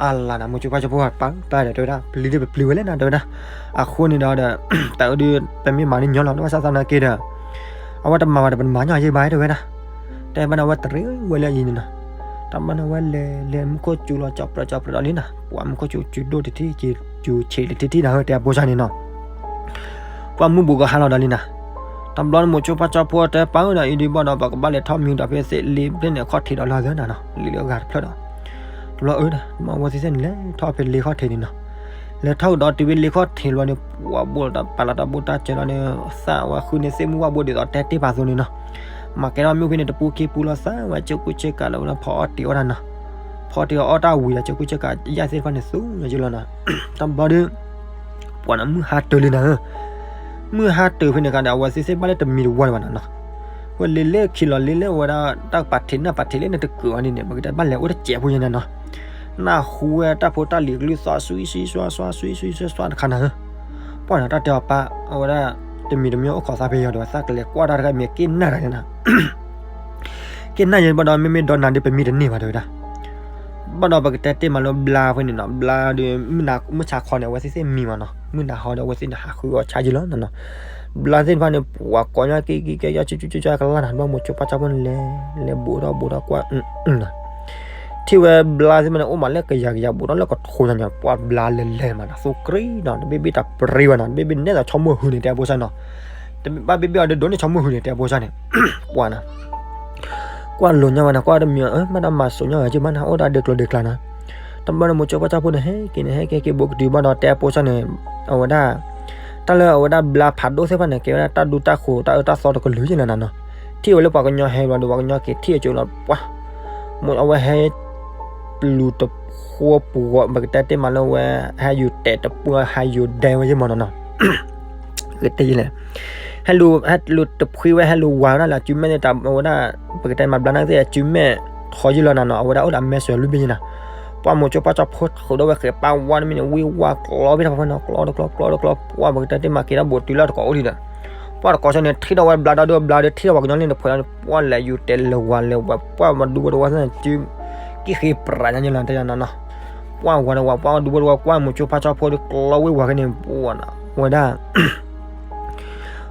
အလါနီၤ မိၤစိပၢ်ကၠီဖိပၢ် ပၢ်ဒီးတဲဝဲဒၣ် ပျံၤဒုးပပျံၤဝဲလဲၣ်နီၤ တဲဝဲဒၣ်, အဃိန့ၣ်ဒီး တၢ်အၢဒုး ပမ့ၢ်မၤန့ၢ်ညီလီၤ ဘၣ်ဆၣ်သနာ်က့ဒီး အဝဲတမၤဘၣ်ဒီး ပတမၤညီယဲဘၣ် တဲဝဲဒၣ်, တဲဘၣ်န့ၣ် အဝဲတရံးဝဲလၢအယံၤန့ၣ်နီၤ, တၢ်ဘၣ်န့ၣ် အဝဲလဲၤလဲၤမူခိၣ်စူၤလီၤ ကၠီၣ်ပြၢးကၠီၣ်ပြၢးဒီးလံနီၤ, ပှၤမူခိၣ်စူၤစူၤဒိၣ်တထံၣ်က့ၤ စူၤဆံးတထံၣ်ထံၣ်နၤဧၢ တဲအဖိစၢ်န့ၣ်နီၤ ပှၢ်မုၢ်ဘူးကဟါလီၤဒီးလံနၤ, တဘျီန့ၣ် မိၤစိပၢ်ကၠီဖိတဲပၢ်ဧၢဒီး အံၤဒုးဘၣ်ဒီး ပကဘၣ်လဲၤထီၣ်မံၤဒီးဖဲသ့ၣ်လ့ဘျဲၣ်န့ၣ် အခီၣ်ထံးဒီးလီၤသၢနၤနီၤ လံာ်လၢအဂၤတဖျၢၣ်ဒီး, တဘျီအၢဒီး မ့ၢ်အဝဲသ့ၣ်သ့ၣ်န့ၣ် လဲၤထီၣ်ဖဲလ့ခီၣ်ထံးန့ၣ်နီၤ, လဲၤထီၣ်ကဒီးတုၤဖဲလ့ခီၣ်ထံးလီၤန့ၣ် ပှၤဘိၣ်ဒီးပာ်လီၤတၢ်ဘိၣ်တၢ်စၢၤလီၤန့ၣ် သးဝဲဃုန့ၢ်သ့ၣ်မုၢ်ဝၣ်ဘိဒ်သိး တဲတ့ၢ်ပာ်သိန့ၣ်နီၤ, မၤကဲထီၣ်မ့ၢ်ဖဲန့ၣ် တပူၤခံပူၤလီၤ သးဝဲစဲးကူစဲးကးလၢဝဲလၢဖီအီၣ်တ့ၤအီၣ်တၢ်နီၤ, ဖီအီၣ်တ့ၤအီၣ်တၢ်ဝံၤဒီး စဲးကူစဲးကးယၢ်သ့ၣ်တဖၣ်န့ၣ် သူညါယလီၤနီၤ, တဘျီဒီး ပှၤန့ၣ်မုၢ်ဟါတၢၤလံနၤဧၢ, မုၢ်ဟါတၢၤဖဲန့ၣ်အခါဒီး အဝဲသ့ၣ်သ့ၣ်ဘၣ်လၢတမံၤတဝီလၢၤဘၣ်နီၤနီၤ, ဝဲလ့လ့ခံလီၤ လ့လ့ဝဲဒၣ် တၢ်ပာ်ထံးနၢ်ပာ်ထံးလၢနတကုာ်အီၤန့ၣ်န့ၣ် ပကတဲဘၣ်လဲၤအိၣ်တစဲးဖိယဲနၤနီၤ, နၢ်ဟူဝဲတၢ်ဖိတၢ်လံၤကလုၢ်သီ စွံစွံစွါစွါ စွံစွံစွါစွါတခါနၤဧၢ, ပှၢ်န့ၣ်တၢ်တဲအီၤပၢ် အဝဲဒၣ် တမံၤတမံၤအိၣ်ခိးသးဖဲယီၤဒီး သးကလဲၤကွၢ်တၢ်တခါမ့ၢ်က့ၤနၢ်တၢ်န့ၣ်နီၤ က့ၤနၢ်ယဲဘၣ်ဒီး မ့မ့ၢ်ဒီးနၤဒီး ပမံတန့ၢ်ဘၣ်တဲဝဲဒၣ်, ဘၣ်ဒီးပကတဲတ့ၢ်မးလၢဘျါဖဲန့ၣ်နီၤ, ဘျါဒီး မုၢ်ဆါခီန့ၣ် အဝဲသ့ၣ်သ့ၣ်မံမးနီၤ, မုၢ်နၤဟီဒီး အဝဲသ့ၣ်န့ၣ် ဟးဃုအီၣ်ဆါယံၤလီၤနီၤနီၤ, ဘျါသ့ၣ်တဖၣ်န့ၣ် ပှၤကိးညီက့ၤက့ၤက့ၤ ယကကကကကလါနၤ ဘၣ်မိၤစိပၢ်ကၠီဖိန့ၣ်လဲၤ လဲၤဘူးထီၣ်ဘူးထီၣ်ကွၢ် ထံၣ်ဝဲဘျါသ့ၣ်တဖၣ်န့ၣ် အိၣ်မးလၢကယၤကယၤဘူးထီၣ်လၢကထိညါညါ ပှၤဘျါလဲၤလဲၤမးနီၤ သူကြံနီၤ တဘ့ၣ်ဘ့ၣ်တၢ်ပြံဝဲနီၤ တဘ့ၣ်ဘ့ၣ်နဲသိးဆိကမိၣ်ဟုန့ၣ် တဲအဖိစၢ်နီၤ, တဘ့ၣ်ဘၣ်ဘ့ၣ်ဘ့ၣ်အီၤဒီးဒိးန့ၢ်ဆိကမိၣ်ဟုန့ၣ် တဲအဖိစၢ်န့ၣ်, ပှၤနီၤ ကွၢ်လိၤညါဝဲနီၤ ကွၢ်တမံၤ မ့ၢ်တၢ်မၤစိးညါဝဲက့ၤမးနီၤ အိၣ်ဒၣ်ဒဲးကျိၤဒဲးကျါနီၤ, တဘျီန့ၣ် မိၤစိပၢ်ကၠီဖိန့ၣ် ဟဲက့ၤန့ၣ် ဟဲက့ၤက့ၤဘူးကတုၤဘၣ်ဒီး တဲအဖိစၢ်န့ၣ် အဝဲဒၣ် တၢ်လၢအဝဲဒၣ်ဘျါဖးဒိၣ်သ့ၣ်တဖၣ်န့ၣ် ကဲဝဲဒၣ်တၢ်ဒူတၢ်ဃိး တၢ်အၢတၢ်သီတကလုာ်ယဲလီၤနၤနီၤ, ထံၣ်ဝဲလၢပှၤကညီဟဲဘျီဒီး ပှၤကညီက့ၤထံၣ်အကၠိလီၤ ပှၤ မိၢ်အဝဲဟဲ လူၤတဖိပူၤဂီၤ ပကတဲတ့ၢ်မးလၢဝဲ ဟဲယူၤတဲာ်တပူၤ ဟဲယူၤဒဲဝဲယဲမးနီၤနီၤ ကတဲယဲလဲၣ် ဟဲလူၤ ဟဲလူၤတဖှံဝဲ ဟဲလူၤဝၤဝဲဒၣ်လၢအစုမဲာ်န့ၣ် တၢ်အဝဲဒၣ် ပကတဲမးဘျါနာ်က့သ့ၣ် အစုမဲာ်ထီယဲလီၤနၤနီၤ အဝဲဒၣ်အိၣ်ဒီးအမဲာ်စွဲလွံၢ်ဘ့ၣ်ယဲနၤ, ပှၢ်မိၤကၠိဖါကၠီဖိထုးဒီးဝဲဃဲးပၢ်ဝါတမံၤန့ၣ် ဝံၢ်ဝါကျီဘ့ၣ်တၢ်ဖီဖဲန့ၣ် ကျီတကျီ ကျီတကျီ ကျီတကျီ ပှၢ်ပကတဲတ့ၢ်မၤက့ၤတၢ်ဘူးတုၤလၢတကိးအိၣ်ဒံးဒီး ပှၢ်တကိးဆၢန့ၣ် ထံၣ်ဒီးဝဲဘျါဒီးဒိဘျါဒီး ထံၣ်ဒီးပှၤကညီန့ၣ်တဖုလီၤန့ၣ် ပှၢ်လဲၤယူၤတဲလဲၤဝၤလဲၤဝၤ ပှၢ်မၤဒူဘိတဝီသ့ၣ်န့ၣ် စု ကံၣ်ဃ့ပြးညါယလီၤ တဲယနီၤနီၤ ပှၢ်ဝၤဒီးဝၤ ပှၢ်ဒူဘိတဝီ ပှၢ်မိၤကၠိဖါကၠီဖိဒီး ကျီဝံၢ်ဝၤခဲန့ၣ် ပှၢ်နၤ ဝဲဒၣ်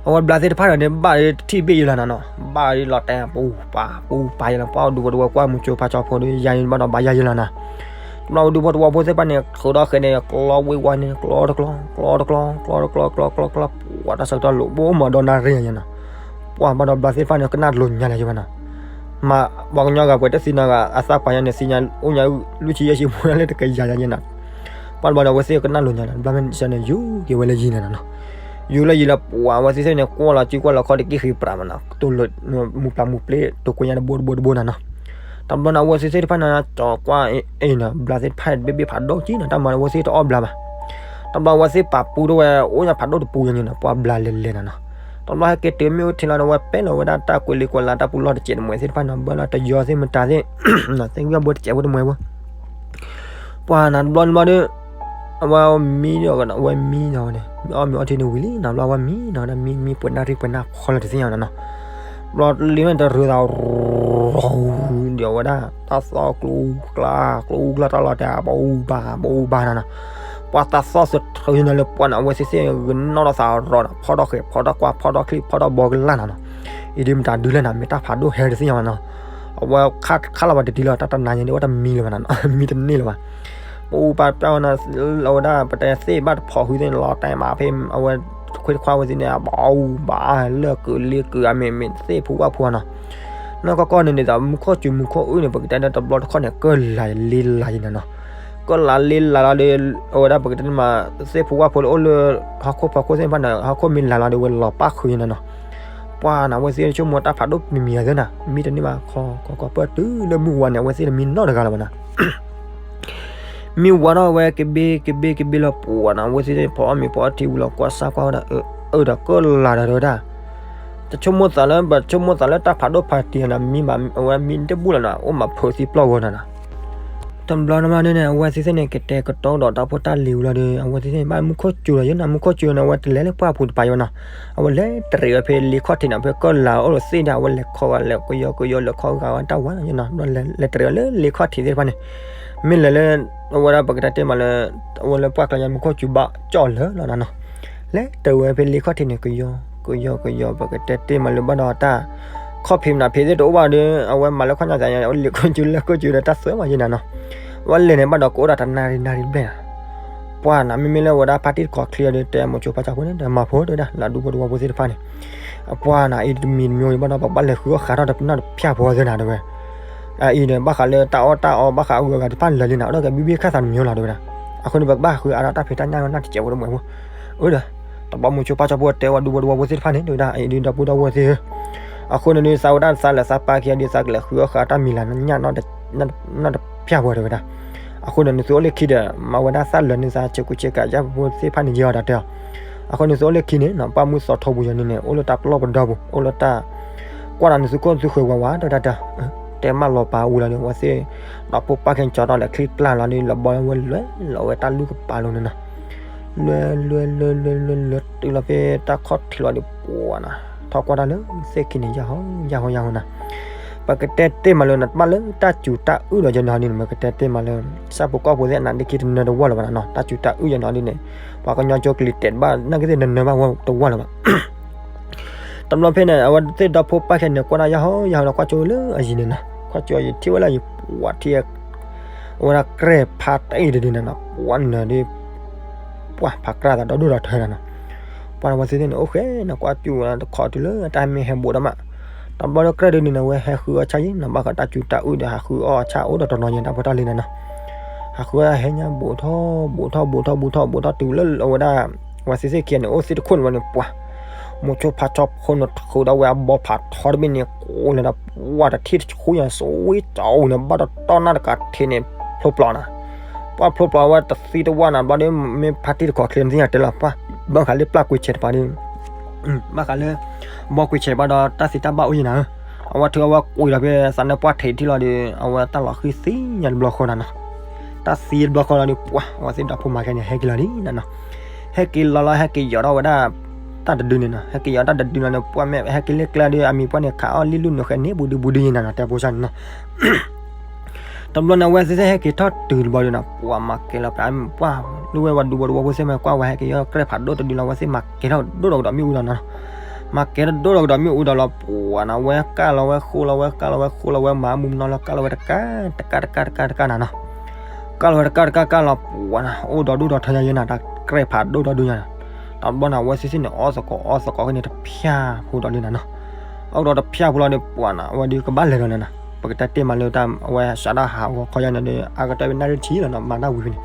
အဝဲဘျါသ့ၣ်တဖၣ်န့ၣ် ဘၣ်ဒ်တထံၣ်ဘ့ၣ်ယလီၤနၤနီၤ ဘၣ်ဒ်လီၤတဲာ် ပူၤပာ် ပူၤပာ်ယလီၤ ပှၢ်ဒူဘိတဝီ ပှၢ်မိၤကၠိဖါကၠီဖိဒီး ယၤန့ၣ်ဘၣ်ဒီးဘၣ်ယၤယလီၤနၤ တဘျီဒူဘိတဝီဖိသ့ၣ်တဖၣ်န့ၣ် ထုးဒီးဃဲးန့ၣ် ကျီဝံၢ်ဝၤန့ၣ် ကျီတကျီ ကျီတကျီ ကျီတကျီ ကျီတကျီ ကျီတကျီ ပှၢ်တၢ်ဆၢကတီၢ်လိာ်ဘိမၤဒီးနၣ်ရံၣ်ယနီၤ ပှၢ်ဘၣ်ဒီးဘျါသ့ၣ်တဖၣ်န့ၣ် ကနၣ်လိာ်ညါလၢယဝဲနီၤ မ့ၢ်ပှၤကညီဂၤပှဲၤတသ့ၣ်နီၣ်ဂၤ အသးပှၢ်ညါန့ၣ် သ့ၣ်ညါအိၣ်ညါ လွံၢ်ဆံယဲၢ်ဆံမူလၢတကယၤညါယနီၤ ပှၢ်တဘျီဒီးအဝဲသ့ၣ်ကနၣ်လိာ်ညါလီၤ တဘျီဖဲန့ၣ်ဆၢန့ၣ် ယူၤက့ၤဝဲလၢယံၤန့ၣ်နီၤ ယူၤလၢယံၤလၢပှၢ်အဝဲသ့ၣ်သ့ၣ်န့ၣ် ကွၢ်လီၤစုကွၢ်လီၤခီဒီးကံၣ်ဃ့ပြးမးနီၤ တိၢ်လၢ မူၤပျၢ်မူၤပျ့ၤ တိၢ်ကွဲညါတဘိတဘိတဘိနၤနီၤ တဘျီန့ၣ် အဝဲသ့ၣ်သ့ၣ်တဖၣ်န့ၣ် ကၠီၤကွၢ်အံၤနီၤ ဘျါသ့ၣ်တဖၣ်ဘ့ၣ်ဘ့ၣ်ဖးဒိၣ်ကံနီၤ တၢ်မၤအဝဲသ့ၣ်တအီၣ်ဘျါဘၣ် တဘျီအဝဲသ့ၣ်ပာ်ပူၤတဝဲ အိၣ်ညါဖးဒိၣ်တပူၤညါန့ၣ်နီၤ ပှၢ်ဘျါလဲၤလဲၤနၤနီၤ တဘျီဟဲက့ၤတုၤမ့ၢ်အိၣ်ထံလီၤန့ၣ် အဝဲပဲလီၤဝဲဒၣ်တၢ်ကွဲးလံာ်ကွဲးလးတၢ်ပူၤလီၢ်တစဲးတမှဲးသ့ၣ်တဖၣ်နီၤ ဘၣ်လီၤတယီၤသ့ၣ်မတၤသ့ၣ် သ့ၣ်ဝံၣ်ဘိတစဲးဖိတမှဲးဖိ ပှၢ်နၤတဘျီတဘျီဒီး အဝဲမံဒီး အဝဲမံဒီးန့ၣ် မ့ၢ်အီၣ်မ့ၢ်အီထံန့ၣ်ဝံၤလံနီၤ ဘျီအဝဲမံနီၤ မံမံပှဲၤနၣ်ရံၣ်ပှဲၤနၣ်ခီလီၤတသ့ၣ်ညါနီၤ ဘျီလံမ့ၢ်တရၢသး ဒီးဝဲဒၣ် တၢ်သီကျိကျါ ကျိကျါတၢ်လီၤတဲာ် ဘၣ်အူဘၣ် ဘၣ်အူဘၣ်နၤနီၤ ပှၢ်တၢ်သီၣ်သထြၢယနီၤလၢပှၢ်န့ၣ် အဝဲသ့ၣ်သ့ၣ်ဂ့ၤနီၣ်ထီၣ်သးရီဒီး ဖီၣ်ထီၣ်ဃဲး ဖီၣ်ထီၣ်ကွၢ် ဖီၣ်ထီၣ်ချံ ဖီၣ်ထီၣ်ဘီကလၢ်နၤနီၤ အံၤဒ်မတၤဒုလဲၣ်နၤ မ့ၢ်တၢ်ဖးဒိၣ်ဟဲတသ့ၣ်ညါဘၣ်နီၤ အဝဲခးခးလီၤဘၣ်တဒ်လီၤ တၢ်တနၤညါဒ်ဝဲတမံလၢၤဘၣ်နၤနီၤ မံတန့ၢ်လၢၤဘၣ် ပှၢ်ပှၢ်ဝဲနၤ အဝဲဒၣ်ပတဲသ့ၣ်ဘၣ်တဖီၣ်ဃုသ့ၣ်န့ၣ် လီၤတဲာ်မးဖဲ အဝဲခွ့တခွါဝဲသ့ၣ်န့ၣ် ဘၣ်အူဘၣ်လၢကုာ်လ့ကုာ်အမ့ၢ်မ့ၢ်သ့ၣ်ဖိဝၣ်ဖိနီၤ နီၢ်ကီၢ်ကီၢ်န့ၣ်န့ၣ်ဒီး မူခိၣ်စူၤမူခိၣ်အုၣ်န့ၣ် ပကတဲဒီးတဘျီတခီၣ်န့ၣ် ကၢၢ်လၤလ့လၤယနီၤနီၤ ကၢၢ်လၤလ့လၤလီၤဒီး အဝဲဒၣ်ပကတဲန့ၣ်မး သ့ၣ်ဖိဝၣ်ဖိလၢအိၣ်လၢ ဟီၣ်ခိၣ်ဖီခိၣ်သ့ၣ်တဖၣ်န့ၣ် ဟီၣ်ခိၣ်မ့ၢ်လၤလီၤဒီး ဝဲလီၤပၣ်ဃုာ်ယနီၤနီၤ ပှၢ်နၤ အဝဲသ့ၣ်ဆိကမိၣ်တၢ်ဖးဒိၣ်မံၤမံၤယၤသ့ၣ်နၤ မံတန့ၢ်ဘၣ် ခီခီခီပၢၢ်တုၤလၢမုၢ်ဝါန့ၣ် အဝဲသ့ၣ်တမံနီတဂၤလၢၤဘၣ်နၤ မံဝါထီၣ်ဝဲကဘ့ကဘ့ကဘ့လၢပှၢ်နၤ အဝဲသ့ၣ်ဖီအီၣ်မ့ၤဖီအီထံဝံၤလီၤ ကွၢ်စၢ်ကွၢ်ဝဲဒၣ် အၢ ဒီးကၢၢ်လၤဒီးဝဲဒၣ် တဆိကမိၣ်သးလၢ ပဆိကမိၣ်သးလၢတၢ်ဖးဒိၣ်ဖးတံၢ်နၤ မံဘၣ် အဝဲမံတဘူၣ်လီၤနၤ အိၣ်မးဖုးသံပျီၢ်ဂီၤနၤနီၤ တဘျီတဘျီန့ၣ် အဝဲသ့ၣ်သ့ၣ်န့ၣ် ကတဲာ်ကတီၤဒီးတၢ်ဖိတၢ်လံၤဝံၤလီၤဒီး အဝဲသ့ၣ်သ့ၣ်န့ၣ် ဘၣ်မူခိၣ်စူၤလီၤယနီၤ မူခိၣ်စူၤန့ၣ် အဝဲတလဲၤလၢပှၢ်ပူၤတပၤယဝဲနီၤ အဝဲလဲၤတရံးဝဲဖဲလ့ခီၣ်ထံးန့ၣ် ဖဲကၢၢ်လၤအိၣ်လီၤသ့ၣ်ဒၣ် အဝဲလဲၤခီဂာ်လဲၤကယီကယီလဲၤခီဂာ်ဝဲတၢ်ဝါလီၤယနီၤ လဲၤတရံးဝဲလၢလ့ခီၣ်ထံးသ့ၣ်တဖၣ်န့ၣ် မ့ၢ်လဲၤလၢ အဝဲဒၣ်ပကတဲတ့ၢ်မးလၢ အဝဲလၢပှၢ်ကျါညါမူခိၣ်စူၤဘၣ်ကၠီၣ်လၢာ်လီၤနၤနီၤ လဲၤတရံးဝဲဖဲလ့ခီၣ်ထံးန့ၣ် ကယီ ကယီကယီ ပကတဲတ့ၢ်မးလၢဘၣ်ဒီးတၢ် ခီၣ်ဖံးမနုၤဖံးသ့ၣ်တအိၣ်ဘၣ်ဒီး အဝဲမၤလၢခီၣ်ညါသးညါ အဝဲလ့ခိၣ်စူၤလၢခိၣ်စူၤဒီးတၢ်သွဲမးယနီၤနီၤ အဝဲလဲၤန့ၣ်ဘၣ်ဒီးကအိၣ်ဒီးတနၣ်ရံၣ်နၣ်ရံၣ်တဘျဲၣ်နၤ ပှၢ်နၤ မ့မ့ၢ်လၢဝဲဒၣ်ဖါတံၢ်တခီချ့ဒီး တဲမိၤဆိဖါကၠီဖိန့ၣ်ဒီး မၤဖိတဝဲဒၣ် လၢဒူဖိတဝီဖိသ့ၣ်တဖၣ်န့ၣ် အပှၢ်နၤ အံၤတမံၤတမံၤဝံၤဘၣ်ဒီး ပဘၣ်လဲၤဃုအီၣ်ဃးထီၣ်တပနီၣ်တဖၠၣ်ဖိသ့ၣ်နၤတဝဲ အအံၤဒီး ဘၣ်ဃးလၢတၢ်အီၣ်တၢ်အီ ဘၣ်ဃးအဂုၤအဂၤတဖၣ်လၢာ်လံနၤ အိၣ်ဒီးကဘံၣ်ဘ့ၣ်ခၣ်သးတမံၤလီၤတဝဲဒၣ် အဃိန့ၣ် ပကဘၣ်ဃုအါထီၣ်တၢ်ဖံးတၢ်ညၣ်ဝဲနၢ်တစဲးဖိတမှဲးဖိ အၢဒီး တဘျီမိၤဆိဖါကၠီဖိတဲဝဲဒူဖိတဝီဖိသ့ၣ်တဖၣ်န့ၣ် တဝဲဒၣ် အံၤဒ်ဒီပုၢ်ဒီဝဲၢ်သ့ၣ်ဧၢ အဃိန့ၣ်ဒ်သးဝဲဒၣ်သးလဲၤသးပာ်က့ၤအီၤဒ်သးကလဲၤဃုအီၣ်ဃးတၢ်မံၤလၢ်ညၣ် နီၢ်တဖၠၣ်ဖိတဝဲဒၣ် အဃိန့ၣ် နသုအိၣ်လၢခံဒီး မၤဝဲဒၣ်သးလၢာ်န့ၣ် သးဆဲးကူဆဲးကၤယၣ်ဖိသ့ၣ်တဖၣ်န့ၣ် ယဲအီၤဒီးတဲအီၤ အဃိန့ၣ် သုအိၣ်လၢခံန့ၣ်နီၤ ပှၢ်မုၢ်သီထီပူၤယၤန့ၣ်န့ၣ် အိၣ်လၢတၢ်ပလီၢ်ပဒီပူၤ အိၣ်လၢတၢ် ကွၢ်ဒီးနသုခိၣ်သုဃၢၤဝးဝး တဲဝဲဒၣ်တဲ တဲမးလီၤပာ်ဝံၤလီၤဒီး အဝဲသ့ၣ် ဒီးဖိပၢ်ခဲကၠီၤတီၢ်လဲၤချံပျၢ်လီၤဒီး လီၤဘီဝဲလွဲၢ်လီၤဝဲတၢ်လူၢ်ကပၤလိၤန့ၣ်နီၤ လွဲလွဲလွဲလွဲလွဲလွဲတုၤလီၤဖဲတၢ်ခီၣ်ထံးလီၤဒီး ပှၤနၤ ထီၣ်ကွၢ်တၢ်လၢသ့ၣ်ခံန့ၣ် ယၢ်ဟီယၢ်ဟီယၢ်ဟီနၤ ပကတဲတ့ၢ်မးလၢနတဘၣ်လၢတၢ်စူၤတၢ်အုၣ်ဒီးယနီၤဒ်န့ၣ် ပကတဲတ့ၢ်မးလၢ ဆၣ်ဖိကီၢ်ဖိသ့ၣ်အနါဒ့ခံတနၢၤတဝီလၢၤဘၣ်နၤနီၤ တၢ်စူၤတၢ်အုၣ်ယနီၤဒ်န့ၣ် ပှၤကညီကၠိကလံၤတဲာ်တဘၣ် နာ်က့သ့ၣ်နနၢၤဘၣ်ဝဲတဝီလၢၤဘၣ် တဘျီဖဲန့ၣ် အဝဲသ့ၣ်ဒီဖိပၢ်ခဲန့ၣ် ကွၢ်တၢ်ယၢ်ဟီယၢ်ဟီဒီး ကွၢ်ကၠိလၢအယံၤန့ၣ်နီၤ ကွၢ်ကၠိအယံၤထံၣ်ဝဲလၢယပှၤထံၣ် အဝဲဒၣ်ကြဲၢ်ဖးတၢ်အံၤတဒုန့ၣ်နီၤ ပှၤနၢၤဒ် ပှၤဖးကြၢ်သးဒီဒိၣ်ဒီထၢနၤနီၤ ပှၤဝဲသ့ၣ်သ့ၣ်န့ၣ် အိၣ်ဃဲနၤ ကွၢ်ကၠိဝဲတခီတုၤလၢတၢ်မ့ၢ်ဟဲဘူးဒီးမး တဘျီဒီးကြဲၢ်ဒုန့ၣ် အဝဲဟဲဃုအီၣ်ဆၣ်ယံၤနီၤ ဘၣ်ဃးတၢ်စူၤတၢ်အုၣ်ဒီး ဟးဃုအီၣ်ဆၣ်အိၣ်ဒီးတနီၤညါတၢ်ဖိတၢ်လံၤနၤနီၤ ဟးဃုအီၣ်ဟဲညါဘူးထီၣ် ဘူးထီၣ် ဘူးထီၣ် ဘူးထီၣ် ဘူးထီၣ် တုၤလၢအဝဲဒၣ် ဝဲသ့ၣ်သ့ၣ်ခံဂၤန့ၣ် အိၣ်သ့ၣ်တခိၣ်န့ၣ်ဝဲန့ၣ် ပှၤ မိၤဆိဖါဆီဖိန့ၣ် ထုးဒီးဝဲအဘီဖးထီတဘ့ၣ်န့ၣ် ကိးလၢဒီး ပှၤတထံၣ်တဆူညါ စဝံကၠီဝံၤန့ၣ် ဘၣ်တတီၢ်နၢ်တကးထံးန့ၣ် ဖျိပျီနၤ ပှၤဖျိပျီဝဲတသံတဝၢ်နၤ ဘျီဒီး မ့ၢ်ဖါတံၢ်တခီချ့န့ၣ် သ့ၣ်ညါတဲလီၤ ပှၤ ဘၣ်ဃးလၢပျၢ်ကွံာ်ဆဲးတပၤဒီး ဘၣ်ဃးလၢ ဘီကွံာ်ဆဲးတပၤဒီး တၢ်သံတၢ်ဘၣ်အိၣ်ယံၤနၤဧၢ အဝဲထုးအဝဲကွံာ်ဒီးဖဲသးနၢပှၢ်ထံးထံၣ်လီၤဒီး အဝဲတၢ်လီၤဃံၤသ့ၣ်ညါတဘျီဃီနၤနီၤ တၢ်သံတဘျီဃီလီၤဒီး ပှၤအဝဲသ့ၣ်ဒီဖိမၤခဲန့ၣ် ဟဲက့ၤလီၤလံနၤနီၤ. ဟဲက့ၤလီၤလီၤ ဟဲက့ၤယီၤထီၣ်ဝဲဒၣ် တၢ်တဒုန့ၣ်နီၤ. ဟဲက့ၤယီၤတၢ်တဒုလီၤန့ၣ် ပှၤမ့ၢ်ဟဲက့ၤလၢကျဲဒီး အမံၤပှၢ်န့ၣ် ခးအီၣ်လံလူၢ်နုာ်ဃဲန့ၣ် ဘူးဒုဘူးဒုယဲနၤနီၤ တဲဖိဆၣ်န့ၣ်နီၤ. တဘျီန့ၣ် အဝဲသ့ၣ်ဟဲက့ၤထီၣ်တုၤတဘျီဒီးနီၤ ပှၤမၤကဲလီၤပှၤ ပှၤလၢဝဲပှၤဒူဖိတဝီဖိသ့ၣ်မး ကွၢ်ဝဲဟဲက့ၤယီၤကျဲဖးဒိၣ်တဒုလီၤ အဝဲသ့ၣ်မၤကဲထီၣ်ဒိၣ်ဒီးကဒီးမ့ၣ်အူဒီးနီၤ. မၤကဲထီၣ်ဒိၣ်ဒီးကဒီးမ့ၣ်အူဒီးလီၤ ပှၤနီၤ အဝဲကၢ်လီၤဝဲဃိလီၤဝဲကၢ်လီၤဝဲဃိလီၤဝဲမၤမူမနီၤလီၤ ကၢ်လီၤဝဲတကး တကးတကးတကးတကးနၤနီၤ. ကၢ်လီၤဝဲတကးတကးကၢ်လီၤ ပှၤနီၤ အိၣ်ဒီးဒိၣ်ဒီးထီယါယဲနၤ တၢ်ကျဲဖးဒိၣ်ဒီးဒုညါနီၤ. တဘျီန့ၣ် အဝဲသ့ၣ်သ့ၣ်န့ၣ် အီၣ်သကိးအီၣ်သကိးခဲန့ၣ် တဖၠၣ်ဖိဒီးလံနၤနီၤ. အီၣ်ဒီးတဖၠၣ်ဖိလီၤဒီး ပှၤနီၤ အဝဲဒီးကဘၣ်လဲၤလီၤနၤနီၤ. ပကတဲတ့ၢ်မးလၢတၢ် အဝဲစးဒၣ်ဟးဂီၤခီယါန့ၣ်ဒီး အကတၢၢ်ဝဲနၣ်ရံၣ်ထံလီၤနီၤ မၤတၢ်ဝံၤဖဲန့ၣ်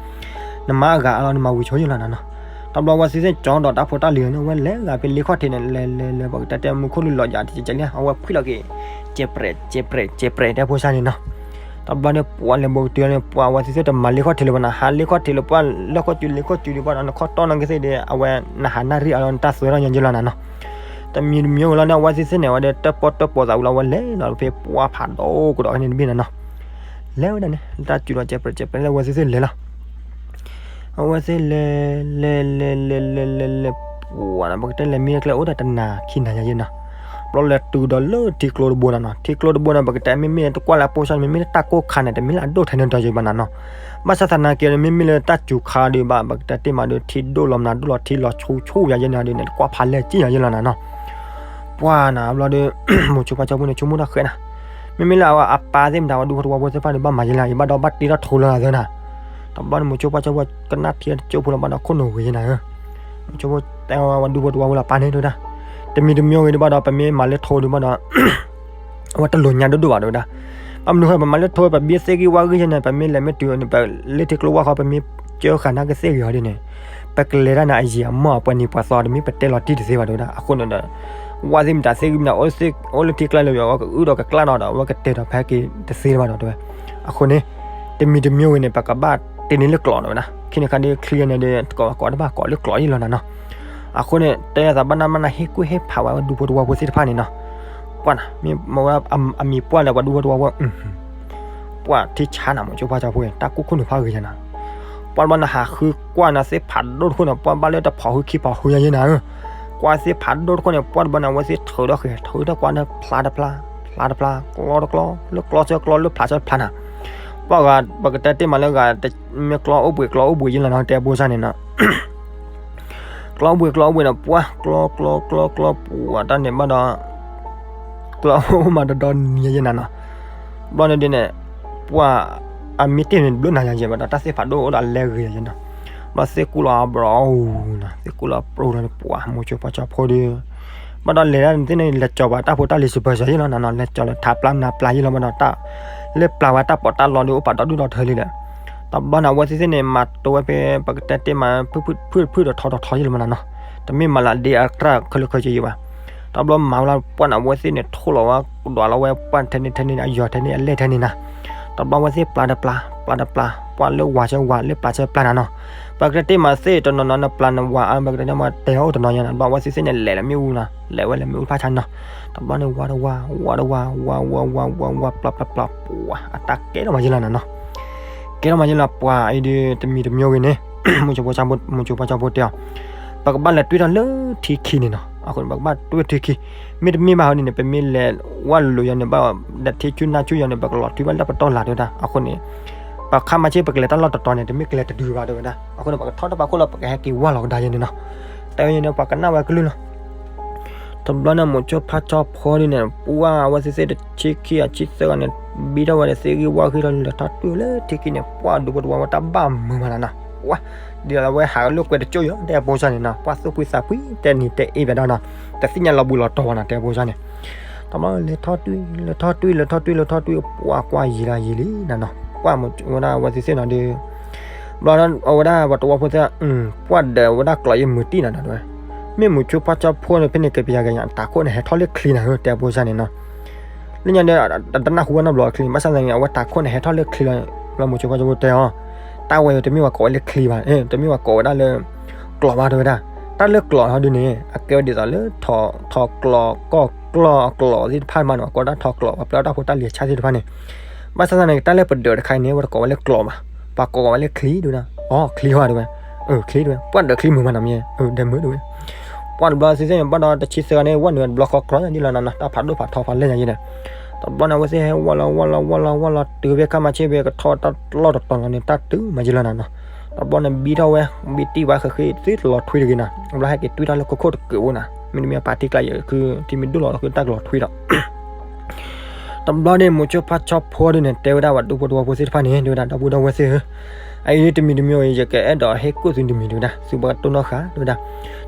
နမၤအဂၤအလီၤ နမၤဝံၤဆိယါလီၤနၤနီၤ. တဘျီအဝဲသ့ၣ်သ့ၣ်ကၠီဒီးတၢ်ဖိတၢ်လံၤန့ၣ် အဝဲလဲၤဂၤဖဲလ့ခီၣ်ထံးန့ၣ် လဲၤလဲၤလဲၤ ပကတဲတဲမူခိၣ်လုၢ်လီၤယၤတကဲးလံ အဝဲဖှံလီၤက့ၤ ကဲးပြဲး ကဲးပြဲး ကဲးပြဲး တဲဖိဆၣ်န့ၣ်နီၤ. တဘျီန့ၣ် ပှၤလဲၤဘိးကတုၤန့ၣ် ပှၤအဝဲသ့ၣ်သ့ၣ်တမၤလ့ခီၣ်ထံးလၢၤဘၣ်နီၤ ဟးလ့ခီၣ်ထံးလၢပှၤလၢခီၣ်စူၤလ့ခီၣ်စူၤဒံးဘၣ်ဒီး နခီၣ်တီၢ်နီၢ်ကသ့ၣ်ဒီး အဝဲနဟးနၣ်ရံၣ်အလီၤ နတၢ်သွဲထီၣ်ညါယဲလီၤနၤနီၤ. တမံၤတမံၤဝဲလီၤန့ၣ် အဝဲသ့ၣ်သ့ၣ်န့ၣ် အဝဲဒၣ်တၢၣ်ပီၣ်တၢၣ်ပီၣ်သးဝံၤလီၤ အဝဲလဲၤလီၤဖဲပှၤဖးဒိၣ်ကဒီးန့ၣ်တဘ့ၣ်နၤနီၤ. လဲၤဝဲဒၣ်န့ၣ် တၢ်စူၤဒီးကဲးပြဲး ကဲးပြဲးလၢအဝဲသ့ၣ်သ့ၣ်လဲၤလီၤ. အဝဲသ့ၣ်လဲၤ လဲၤ လဲၤ လဲၤ လဲၤ လဲၤ လဲၤ ပှၤနီၤ ပကတဲလဲၤမ့ၢ်ကျဲအိၣ်ဒီးတနၤခံနၤယါယဲနီၤ. ဘျီလဲၤတုၤဒီးလၢထံကျိတဘိနၤနီၤ ထံကျိတဘိန့ၣ် ပကတဲမ့မ့ၢ်တကွၢ်လၢအပိၢ်စၢ်န့ၣ် မ့မ့ၢ်လၢတၢ်ကိၢ်ခါန့ၣ် တမ့ၢ်လၢအဒိၣ်ထဲန့ၣ်ဒီးယဘၣ်နၤနီၤ. ဘၣ်ဆၣ်သနာ်က့န့ၣ် မ့မ့ၢ်လၢတၢ်စူၤခါဒံးဘၣ် ပကတဲတ့ၢ်မးဒီး ထံဒိၣ်လီၤမနုၤဒိၣ်လီၤ ထံလီၤဆူၣ်ဆူၣ်ယါယဲန့ၣ်ဒီးန့ၣ် တကွၢ်ဖးလဲၢ်က့ၢ်ယါယဲလီၤနၤနီၤ. ပှၤနီၤ ဘျီဒီး မိၤဆိပှၢ်ကၠီဖိန့ၣ် ဆိကမိၣ်တၢ်ဃဲနၤ မ့မ့ၢ်လၢအဝဲအပၢ်သ့ၣ်မတၤ ပှၤဒူဖိတဝီဖိသ့ၣ်တဖၣ်န့ၣ် ဘၣ်မၤယဲလီၤ ယဘၣ်ဒီးဘၣ်တ့ထီၣ်ထိလၢအသၢနၤ. တဘျီန့ၣ် မိၤဆိပှၢ်ကၠီဖိကနၣ်ထံတကၠိဖိလီၤဘၣ်ဒီး ခိၣ်နူာ်ဂ့ၤယဲနၤဧၢ. မိၤဆိဖိတဲဝဲပှၤဒူဖိတဝီဖိလၢအပၢ်န့ၣ်တဲဝဲဒၣ် တမံၤတမံၤဂ့ၤဒံးဘၣ်ဒီး ပမ့ၢ်မၤလၢထိဒံးဘၣ်ဒီး အဝဲတလိၣ်ညါဒိၣ်ဒိၣ်ဘၣ်တဲဝဲဒၣ်. ဘၣ်မနုၤဃိ ပမၤလၢထိ ပဘံသ့ၣ်ဂံၢ်ဝါဂံၢ်ယဲန့ၣ် ပမ့ၢ်လဲၤမ့ၢ်တုၤန့ၣ် ပလၢထံကျိဝၢ်ဃီ ပမ့ၢ်ကၢဃာ်နၢ်ကသ့ၣ်ဂ့ၤအီၤဒ်န့ၣ် ပကလဲၤတၢ်န့ၣ် အယံာ်အမီၢ်အပှဲၤနံၤပှဲၤသီ တမ့ၢ်ပတဲလီၤတံၢ်တသ့ဘၣ်တဲဝဲဒၣ်. အဃိန့ၣ်ဒီး ဝၣ်သ့ၣ်မတၤသ့ၣ်ဂံၢ်မတၤ အိၣ်လၢထံကျါလၢယွၤ အဝဲကအုၣ်ဒီးကကျၣ်ဒီး အဝဲကတဲာ်ဒီးဖဲက့ၤတသ့ဘၣ်ဒီးတဲဝဲ. အဃိန့ၣ် တမံၤတမံၤဂ့ၤန့ၣ် ပကဘၣ်တ့န့ၢ်လၢကျိာ်တဲဝဲဒၣ်. ခဲန့ၣ်ခါဒ်ချံယဲန့ၣ်ဒီး တကိးကိးတဘၣ်ကိးလၢကျိာ်ယဲလီၤနၤနီၤ. အဃိန့ၣ် တဲသးဘၣ်နၢ်ဘၣ်နၢ် ဟ့ၣ်ကူၣ်ဟ့ၣ်ဖးဝဲဒူဖိတဝီဖိသ့ၣ်တဖၣ်န့ၣ်နီၤ. ပှၤနီၤ မ့ၢ်မ့ၢ်ဝဲဒၣ်အမံၤပှၢ်လၢပှၤဒူဖိတဝီဖိ ပှၤထံဆါနၤ မိၤဆိပှၢ်ကၠီဖိ တၢ်ကူၣ်ခိၣ်နူာ်ဖးဂ့ၤယဲနၤ. ပှၤတဘျီနဟးဃုကွၢ်နၤသ့ၣ်ဖးဒိၣ်တခိၣ်န့ၣ် ပှၤဘၣ်လၢတဖီၣ်ဃုခံဖီၣ်ဃုယဲယဲနၤဧၢ. ကွၢ်သ့ၣ်ဖးဒိၣ်တခိၣ်န့ၣ် ပှၤတဘျီန့ၣ် အဝဲသ့ၣ်ထုးထီၣ်ဃဲၤ ထုးထီၣ်ကွၢ်န့ၣ် ဖျါတဖျါ ဖျါတဖျါ ကျီတကျီ လၢကျီဆၢကျီ လၢဖျါဆၢဖျါနၤ. ပှၤဂၤ ပကတဲတ့ၢ်မးလၢဂၤ မ့ၢ်ကျီအိၣ်ဘှံးကျီအိၣ်ဘှံးယဲလီၤနီၤ တဲဖိဆၣ်န့ၣ်နီၤ. ကျီအိၣ်ဘှံးကျီအိၣ်ဘှံးန့ၣ် ပှၤကျီကျီကျီကျီ ပှၤတၢ်န့ၣ်ဘၣ်ဒီး ကျီအိၣ်မးဒီးဒီနံၤယဲနၤနီၤ. ဘျီန့ၣ်ဒ်န့ၣ် ပှၤ အမံတ့ၢ်န့ၣ်ဘျုးနၤယဲဘၣ်ဒီး တၢ်သ့ၣ်ဖးဒိၣ်အိၣ်ဒီးအလဲဂ့ၤယဲနီၤ. ဘျီသ့ၣ်ကူၣ်လီၤအဘြီအူနီၤ သ့ၣ်ကူၣ်လီၤပြူလီၤန့ၣ် ပှၤမိၤဆိပှၢ်ကၠီဖိဒီး ဘၣ်ဒီးလဲၤဒၣ်န့ၣ်သ့ၣ်န့ၣ် လဲၤကၠီၤဘၣ်တၢ်ဖိတၢ်လံၤစံးပၢၤစၢၤယဲလီၤနီၤနီၤ လဲၤကၠီၤလၢထးပျၢ်နးပျၢ်ယဲလီၤဘၣ်ဒီး တၢ်လၢပျၢ်ဝဲတၢ်ပီးတၢ်လီဒီးအိၣ်ပာ်ဒီဒူၣ်ဒီထၢလံဒီး တဘျီန့ၣ် အဝဲသ့ၣ်သ့ၣ်န့ၣ် မၤတိဝဲဖဲ ပကတဲတ့ၢ်မး ဖုၣ်ဖုၣ်ဖုၣ်ဒီးထီဒီးထီယဲလီၤမးနီၤနီၤ. တမ့ၢ်မၤလၢဒ့အကြၢးခဲလၢာ်ခဲဆ့ယဲဘၣ်. တဘျီမၤဝဲလၢပှၢ်န့ၣ် အဝဲသ့ၣ်န့ၣ် ထိၣ်လီၤဝဲ ကဒွးလီၤဝဲပှၢ်ထဲန့ၣ်ထဲန့ၣ် အယီၤထဲန့ၣ် အလဲၢ်ထဲန့ၣ်နၤ. တဘျီအဝဲသ့ၣ်ပျၢ်တပျၢ် ပျၢ်တပျၢ် ပှၢ်လၢဝၤဆၢဝၤ လၢပျၢ်ဆၢပျၢ်နၤနီၤ. ပကတဲတ့ၢ်မးသ့ၣ်တနီၤနီၤ နပျၢ်နဝၤ ပကတဲတ့ၢ်မးတဲအီၤအိၣ်တနီၤယဲနၤ. တဘျီအဝဲသ့ၣ်သ့ၣ်န့ၣ် လဲၤလၢမ့ၣ်အူနီၤ လဲၤဝဲလၢမ့ၣ်အူတဖၣ်ဆါနီၤ. တဘျီန့ၣ် ဝါတဝါ ဝါတဝါ ဝါ ဝါ ဝါ ဝါ ဝါ ပျၢ် ပျၢ် ပျၢ် ပှၤ အတၢ်ကဲထီၣ်မးယဲလီၤနၤနီၤ. ကဲထီၣ်မးယဲလီၤ ပှၤအံၤဒီး တမံၤတမံၤဂ့ၤန့ၣ် မိၤဆိဖိ မိၤဆိဖိကၠီဖိတဲအီၤ ပကဘၣ်လဲၤတွံၢ်ထီၣ်လၢထံခံန့ၣ်နီၤ. အဃိန့ၣ် ပကဘၣ်တွံၢ်ထံခံ မ့တမ့ၢ်ဘၣ်ဟီဒ်န့ၣ် ပမ့ၢ်လဲၤဝၣ်လိာ်ယီၤန့ၣ် ဘၣ်ဒီးထံဆူၣ်နၢ်ဆူၣ်ယီၤန့ၣ် ပကလီၤထွံဘၣ်လၢပတီၢ်လၢ်တဲဝဲဒၣ်. အဃိန့ၣ် ပခါမၤဆ့ ပကလဲၤတၢ်လီၢ်တတီၤန့ၣ် တမ့ၢ်ကလဲၤတတုၤဘၣ်တဲဝဲဒၣ်. အဃိန့ၣ် ပကထီၣ်တၢ်ပာ်ခိၣ်လီၤ ပကဟဲက့ၤဝၢ်လီၤကဒါယဲန့ၣ်နီၤ. တဲဝဲန့ၣ် ပှၤကနၣ်ဝဲကလုၢ်လီၤ. တဘျီန့ၣ် မိၤဆိဖါကၠီဖိဒ်န့ၣ် ပှၤအဝဲသ့ၣ်သ့ၣ်တဆံခံအဆံသၢဂၤန့ၣ် ဘံထီၣ်ဝဲဒီးသ့ၣ်ဂံၢ်ဝၣ်ဂံၢ်ထီၣ်လၢထီၣ်တွံၢ်လၢထံခံန့ၣ် ပှၤဒူဖိတဝီဖိတၢ်ဘၣ်မုာ်မးနၤနီၤ. ပှၤ ဒ်သိးလၢအဝဲဟးလိာ်ကွဲတကၠိၢ်ယီၤ တဲအဖိဆၣ်န့ၣ်နီၤ ပှၤသူၣ်ဖှံသးဖှံတဲနံၤတဲအ့ၣ်ဘၣ်ဒၣ်နီၤ တသ့ၣ်ညါလီၤဘှံးလီၤတီၤဘၣ်နီၤ တဲအဖိဆၣ်န့ၣ်. တဘျီလဲၤထီၣ်တွံၢ် လဲၤထီၣ်တွံၢ် လဲၤထီၣ်တွံၢ် လဲၤထီၣ်တွံၢ် ပှၤကွၢ်ယံာ်လၢယံာ်လံနၤနီၤ ပှၤမိၤဆိဝဲဒၣ်အဝဲသ့ၣ်သ့ၣ်နီၤဒီး ဘျီအဝဲဒၣ်ပှၤတဝီဖိသ့ၣ် ပှၤဒီးဝဲဒၣ်ကျိးယဲမုာ်တံၢ်နၤနီၤတဲဝဲ. မ့ၢ်မိၤဆိဖါကၠီဖိန့ၣ် ဖဲန့ၣ်ကပယၤကညး တၢ်ခိၣ်န့ၣ်ဟဲထီၣ်လၢချံနၤဧၢ တဲအဖိဆၣ်န့ၣ်နီၤ. လၢညါဒီး တနၢ်ဟူဝဲနီတဘျီချံ ဘၣ်ဆၣ်သနာ်က့ အဝဲတၢ်ခိၣ်န့ၣ်ဟဲထီၣ်လၢချံလီၤ. ဘျီမိၤဆိဖါကၠီဖိတဲအီၤ တၢ်ဝဲအံၤတမ့ၢ်ပှၤကိးဝဲလၢချံဘၣ် တမ့ၢ်ပှၤကိးဝဲဒၣ်လၢ ကျိးဘၣ်တဲဝဲဒၣ်. တၢ်လၢကျိးဟီဒ်န့ၣ် အကဲဝဲဒ်သိးလၢ ထီၣ်ကျိးကီၢ်ကျီၢ်အကျိးသ့ၣ်တဖၣ်မးနီၤ ကိးဒၣ်ထီၣ်ကျိး ပှၤပျဲတၢ်ဖိတၢ်လံၤဆါသ့ၣ်တဖၣ်န့ၣ်. ဘၣ်ဆၣ်သနာ်က့ တၢ်လၢပဒၢးတခါအံၤန့ၣ် ပှၤတကိးဝဲလၢကျိးဘၣ်. ပှၤကိးဝဲလၢချံတဲဝဲဒၣ်, အိ ချံဟီတဲဝဲ, အၢ ချံတဲဝဲ, ပှၢ်ဒီးချံမုာ်မးနီၤမ့ၢ်, အၢ ဒဲမုာ်တဲဝဲ, ပှၢ်တဘျီသ့ၣ်ညါဘၣ်ဒီးတဆံသၢဂၤန့ၣ် ဝဲနုာ်တဘျီဃီကြီယၤဒ်လီၤနီၤနီၤ, တၢ်ဖးဒိၣ်ဖးထီဖးလဲၢ်ညါယဲဒီး, တဘျီန့ၣ် အဝဲသ့ၣ်ဟဲဝဲလီၤဝဲလီၤဝဲလီၤဝဲလီၤ တုၤဖဲခါမၤဆ့ဖဲကထီၣ်တၢ်လီၢ်တတီၤလီၤန့ၣ် တၢ်တုၤမးယဲလီၤနီၤနီၤ, တဘျီန့ၣ် ဘံထီၣ်ဝဲ, ဘံတံၢ်ဝဲဃ့ဃ့သုတလီၤထွံတဂ့ၤနီၤ, ဘျီဟဲက့ၤတွံၢ်တၢ်လၢခိခိၣ်တကၢးအိၣ်နီၤ, မ့တမ့ၢ်ပာ်ထံကျါယဲၢ်ခု ထံမ့ၢ်ဒိၣ်လီၤလီၤဃုတၢ်ကလီၤထွံဒီး တဘျီန့ၣ် မိၤဆိဖါဆီဖိဒုန့ၣ် တဲဝဲဒၣ်ပှၤဒူဖိသဝီဖိသ့ၣ်တဖၣ်န့ၣ် တဲဝဲဒၣ်ဒီပုၢ်ဒီဝဲၢ်သ့ၣ်ဧၢ, အအံၤတမံၤတမံၤအံၤ ယကအဲၣ်ဒိးဟ့ၣ်ကူၣ်သုတမံၤတဲဝဲဒၣ်, သုဘၣ်ကတိၢ်နီၣ်ဃာ်တဲဝဲဒၣ်,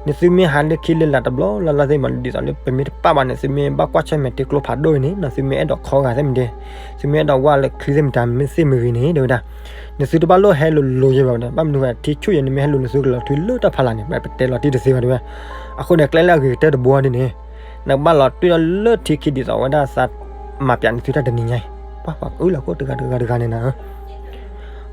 နသုမ့ၢ်ဟးလၢခံလၢလာ်တဘျီလၢ်လၢ်သ့ၣ်မး ဒ်သိးလၢပမ့ၢ်တပာ်ဘၣ်န့ၣ် သုမ့ၢ်ဘၣ်ကွၢ်ဆၢၣ်မဲာ်တ့ကျိဖးဒိၣ်အံၤန့ၣ် နသုမ့ၢ်အဲၣ်ဒိးခီဂာ်သ့ၣ်မ့ၢ်ဒ်, သုမ့ၢ်အဲၣ်ဒိးဝဲလၢချံသ့ၣ်မတၤမ့ၢ်သ့ၣ်မ့ၢ်ဂ့ၤန့ၣ် တဲဝဲဒၣ်, နသုတဘၣ်လိၣ်ဟဲလိၤလိၤယဲဘၣ်ဝဲဒၣ်, ဘၣ်မနုၤဃိထံဆူၣ်ယဲ နမ့ၢ်ဟဲလိၤနသုကလီၤထွံလၢတၢ်ဖးလာ်န့ၣ် ပတဲလီၤတံၢ်တသ့ဘၣ်တဲဝဲ, အဃိန့ၣ် ကျဲလၢအဂ့ၤကတၢၢ်တဘိဒ်န့ၣ် နကဘၣ်လီၤတွံၢ်ဒီးလၢထံခံဒ်သိးဝဲဒၣ်သးမၤပၠးနသုတၢ်တနံၤညါအံၤ, ပှၤပှၤအၢလီၤခိၣ်တဂၤတဂၤတဂၤန့ၣ်နီၤဧၢ,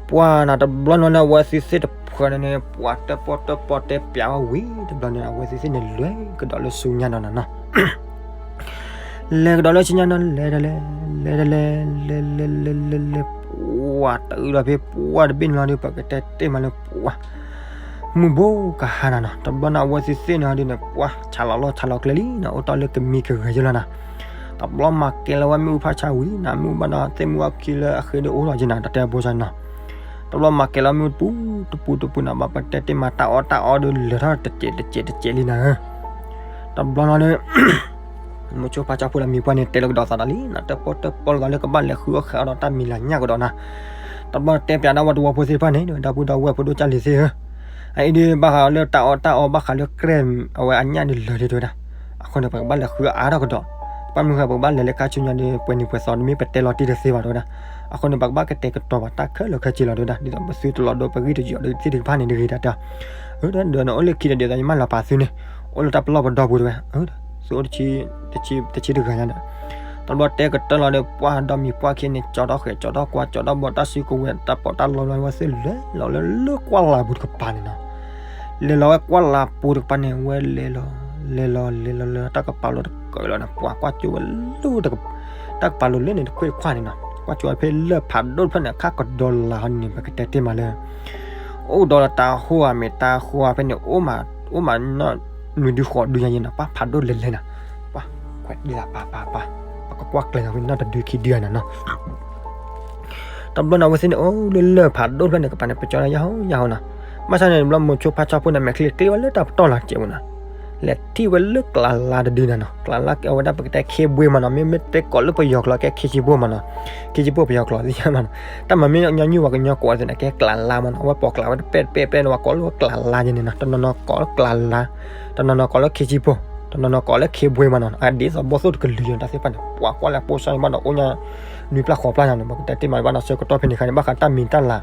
ပှၤနီၤတဘျီနီၤန့ၣ် အဝဲသ့ၣ်သ့ၣ်တဖုန့ၣ်န့ၣ် ပှၤတၢၣ်ပီၣ်တၢၣ်ပီၣ်တဲပၠးဝဲဝံၤတဘျီန့ၣ် အဝဲသ့ၣ်သ့ၣ်န့ၣ်လဲၤကဒီးလၢဆူညါနီၤနီၤနီၤ လဲၤကဒီးလၢဆူညါနီၤ လဲၤတလဲၤ လဲၤတလဲၤ လဲၤလဲၤလဲၤလဲၤလဲၤ ပှၤတအုးဒီးဖဲပှၤတဘ့ၣ်န့ၣ်လီၤဒီး ပကတဲတ့ၢ်မးလၢပှၤ မုၢ်ဘိကဟါနၤနီၤ တဘျီန့ၣ် အဝဲသ့ၣ်သ့ၣ်န့ၣ်ဒ်န့ၣ် ပှၤဆးလီၤလီၢ်ဆးလီၤကျဲလံနီၤ အိၣ်တ့ၢ်လၢကမံကဂဲၤယဲလီၤနီၤ တဘျီမၤကဲလီၤဝဲမ့ၣ်အူဖးဆါဝံၤနီၤ မ့ၣ်အူဘၣ်ဒီးသ့ၣ်မုၢ်အီၣ်ခံလၢအဃ့ဒၣ်အိၣ်လီၤက့နီၤ တတဲဘိဆါနီၤ တဘျီမၤကဲလီၤမ့ၣ်အူတပူၤတပူၤတပူၤနီၤ ဘၣ်ပတဲတ့ၢ်မးတၢ်အီၣ်တၢ်အီဒီးလၢာ်ထီၣ်တစဲးတစဲးတစဲးလံနီၤ တဘျီနီၤဒီး မိၤဆိဖါဆၣ်ဖိဒီးမံၤပှၢ်န့ၣ် တဲလီၤကဒီးသးဒီးလံနီၤ တၢၣ်ပီၣ်တၢၣ်ပီၣ်လီၤသးလၢကဘၣ်လဲၤဃုအီၣ်ဃဲးအီၣ်ဒီးတၢ်မံၤလၤညၣ်ကဒီးနီၤ တဘျီတဲပၠးဒၣ်ဝဲသဝီဖိသ့ၣ်တဖၣ်န့ၣ် ဒီပုၢ်ဒီဝဲၢ်ဖိဒိၣ်ကၢ်လံၤသ့ၣ်ဧၢ အအံၤဒ်ဘၣ်ဃးလၢတၢ်အီၣ်တၢ်အီ ဘၣ်ဃးလၢကြဲၢ် အဝဲအညၣ်ဒ်လၢာ်ဒ်တဲဝဲဒၣ် အဃိန့ၣ် ပကဘၣ်လဲၤဃုအါထီၣ်ကဒီး ဘၣ်မနုၤဃိ ပကဘၣ်လဲၤလၢခါဆူညါဒီး ပှဲၤနံၤပှဲၤသီတမ့ၢ်ပတဲလီၤတံၢ်တသ့ဘၣ်တဲဝဲဒၣ် အဃိန့ၣ် ပကဘၣ်ကတဲာ်ကတီၤဘၣ်တၢ်ခဲလၢာ်ခဲဆ့လီၤတဲဝဲဒၣ် ဒ်သိးပသုတလီၤဒိပဂံၢ်တယီၤဒီးသ့ၣ်တဖၣ်န့ၣ်တဂ့ၤဒၣ်တၢ် အၢ ဒီးနအိၣ်လၢခံဒီး ဒ်သိးယမၢလီၤပာ်သုန့ၣ် အိၣ်လၢတၢ်ပလီၢ်ပဒီပူၤတဲဝဲ သုအိၣ်တဆံတဂၤညါဒီး တဘျီတဲကတၢၢ်လီၤဒီး ပှၢ်ဒီးမံၤပှၢ်ခံန့ၣ် ကၠီထီၣ်ဃဲး ကၠီထီၣ်ကွၢ် ကၠီထီၣ်ဘီ တၢ်စုကဝဲၤ တၢ်ပီးတၢ်လီလီၤဝဲသ့ၣ်လဲၤလီၤလၢလၢကွၢ်လၤပူၤတကပၤန့ၣ်နီၤ လဲၤလီၤဝဲကွၢ်လၤပူၤတကပၤန့ၣ် ဝဲလဲၤလီၤ လဲၤလီၤလဲၤလီၤလၢတၢ်ကပၤလိၤတကၢးလီၤန့ၣ် ပှၤကွၢ်ကၠိဝဲလၢ တၢ်ကပၤလိၤလၢန့ၣ်တခွ့ၣ်တခွါန့ၣ်နီၤ ကွၢ်ကၠိဝဲဖဲလၢၢ်ဖးဒိၣ်တဖျၢၣ်န့ၣ် အခါကဒီးလၤဟီန့ၣ် ပကတဲတ့ၢ်မးလၢ အိၣ်ဒီးလၢတၢ်ဟိၣ်အမ့ၢ်တၢ်ဟိၣ်အဖဲန့ၣ် အိၣ်မး အိၣ်မးနီၢ်နွံဒုဃိးဒုညါယဲနီၤ ပှၤဖးဒိၣ်လဲၤလဲၤနီၤ ပှၤခွဲးဒ်လၢပၢ်ပၢ်ပၢ် ပကကွၢ်ကျဲၤနီၤဖဲန့ၣ်နီၢ်တဒုခံဒုနီၤနီၤ တဘျီန့ၣ် အဝဲသ့ၣ်န့ၣ် အိၣ်လၢလၢၢ်ဖးဒိၣ်တဖျၢၣ်န့ၣ် ကပၤန့ၣ် ပကၠီဒၣ်ယၤဟီယၤဟီနီၤ ဘၣ်ဆၣ်န့ၣ် တဘျီမိၤဆိဖါဆီဖိန့ၣ် မဲာ်ချံတ့ၢ်ဝဲလၢတၢ်ပတီၢ်လၢကဲးဝဲနီၤ လဲၤထံၣ်ဝဲလၢကျးလါတဒုနီၤနီၤ ကျးလါကဲဝဲဒၣ် ပကတဲခ့ဘှ့မးနီၤ မ့မ့ၢ်တဲကိးလၢပယီၤကျိာ်ကဲခ့ဆံဘိမးနီၤ ခ့ဆံဘိပယီၤကျိာ်သ့ၣ်ညါမးနီၤ တၢ်မၤမ့ၢ်ညီနုၢ်ပှၤကညီကိးဝဲသ့ၣ်န့ၣ် ကဲကျးလါမးနီၤ အဝဲပိာ်ကျးဝဲတပဲၣ်တပဲၣ်ပဲၣ်န့ၣ် ပှၤကိးလၢကျးလါယဲန့ၣ်နီၤ တနီၤနီၤကိးလၢကျးလါ တနီၤနီၤကိးလၢခ့ဆံဘိ တနီၤနီၤကိးလၢခ့ဘှ့မးနီၤ အဒ်သိးဘီၣ်သိၣ်တကလုာ်ယဲ တၢ်သ့ၣ်တဖၣ်န့ၣ် ပှၤကွၢ်လၢအပိာ်စၢ်န့ၣ် ဘၣ်ဒီးအိၣ်ညါ နွံပျၢ်ဃိးပျၢ်ညါန့ၣ် ပကတဲတ့ၢ်မးဘၣ်ဒီးဆၢကတီၢ်ဖဲန့ၣ်အခါန့ၣ် ဘၣ်ဃးတၢ်မံၤတၢ်လၤ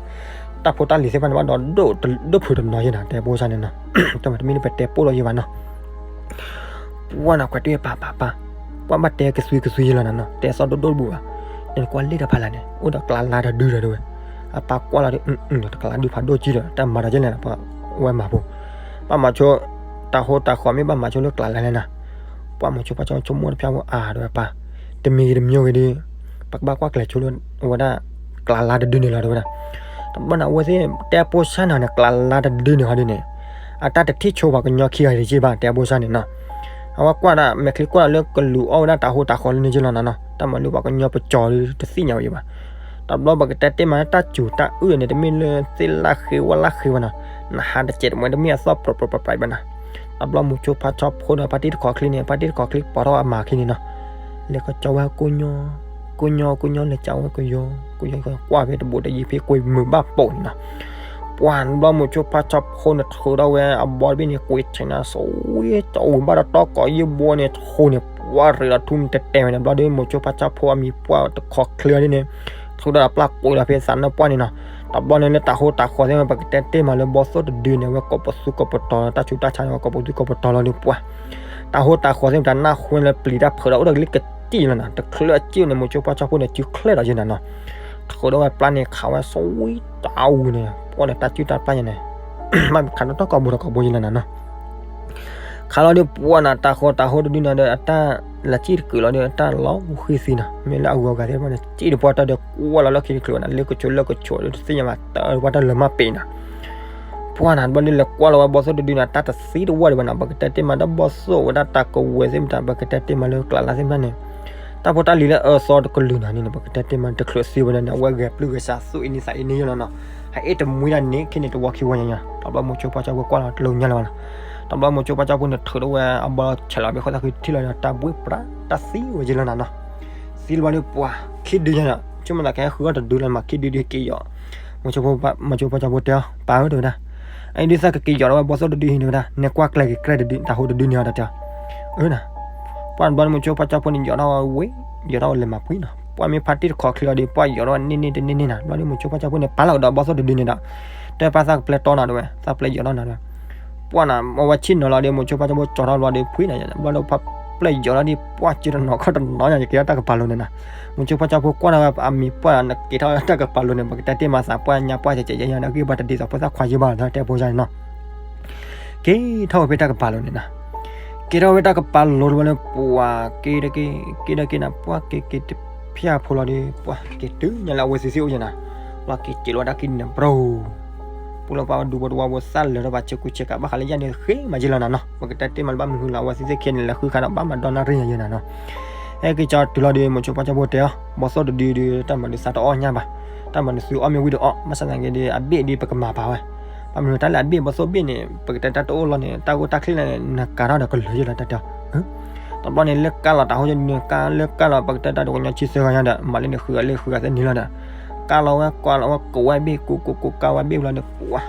တၢ်ဖိတၢ်လံၤသ့ၣ်တဖၣ်န့ၣ် ဘၣ်ဒီးဒိၣ်ဒိၣ်ဖုးတနီၤယဲနီၤ တဲပိာ်စၢ်န့ၣ်နီၤ တမ့ၢ်တမ့ၢ်လၢပတဲပိာ်လီၤယဲဘၣ်နီၤ ပှၢ်နီၤ ကွဲးတ့ၢ်ပၢ်ပၢ်ပၢ် ပှၢ်ဘၣ်တဲကသွံကသွံယဲလီၤနီၤနီၤ တဲသီဒိၣ်ဒိၣ်တဘူၣ်ဘၣ် နကွၢ်လၢတၢ်ဖးလာ်န့ၣ် အိၣ်ဒီးကျးလါတဒုဒီးတဲဝဲ အပၢ်ကွၢ်လီၤဒီး အၢ တကျးလါဒုဖးဒိၣ်ကံဒီး တၢ်မၤဒီးယဲလဲၣ် ပှၤဝဲမၤဖိ ဘၣ်မၤဆိ တၢ်ဟိတၢ်ဃီမ့ၢ်ဘၣ်မၤဆိလၢကျးလါလဲၣ်နီၤ ပှၢ်မိၤဆိဖါဆီဆိကမိၣ်တဖျၢၣ်ဝဲအါတဲဝဲပၢ် တမံၤဂ့ၤတမံၤဂ့ၤဒီး ပကဘၣ်ကွၢ်ကျဲၤဆိလၢ အဝဲဒၣ် ကျးလါတဒုန့ၣ်လီၤတဲဝဲဒၣ် တဘျီန့ၣ် အဝဲသ့ၣ်တဲပိာ်စၢ်နီၤန့ၣ် ကျးလါတဒုန့ၣ်ဟီဒ်န့ၣ် အတၢ်တထံၣ်ဆိပှၤကညီခံဂၤတက့ၢ်ဘၣ် တဲပိာ်စၢ်န့ၣ်နီၤ အဝဲကွၢ်ဒၣ် မဲာ်ချံကွၢ်ဒၣ်လၢကလူၤအီၣ်ဝဲဒၣ်တၢ်ဟိတၢ်ဃီလၢန့ၣ်က့ၢ်လီၤနီၤနီၤ တၢ်မၤလၢပှၤကညီပကၠီၤဒီးတသ့ၣ်ညါဝဲဘၣ် တဘျီပကတဲတ့ၢ်မးလၢတၢ်စူၤတၢ်အုၣ်န့ၣ် တမ့ၢ်လၢသ့ၣ်လၢဃ့ဝဲလၢဃ့ဝဲနီၤ နဟးတစဲးတမှဲးတမ့ၢ်အသီၣ်ပြးပြးပြးပြးဘၣ်နီၤ တဘျီမိၤဆိဖါဆီဖိဒီးဖါတံၢ်တခီချံန့ၣ် ဖါတံၢ်တခီချံပာ်ထီၣ်အမၤခံန့ၣ်နီၤ လဲၤကီကၠီဝဲကိညီ ကိညီကိညီလဲၤကၠီဝဲကယီ ကယီကွၢ်ဖဲတဘိးတယံၤဖဲကွံာ်မုာ်ဘၣ်ပိာ်န့ၣ်နီၤ ပှၢ်တဘျီမိၤဆိဖါဆီဖိန့ၣ် ထုးထီၣ်ဝဲအဘီတဘ့ၣ်န့ၣ် ကွံာ်ဆဲးနီၤ စဝံကၠီဝံၤဘၣ်ဒီးတီကိးယံၢ်ဘိန့ၣ် ထိၣ်န့ၣ် ပှၢ်ရ့းလီၤထူတဲတဲဝဲန့ၣ် ဘျီဒီးမိၤဆိဖါဆီဖိအမံၤပှၢ်တခီချံအီၤဒ်န့ၣ် ထုးထီၣ်အပျၢ်ကွံာ်လီၤဖဲသးနၢၣ်ပှၢ်န့ၣ်နီၤ တဘျီန့ၣ်လၢတၢ်ဟိတၢ်ဃီသ့ၣ်မး ပကတဲတ့ၢ်မးလၢဘီၣ်သိၣ်တဒုန့ၣ် အဝဲကိးပသူကိးပတီၤ တၢ်ဆူးတၢ်ဆါန့ၣ် အဝဲကိးပသူကိးပတီၤလီၤဒီးပှၢ် တၢ်ဟိတၢ်ဃီသ့ၣ်မး တၢ်နၢ်ဟူလၢပျံၤတၢ်ဖုးဒီးအိၣ်ဒီးလံကတံၢ်လီၤနီၤ တချုးအစုန့ၣ် မိၤဆိဖါဆီဖိန့ၣ် စုချ့ဒီးယဲနီၤနီၤ ထုးဒီးဝဲပျၢ်န့ၣ် ခးဝဲစဝံတၢ်ဝံၤန့ၣ် ပှၢ်ဒီးတၢ်စုတၢ်ပျၢ်ယဲန့ၣ် ဘၣ်မ့ၢ်ခးဒီးတီၢ်ကိးဘိဒီးကိးဘိယဲနီၤနီၤ ပ ခါလီၤဒီးပှၢ်နၤ တၢ်ဃီတၢ်ဟိတဒုန့ၣ်ဒီး အတၢ်လၢကံၣ်တကုာ်လီၤဒီး အတၢ်လီၤဃံသံနၤ, မ့ၢ်လၢအဂီၤဂၤသ့ၣ်တဖၣ်န့ၣ် စံၣ်ဒီးပှၢ်တၢ်ဒီးကွၢ်လီၤလၢခံတချုးနၤ, လၢကဆိးလၢကဆိးဒီး တသ့ၣ်ညါဘၣ်တၢ်ပှၢ်တၢ်လၢမၤပ့ၤနၤ ပှၢ်နၤတဘျီဒီး လဲၤကွၢ်လီၤဝဲဘီသိၣ်တဒုန့ၣ် တၢ်တသံတဝၢ်ဒံးဘၣ်နၤ, ပကတဲတ့ၢ်မး တၢ်ဘီသိၣ်ဝဲဒၣ်တၢ်ကဝဲၤသ့ၣ်မတၤ ပကတဲတ့ၢ်မးလၢကျးလါသ့ၣ်မတၤန့ၣ် တၢ်ဖိတၢ်လံၤလၢအၢသီတကလုာ်နၤန့ၣ် ပကတဲတ့ၢ်မး တချုးသံဝဲဒၣ်န့ၣ် အဝဲဂဲၤပျုၢ်ဂဲၤဆှးသူၣ်အံၤနံၤသးအံၤနံၤယိလီၤနီၤ, ဟဲအ့ၣ်တမှံတၢ်န့ၣ် ခဲန့ၣ်တဝီခံဝီညါညါ, တဘျီမိၤဆိဖါဆၣ်ဖိကွၢ်လီၤတလိၤညါလၢၤဘၣ်နီၤ, တဘျီမိၤဆိဖါဆၣ်ဖိန့ၣ် ထုးထီၣ်ဝဲအဘီဆဲးလီၤ ဘ့ၣ်ဃီသၣ်ဃံထံၣ်လီၤဒီး တၢ်ဘှ့ၣ်ပြး တၢ်သံဝဲယိလီၤနၤနီၤ, သံလၢၤဘျီဒီးပှၢ် ခံဒုညါနီၤ, ဆိကမိၣ်သးကဟဲဃုအီၣ်တဒုလီၤမး ခံဒုဒီးက့ၤယီၤ မိၤဆိဖါဆၣ်ဖိတဲအီၤ ပၢ်ဧၢ တဲဝဲဒၣ်, အအံၤဒုးသးကက့ၤယီၤထီၣ်ဝဲဘီသိၣ်တဒုဟံၣ် တဲဝဲဒၣ်, နကွၢ်ကျဲၤက့ၤကြဲတဒု တၢ်ဟိတဒုန့ၣ်အီၤ တဲဝဲဒၣ်, အၢနၤ, ပှၢ်တဘျီန့ၣ် မိၤဆိဖါဆၣ်ဖိန့ၣ် ယီၤထီၣ်ဝဲဝ့ၢ်, ယီၤထီၣ်ဝဲလဲၤမၤဖှံနီၤ, ပှၢ်မ့ၢ်ဖါတံၢ်တခီချ့လီၤဒီး ပှၢ်ယီၤထီၣ်ဝဲန့ၢ်န့ၢ်တန့ၢ်န့ၢ်နၤ, ဘျီဒီးမိၤဆိဖါဆၣ်ဖိန့ၣ် ပာ်လီၤကဒီးဘီသိၣ်တဒုန့ၣ်ဒီး, တဲပၢ်သးကပျဲတီနၤတဲဝဲ, သးပျဲယီၤထီၣ်နၤတဲဝဲ, ပှၢ်နၤ အဝဲဆ့ၣ်နီၤလီၤဒီး မိၤဆိဖါဆၣ်ဖိကၠီထီၣ်ဘျီဒီးဖှံနၤ, ဘျီဒီးဖါပျဲယီၤထီၣ်ဒီး ပှၢ်စ့ၢ်တနီၤခီၣ်တနီၤညါ ယက့ၤထီၣ်တၢ်ကပၤလိၤန့ၣ်နၤ, မိၤဆိဖါဆၣ်ဖိကွၢ်ထီၣ်ဝဲအမံၤပှၢ်နၤ က့ၤထီၣ်တၢ်ကပၤလိၤန့ၣ် ပကတဲတ့ၢ်မးသးပှၢ်ညါပှၢ်ကဲးကဲးညါန့ၣ် အဂံၢ်ဘၣ်တဒ်သိးဖိသၣ်ခွါယံဘၣ်လီၤ တဲဖိယါန့ၣ်နီၤ က့ၤထီၣ်ဝဲဖဲတၢ်ကပၤလိၤန့ၣ်နၤ, က့ၤထီၣ်ဝဲတၢ်ကပၤလိၤတဘျီလၢပှၢ်က့ၤတက့ၤ က့ၤဒီးက့ၤနၤ ပှၢ်က့ၤက့ၤတဖၠၣ်ဖိလီၤဒီး ပှၢ်က့ၤတုၤညါလၢအဝဲသ့ၣ်သ့ၣ်အိၣ်ယဲနၤ, ပှၢ်က့ၤက့ၤလီၤဝဲတၢ်ခံန့ၣ် ပြိၤ ပူလီၤပှၢ်ဝဲဒူဖိတဝီဖိသၣ်လၢာ်ထီၣ်ဘၣ် ဆ့ကူဆ့ကၤဘၣ်ဃးလၢယဲန့ၣ်ဃ့မးယံလီၤနၤနီၤ, ပကတဲတ့ၢ်မးလၢဘၣ်မနုၤဃုလီၤ အဝဲသ့ၣ်သ့ၣ်ခဲန့ၣ် လဲၤဃုခါဒီးဘၣ်မၤဒီနၣ်ရံၣ်ညါယဲနၤနီၤ, ဟဲက့ၤကၠီတုၤလီၤဒီး မိၤဆိဖါဆၣ်ဖိတဲအီၤ ဘီသိၣ်တဒုဒီး တၢ်မၤဒုးသးတအီၣ်ညါဘၣ်, တၢ်မၤဒုးသုအီၣ်မ့ၢ်ဝံၤဒီးအီၣ် ဘၣ်ဆၣ်သနာ်က့ဒီး အဘ့ၣ်ဒီးပကမၤပာ်ဝဲ, ဘၣ်မနုၤတၢ်လၢအဘ့ၣ်ဘီသိၣ်ဘ့ၣ်န့ၣ် ပကတဲတၢ်တအိၣ်လီၤန့ၣ် တၢ်ဂိၢ်တၢ်ချ့လၢန့ၣ် နကၤထီၣ်ဒီးကလၢာ်ယဲလီၤ တဲတဲအီၤ တဘျီန့ၣ် လၢကါလီၤတၢ်ဟိန့ၣ် ကါလၢကါလီၤ ပကတဲတၢ်တကညီဆံသၢဂၤညါဒီး မၤလၢန့ၣ်ဃုဂၤလၢဃုဂၤသ့ၣ်န့ၣ်လီၤဒီး ကါလီၤဝဲကွၢ်လီၤဝဲကိးဝဲဘ့ၣ် ကိးကိးကိးကါဝဲဘ့ၣ်ဘျီဒီး ပှၢ်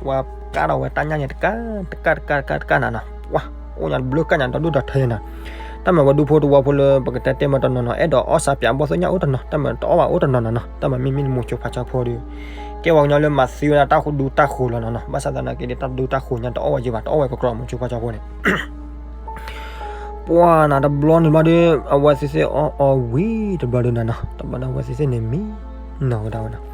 ဝဲကါထီၣ်ဝဲတၢ်ညၣ်န့ၣ် တကးတကးတကးတကးနၤနီၤ ပှၢ် အိၣ်ညါတဘျုးကါညါဒီဒူၣ်ဒီထၢနၤ တၢ်မၤပှၤဒူဖိတဝီဖိလၢ ပကတဲတဲမးတနီၤနီၤ အဲၣ်ဒိးအီၣ်စးပၠးဘီသိၣ်ညၣ်အိၣ်တနီၤ တၢ်မၤတအီၣ်ဘၣ်အိၣ်တနီၤနၤနီၤ တၢ်မၤမ့မ့ၢ်မိၤဆိဖါဆၣ်ဖိဒီး ကဲဝဲကညီလၢမၤသံဝဲဒၣ်တၢ်ဒူတၢ်ဃိၤလီၤနၤနီၤ ဘၣ်ဆၣ်သနာ်က့ဒီး တၢ်ဒူတၢ်ဃိၤညါတအီၣ်ဝဲယံၤဘၣ် တအီၣ်ဝဲကကြီမိၤဆိဖါဆၣ်ဖိန့ၣ် ပှၢ်နၤတဘျီန့ၣ်ဘျီဒီး အဝဲသ့ၣ်သ့ၣ်အီၣ်အီၣ်ဝံၤတဘျီဒီးနၤနီၤ တဘျီဒီးအဝဲသ့ၣ်သ့ၣ်န့ၣ် မံနီၤဝဲဒၣ်ဝဲနီၤ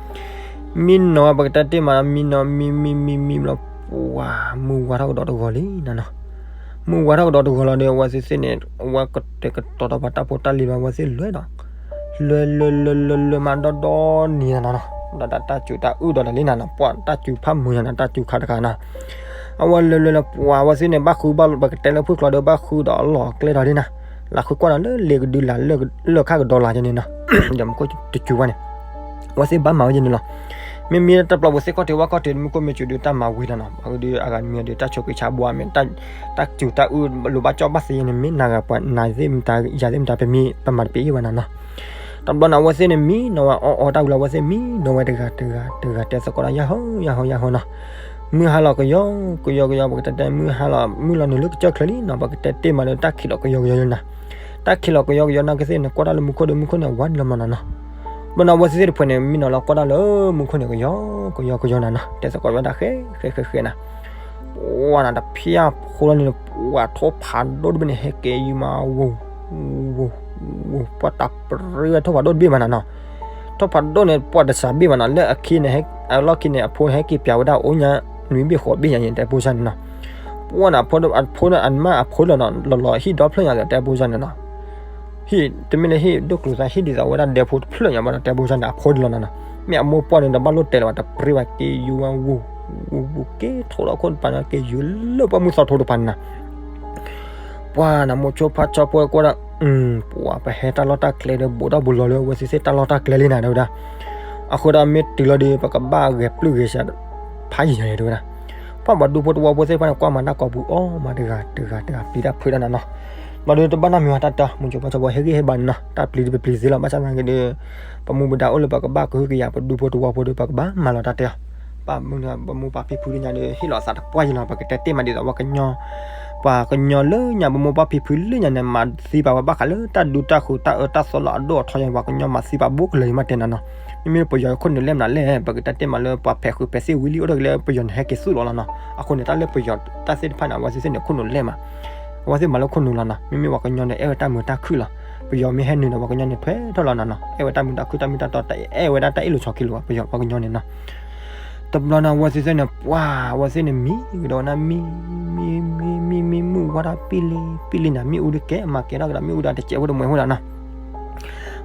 မံနီၤဝဲ ပကတဲတ့ၢ်မး မံနီၤ မံ မံ မံ မံဘျီ ပှၢ် မုၢ်ဝါထီၣ်ကဒီးတဂီၤလံနၤနီၤ မုၢ်ဝါထီၣ်ကဒီးတဂီၤလီၤဒီး အဝဲသ့ၣ်သ့ၣ်န့ၣ် အဝဲကတဲာ်ကတီၤထီၣ်ပှၤတၢ်ဖိတၢ်လံၤဘၣ် အဝဲသ့ၣ်လဲၤဒီး လဲၤလဲၤလဲၤလဲၤလဲၤမးဒီဒီနံၤနၤနီၤ ဒီးတၢ်စူၤတၢ်အုၣ်ဒီးတၢ်လံနၤနီၤ ပှၢ်တၢ်စူၤဖးမုာ်ညါနၤ တၢ်စူၤခးတခါနၤ အဝဲလဲၤလဲၤလဲၤပှၢ် အဝဲသ့ၣ်န့ၣ် ဘၣ်ဃုဘၣ်ပကတဲလၢဖုၣ်ကျီဒီး ဘၣ်ဃုဒီးအလီၢ်ကျဲဒီးလံနၤ လၢဃုကွၢ်ဒီးလၢလ့ကဒုလၢ် လၢၢ်ခၣ်ကဒီးလၢ်ယဲန့ၣ်နီၤ ဒီးမူခိၣ်တစူၤဝဲန့ၣ် အဝဲသ့ၣ်ဘၣ်မၤဝဲယဲန့ၣ်လီၤ မ့မ့ၢ်တၢ်ပျီပူၤသ့ၣ်ခီၣ်ထံးဝၣ်ခီၣ်ထံး မူခိၣ်မ့ၢ်စူၤဒီးတၢ်မၤဝံၤလီၤနီၤ အဒုးအဂၤမံၤဒီး တၢ်ဆိးက့ဆါဘှါမ့ၢ် တၢ်စူၤတၢ်အုၣ်လိာ်ဘၣ်ကၠီဘၣ်သ့ယဲန့ၣ် မ့ၢ်နၤဂၤပှၤနၤသ့ၣ်မတၤ ယၤသ့ၣ်မတၤ ပမ့ၢ်ပမၤတပ့ၤအံၤဘၣ်နၤနီၤ တဘျီန့ၣ် အဝဲသ့ၣ်န့ၣ် မံနီၤဝဲအီၣ်အီတၢ်ဝံၤလီၤ အဝဲသ့ၣ်မံနီၤဝဲတဂၤတဂၤတဂၤ တဲသကိးဒီး ယၤဟီ ယၤဟီ ယၤဟီနီၤ မုၢ်ဟါလီၤကယီကယီကယီ ပကတဲတဲ မုၢ်ဟါလီၤ မုၢ်လီၤနုာ်လၢကစၢၢ်ချၢလံနီၤ ပကတဲတ့ၢ်မးဒီး တၢ်ခံးလီၤကယီကယီယဲနၤ တၢ်ခံးလီၤကယီကယီနာ်က့သ့ၣ်န့ၣ် ကွၢ်တၢ်လၢမူခိၣ်ဒီး မူခိၣ်န့ၣ် ဝါလီၤမးနီၤနီၤ ဘၣ်နီၤ အဝဲသ့ၣ်သ့ၣ်တဖုန့ၣ် မံနီၤလီၤကွၢ်တၢ်လၢမူခိၣ်န့ၣ် ကယီကယီကယီနၤနီၤ တဲသကိးဝဲဒၣ် ဃဲဃဲဃဲဃဲနၤ ပှၢ်နၤ တဖၠၣ်ဖိလီၤန့ၣ် ပှၢ်ထိၣ်ဖးဒိၣ်တဘ့ၣ်န့ၣ် ဟဲက့ၤယုာ်မး ဝိၤ ဝိၤ ဝိၤ ပှၢ်တၢ်ပြံဝဲထိၣ်ဖးဒိၣ်တဘ့ၣ်ဘၣ်နၤနီၤ ထိၣ်ဖးဒိၣ်န့ၣ် ပှၢ်တစးဘ့ၣ်ဘၣ်နီၤ လၢအခံန့ၣ် အလီၢ်ခံန့ၣ် အဖိန့ၣ် ဟဲက့ၤပျးဝဲဒၣ်အိၣ်ညါ နွံဘ့ၣ်ဃိးဘ့ၣ်ညါန့ၣ် တဲဖိစၢ်န့ၣ်နီၤ ပှၢ်နၤ အဖိန့ၣ် အမါအဖိလီၤနီၤ လီၤလီၤဟံၣ်ဒီဖျၢၣ်ညါဒီး တဲဖိစၢ်န့ၣ်နီၤ ဟံၣ် တမ့ၢ်လၢဟံၣ်ဒိၣ်ကျိၤသး ဟံၣ်ဒ်သိးဝဲဒၣ်ဒဲဖိတဖျၢၣ်ညါဘၣ်ဒီး တဲဖိစၢ်န့ၣ် အဖိန့ၣ်လီၤနီၤ မ့ၢ်အမိၢ်ပှၢ်န့ၣ်ဒီး ဘၣ်လိၣ်တဲာ်လၢၤဘၣ် တပြံဝဲက့ၤယုာ်ဝဲ ဝူၤ ဝူၤ ဝူၤ က့ၤထိးဒီးခိၣ်တပၤန့ၣ် က့ၤယုာ်လၢပှၢ်မုၢ်သီထိတပၤန့ၣ်နီၤ ပှၢ်နၤ မိၤဆိဖါဆီဖိကွၢ်ဒီး ပှၢ်ပဟဲတၢ်လီၢ်တၢ်ကျဲဒီး ဘူးထီၣ်ဘူးလီၤလၢအဝဲသ့ၣ်သ့ၣ်တၢ်လီၢ်တၢ်ကျဲလံနၤ တဲဝဲဒၣ် အဃိဒီးမ့ၢ်တုၤလီၤဒီး ပကဘၣ်ဂဲၤပျုၢ်ဂဲၤဆှး ဖးယံာ်ညါန့ၣ် တဲဝဲဒၣ် ပှၢ်ပှၤဒူဖိတဝီဖိသ့ၣ်တဖၣ်န့ၣ် ကွၢ်မၤတၢ်ကိးပူၤအီၣ်မးတဂၤတဂၤတဂၤ ပျံၤတၢ်ဖုးတၢ်နၤနီၤ ဘျီဒီးတဘၣ်နီတမံၤဝဲတၢ်တၢ် မိၤဆိဖါဆီဖိဟဲဂံၢ်ဟဲဘါန့ၣ်နီၤ တၢ်ပျံၤတပျံၤသ့လီၤ ဘၣ်ဆၣ်သနာ်က့ဒီး ပမူပဒါအိၣ်လၢပကဘၣ်ကဟုကယာ်ပဒူဖိတဝီဖိဒီး ပကဘၣ်မၤလီၤတၢ်တဲအီၤ ပမုၢ်ပှၢ်ဖံဖုလၢညါဒီး ဟ့ၣ်လီၤအသးတပှၢ်ယံၤလီၤ ပကတဲတ့ၢ်မးဒ်သိးပှၤကညီ ပှၤကညီလၢညါ ပမိၢ်ပှၢ်ဖံဖုလၢညါန့ၣ် မၤသံပာ်ဝဲဘၣ်ဃးလၢတၢ်ဒူတၢ်ဃိၤတၢ်အၢတၢ်သီလီၤအဒိၣ်အထီယါ ပှၤကညီမၤသံပာ်ဘူးကလၢာ်ယံၤမးတဲနၤနီၤ မ့မ့ၢ်ပယီၤခိၣ်နူာ်လဲၢ်မနုၤလဲၣ် ပကတဲတ့ၢ်မးလၢပှၤဖဲးဃုာ်ဖဲးစ့ၢ်ဝံၤလံအိၣ်တဂ့ၤလၢပယီၤန့ၣ် ဟဲက့ၤသူၣ်လီၤလီၤနီၤ အဃိန့ၣ် တၢ်လၢပယီၤတၢ်သ့ၣ်တဖၣ်န့ၣ် အဝဲသ့ၣ်သ့ၣ်န့ၣ် ခိၣ်နူာ်လဲၢ်မး အဝဲသ့ၣ်မၤလၢခိၣ်နူာ်လီၤနီၤ မ့မ့ၢ်ပှၤကညီန့ၣ် အဲၣ်ဝဲတၢ်မုာ်တၢ်ခုၣ်လီၤ ပယီၤမ့ၢ်ဟဲနုာ်ဒီး ပှၤကညီန့ၣ်ထွဲထီၣ်လီၤနၤနီၤ အဲၣ်ဝဲတၢ်မုာ်တၢ်ခုၣ်တၢ်မ့ၢ်တၢ်တီ အဲၣ်ဝဲဒၣ်တၢ်အ့ၣ်လိာ်ဆိးက့လိာ် ပယီၤပှၤကညီန့ၣ်နီၤ တဘျီန့ၣ် အဝဲသ့ၣ်သ့ၣ်န့ၣ် ပှၢ် အဝဲသ့ၣ်န့ၣ်မံကဒီးဝဲဒၣ်မံ မံ မံ မံ မံမုၢ်ဝါထီၣ်ပံၣ်လံပံၣ်လံနီၤ, မ့ၣ်အူဒုးကဲ မၤကဲထီၣ်ကဒီး မ့ၣ်အူဒုးတစဲးဖိတမှဲးဖိဒၣ်နီၤ.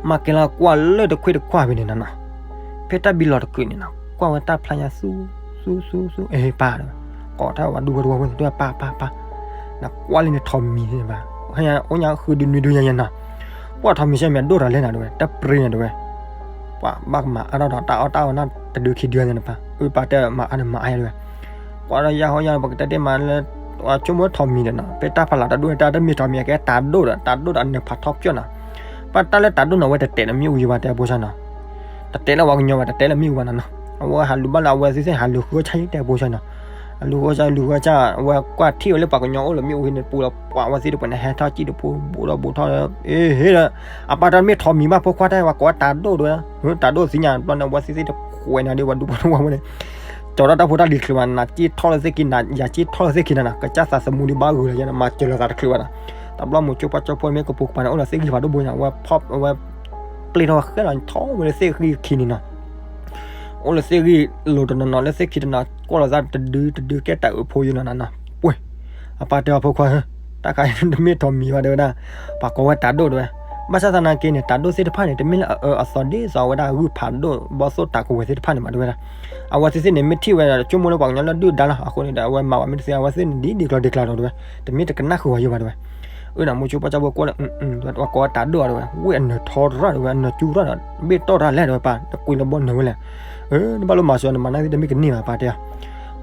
မၤကဲလီၤကွၢ်လၢတခွ့ၣ်တခွါဖဲန့ၣ်နီၤနီၤ, ဖဲတၢ်ဘံလီၤတကုာ်န့ၣ်နီၤ, ကွၢ်ဝဲတၢ်ဖျါညါသူ သူ သူ သူ အ့ ပၢ်, ကိးထီၣ်ဝဲဒူဖိတဝီဖိန့ၣ် တဲပၢ် ပၢ် ပၢ်, နကွၢ်လံန့ၣ်ထိးမံၤန့ၣ်ဘၣ်, အိၣ်ညါဃုဒုနွံဒုညါညါနီၤ, ကွၢ်ထိးမံၤဆဲမ့ၢ်ဒိၣ်တၢ်လဲၣ်နီၤ တဲဝဲ တပြ့န့ၣ်တဲဝဲ ပှၤဘၣ်ကမၤအါထီၣ်ဒီးတၢ်အီၣ်တၢ်အီနၤ တဒုခံဒုန့ၣ်နပၢ်, အၢ ပၢ်တဲမၤအါန့ၣ်မၤအါယါတဲဝဲ, ကွၢ်ဒီးယါဟီယါ ပကတဲတ့ၢ်မးလၢ ဆိကမိၣ်ထိးမံၤဒီးနီၤ, ဖဲတၢ်ဖးလီၤတၢ်ဒိၣ်န့ၣ် တၢ်တမ့ၢ်ထိးမံၤ အကဲတၢ်ဒိၣ်ဒီး တၢ်ဒိၣ်ဒီးအနၢၤဖးထီပၠီၣ်နီၤ, ပှၤတၢ်လၢတၢ်ဒိၣ်နီၤ အဝဲတတဲာ်လၢမ့ၣ်အူယံၤဘၣ် တဲဖိဆၢနီၤ, တတဲာ်လၢပှၤကညီဘၣ် တတဲာ်လၢမ့ၣ်အူဘၣ်နီၤနီၤ, အဝဲဟးလူၤဘၣ်လၢအဝဲသ့ၣ်သ့ၣ် ဟးလူၤဃုအီၣ်ဆၣ်ယံၤ တဲဖိဆၢနီၤ, ဟးလူၤဃုအီၣ်ဆၣ် လူၤဃုအီၣ်ဆၣ် အဝဲကွၢ်ထံၣ်ဝဲလၢပှၤကညီအိၣ်လၢမ့ၣ်အူန့ၣ် ပူၤဒီးပှၤအဝဲသ့ၣ်တပှဲၤန့ၣ် ဟဲထီၣ်စံၣ်တဖိ ဘူးဒီးဘူးထီၣ်ဒီး အ့ဟ့ဒီး အပၢ်တၢ်တမ့ၢ်ထိးမံၤဘၣ် ဖိခွါတၢ် ပှၤကိးဝဲတၢ်ဒိၣ်တဲဝဲ, တၢ်ဒိၣ်သ့ၣ်ညါ တဘျီန့ၣ် အဝဲသ့ၣ်သ့ၣ်တခွဲးနၤဒီး ပှၤဒူဖိတဝီဖိန့ၣ် ကၠီၤထီၣ်တၢ်ဖိတၢ်လံၤတချုးဘၣ် နၤစ့ၣ်ထီၣ်လၢသ့ၣ်ခံ နၤယၤစ့ၣ်ထီၣ်လၢသ့ၣ်ခံနၤနီၤ, ကစၢ်သးသမူဒံးဘၣ်ဂုာ်လီၤယဲန့ၣ် မၤစၢၤလိာ်သးတချုးဘၣ်နီၤ, တဘျီမိၤစိပှၢ်ကၠီဖိမ့ၢ်ကပူၤကပၤန့ၣ် အိၣ်လၢသ့ၣ်ဂံၢ်ဖးဒိၣ်ဘိညါ အဝဲဖီၣ် အဝဲ ပျ့ၢ်ထီၣ်ဝဲဃဲလီၤ ထီၣ်ဝဲလၢသ့ၣ်ဂံၢ်ခံန့ၣ်နီၤ, အိၣ်လၢသ့ၣ်ဂံၢ်လိၤတနီၤနီၤ လၢသ့ၣ်ခံတနီၤ ကွၢ်လိာ်သးတဒုတဒု ကဲတၢ်အုးဖိယိာ်နီၤနီၤ, ပှ့ၤ အပၢ်တဲအီၤ ဖိခွါဧၢ, တၢ်ခါအံၤတမ့ၢ်ထိးမံၤဘၣ်တဲဝဲဒၣ်, ပှၤကိးဝဲတၢ်ဒိၣ်တဲဝဲ, ဘၣ်ဆၣ်သနာ်က့န့ၣ် တၢ်ဒိၣ်သ့ၣ်တဖၣ်န့ၣ် တမ့ၢ်လၢအအၢအသီဒ်သိးဝဲဒၣ်ဂုၢ်ဖးဒိၣ် ဘီၣ်သိၣ်တၢ်ကဝဲၤသ့ၣ်တဖၣ်န့ၣ်ဘၣ်တဲဝဲဒၣ်, အဝဲသ့ၣ်သ့ၣ်န့ၣ် မ့ၢ်ထံၣ်ဝဲဒီး ဆိကမိၣ်လၢပှၤကညီလၢဒုၣ်ဒါလီၤ, အဃိန့ၣ်ဒီး အဝဲမၤဝဲမ့ၢ်တသ့ အဝဲသ့ၣ်န့ၣ်ဒ်ဒ်ကျီၤဒ်ကျါလီၤတဲဝဲ, တမ့ၢ်တကနၣ်ဃုာ်ဝဲယိာ်ဘၣ်တဲဝဲ, အၢ ဒီးမိၤစိပှၢ်ကၠီဖိကွၢ်လၢ ပှၤကိးဝဲတၢ်ဒိၣ်တဲဝဲ, ဝ့ၢ်အနၢၤထီရၣ်တဲဝဲ အနၢၤကၠူရၣ်ဒီး ဘ့ၣ်တီၢ်တၢ်လဲၣ်တဲဝဲ ပၢ် နကွံာ်လၢဘီနၢၤဝဲလဲၣ်, အၢ နဘၣ်လိၣ်မၤစၢၤ နမၤနၢ်သ့ၣ်တမ့ၢ်ကန့ၢ်ဘၣ် ပၢ်တဲအီၤ,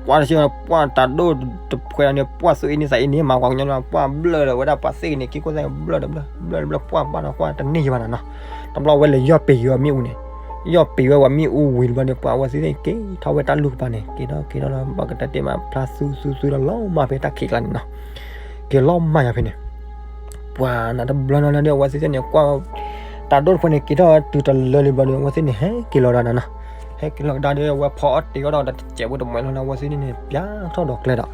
ကွၢ်တဆၢ ပှၤတၢ်ဒိၣ်တခွဲးဒီးန့ၣ် ပှၤသူအ့န့သးအ့န့ မၤပှၤကညီလီၤ ပှၤဘျၢဒီးဝဲဒၣ်ပှၤသ့ၣ်ကန့ၣ် ခံခိၣ်သၣ်ဘျၢဒီးဘျၢ ဘျၢဒီးဘျၢ ပှၤဘၣ်ဒီးကွၢ်တန့ၢ်ယိာ်ဘၣ်နီၤနီၤ, တဘျီဝဲလဲၤယီၢ်ပ့ၤယိာ်မ့ၣ်အူန့ၣ်, ယီၢ်ပ့ၤဝဲပှၤမ့ၣ်အူဝံၤတဘျီန့ၣ် ပှၤအဝဲသ့ၣ်သ့ၣ်က့ၤထီၣ်ဝဲတၢ်လူၢ်ကပၤန့ၣ် က့ၤထီၣ်က့ၤထီၣ်လီၤ ဘၣ်ကတၢၢ်တ့ၢ်မး ဖျါသူသူသူဒီးလီၤမၢ်ဖဲတၢ်ခံးကျါန့ၣ်နီၤ, က့ၤလီၤမၢ်ယၤဖဲန့ၣ် ပှၤနတဘျီနီၤလၢဒီး အဝဲသ့ၣ်သ့ၣ်န့ၣ် ကွၢ် တၢ်ဒိၣ်တခွဲးန့ၣ် က့ၤထီၣ်တုၤတလၢလံဘျီဒီး အဝဲသ့ၣ်န့ၣ် ဟဲက့ၤလီၤဒၣ်နီၤနီၤ, ဟဲက့ၤလီၤကဒါဒီး အဝဲဖီအီၣ်တ့ၢ်အီၣ်ဒီး တစဲးဖိတမှဲးလီၤန့ၣ် အဝဲသ့ၣ်န့ၣ် ပၠါထီၣ်ဒီးကျဲဒီး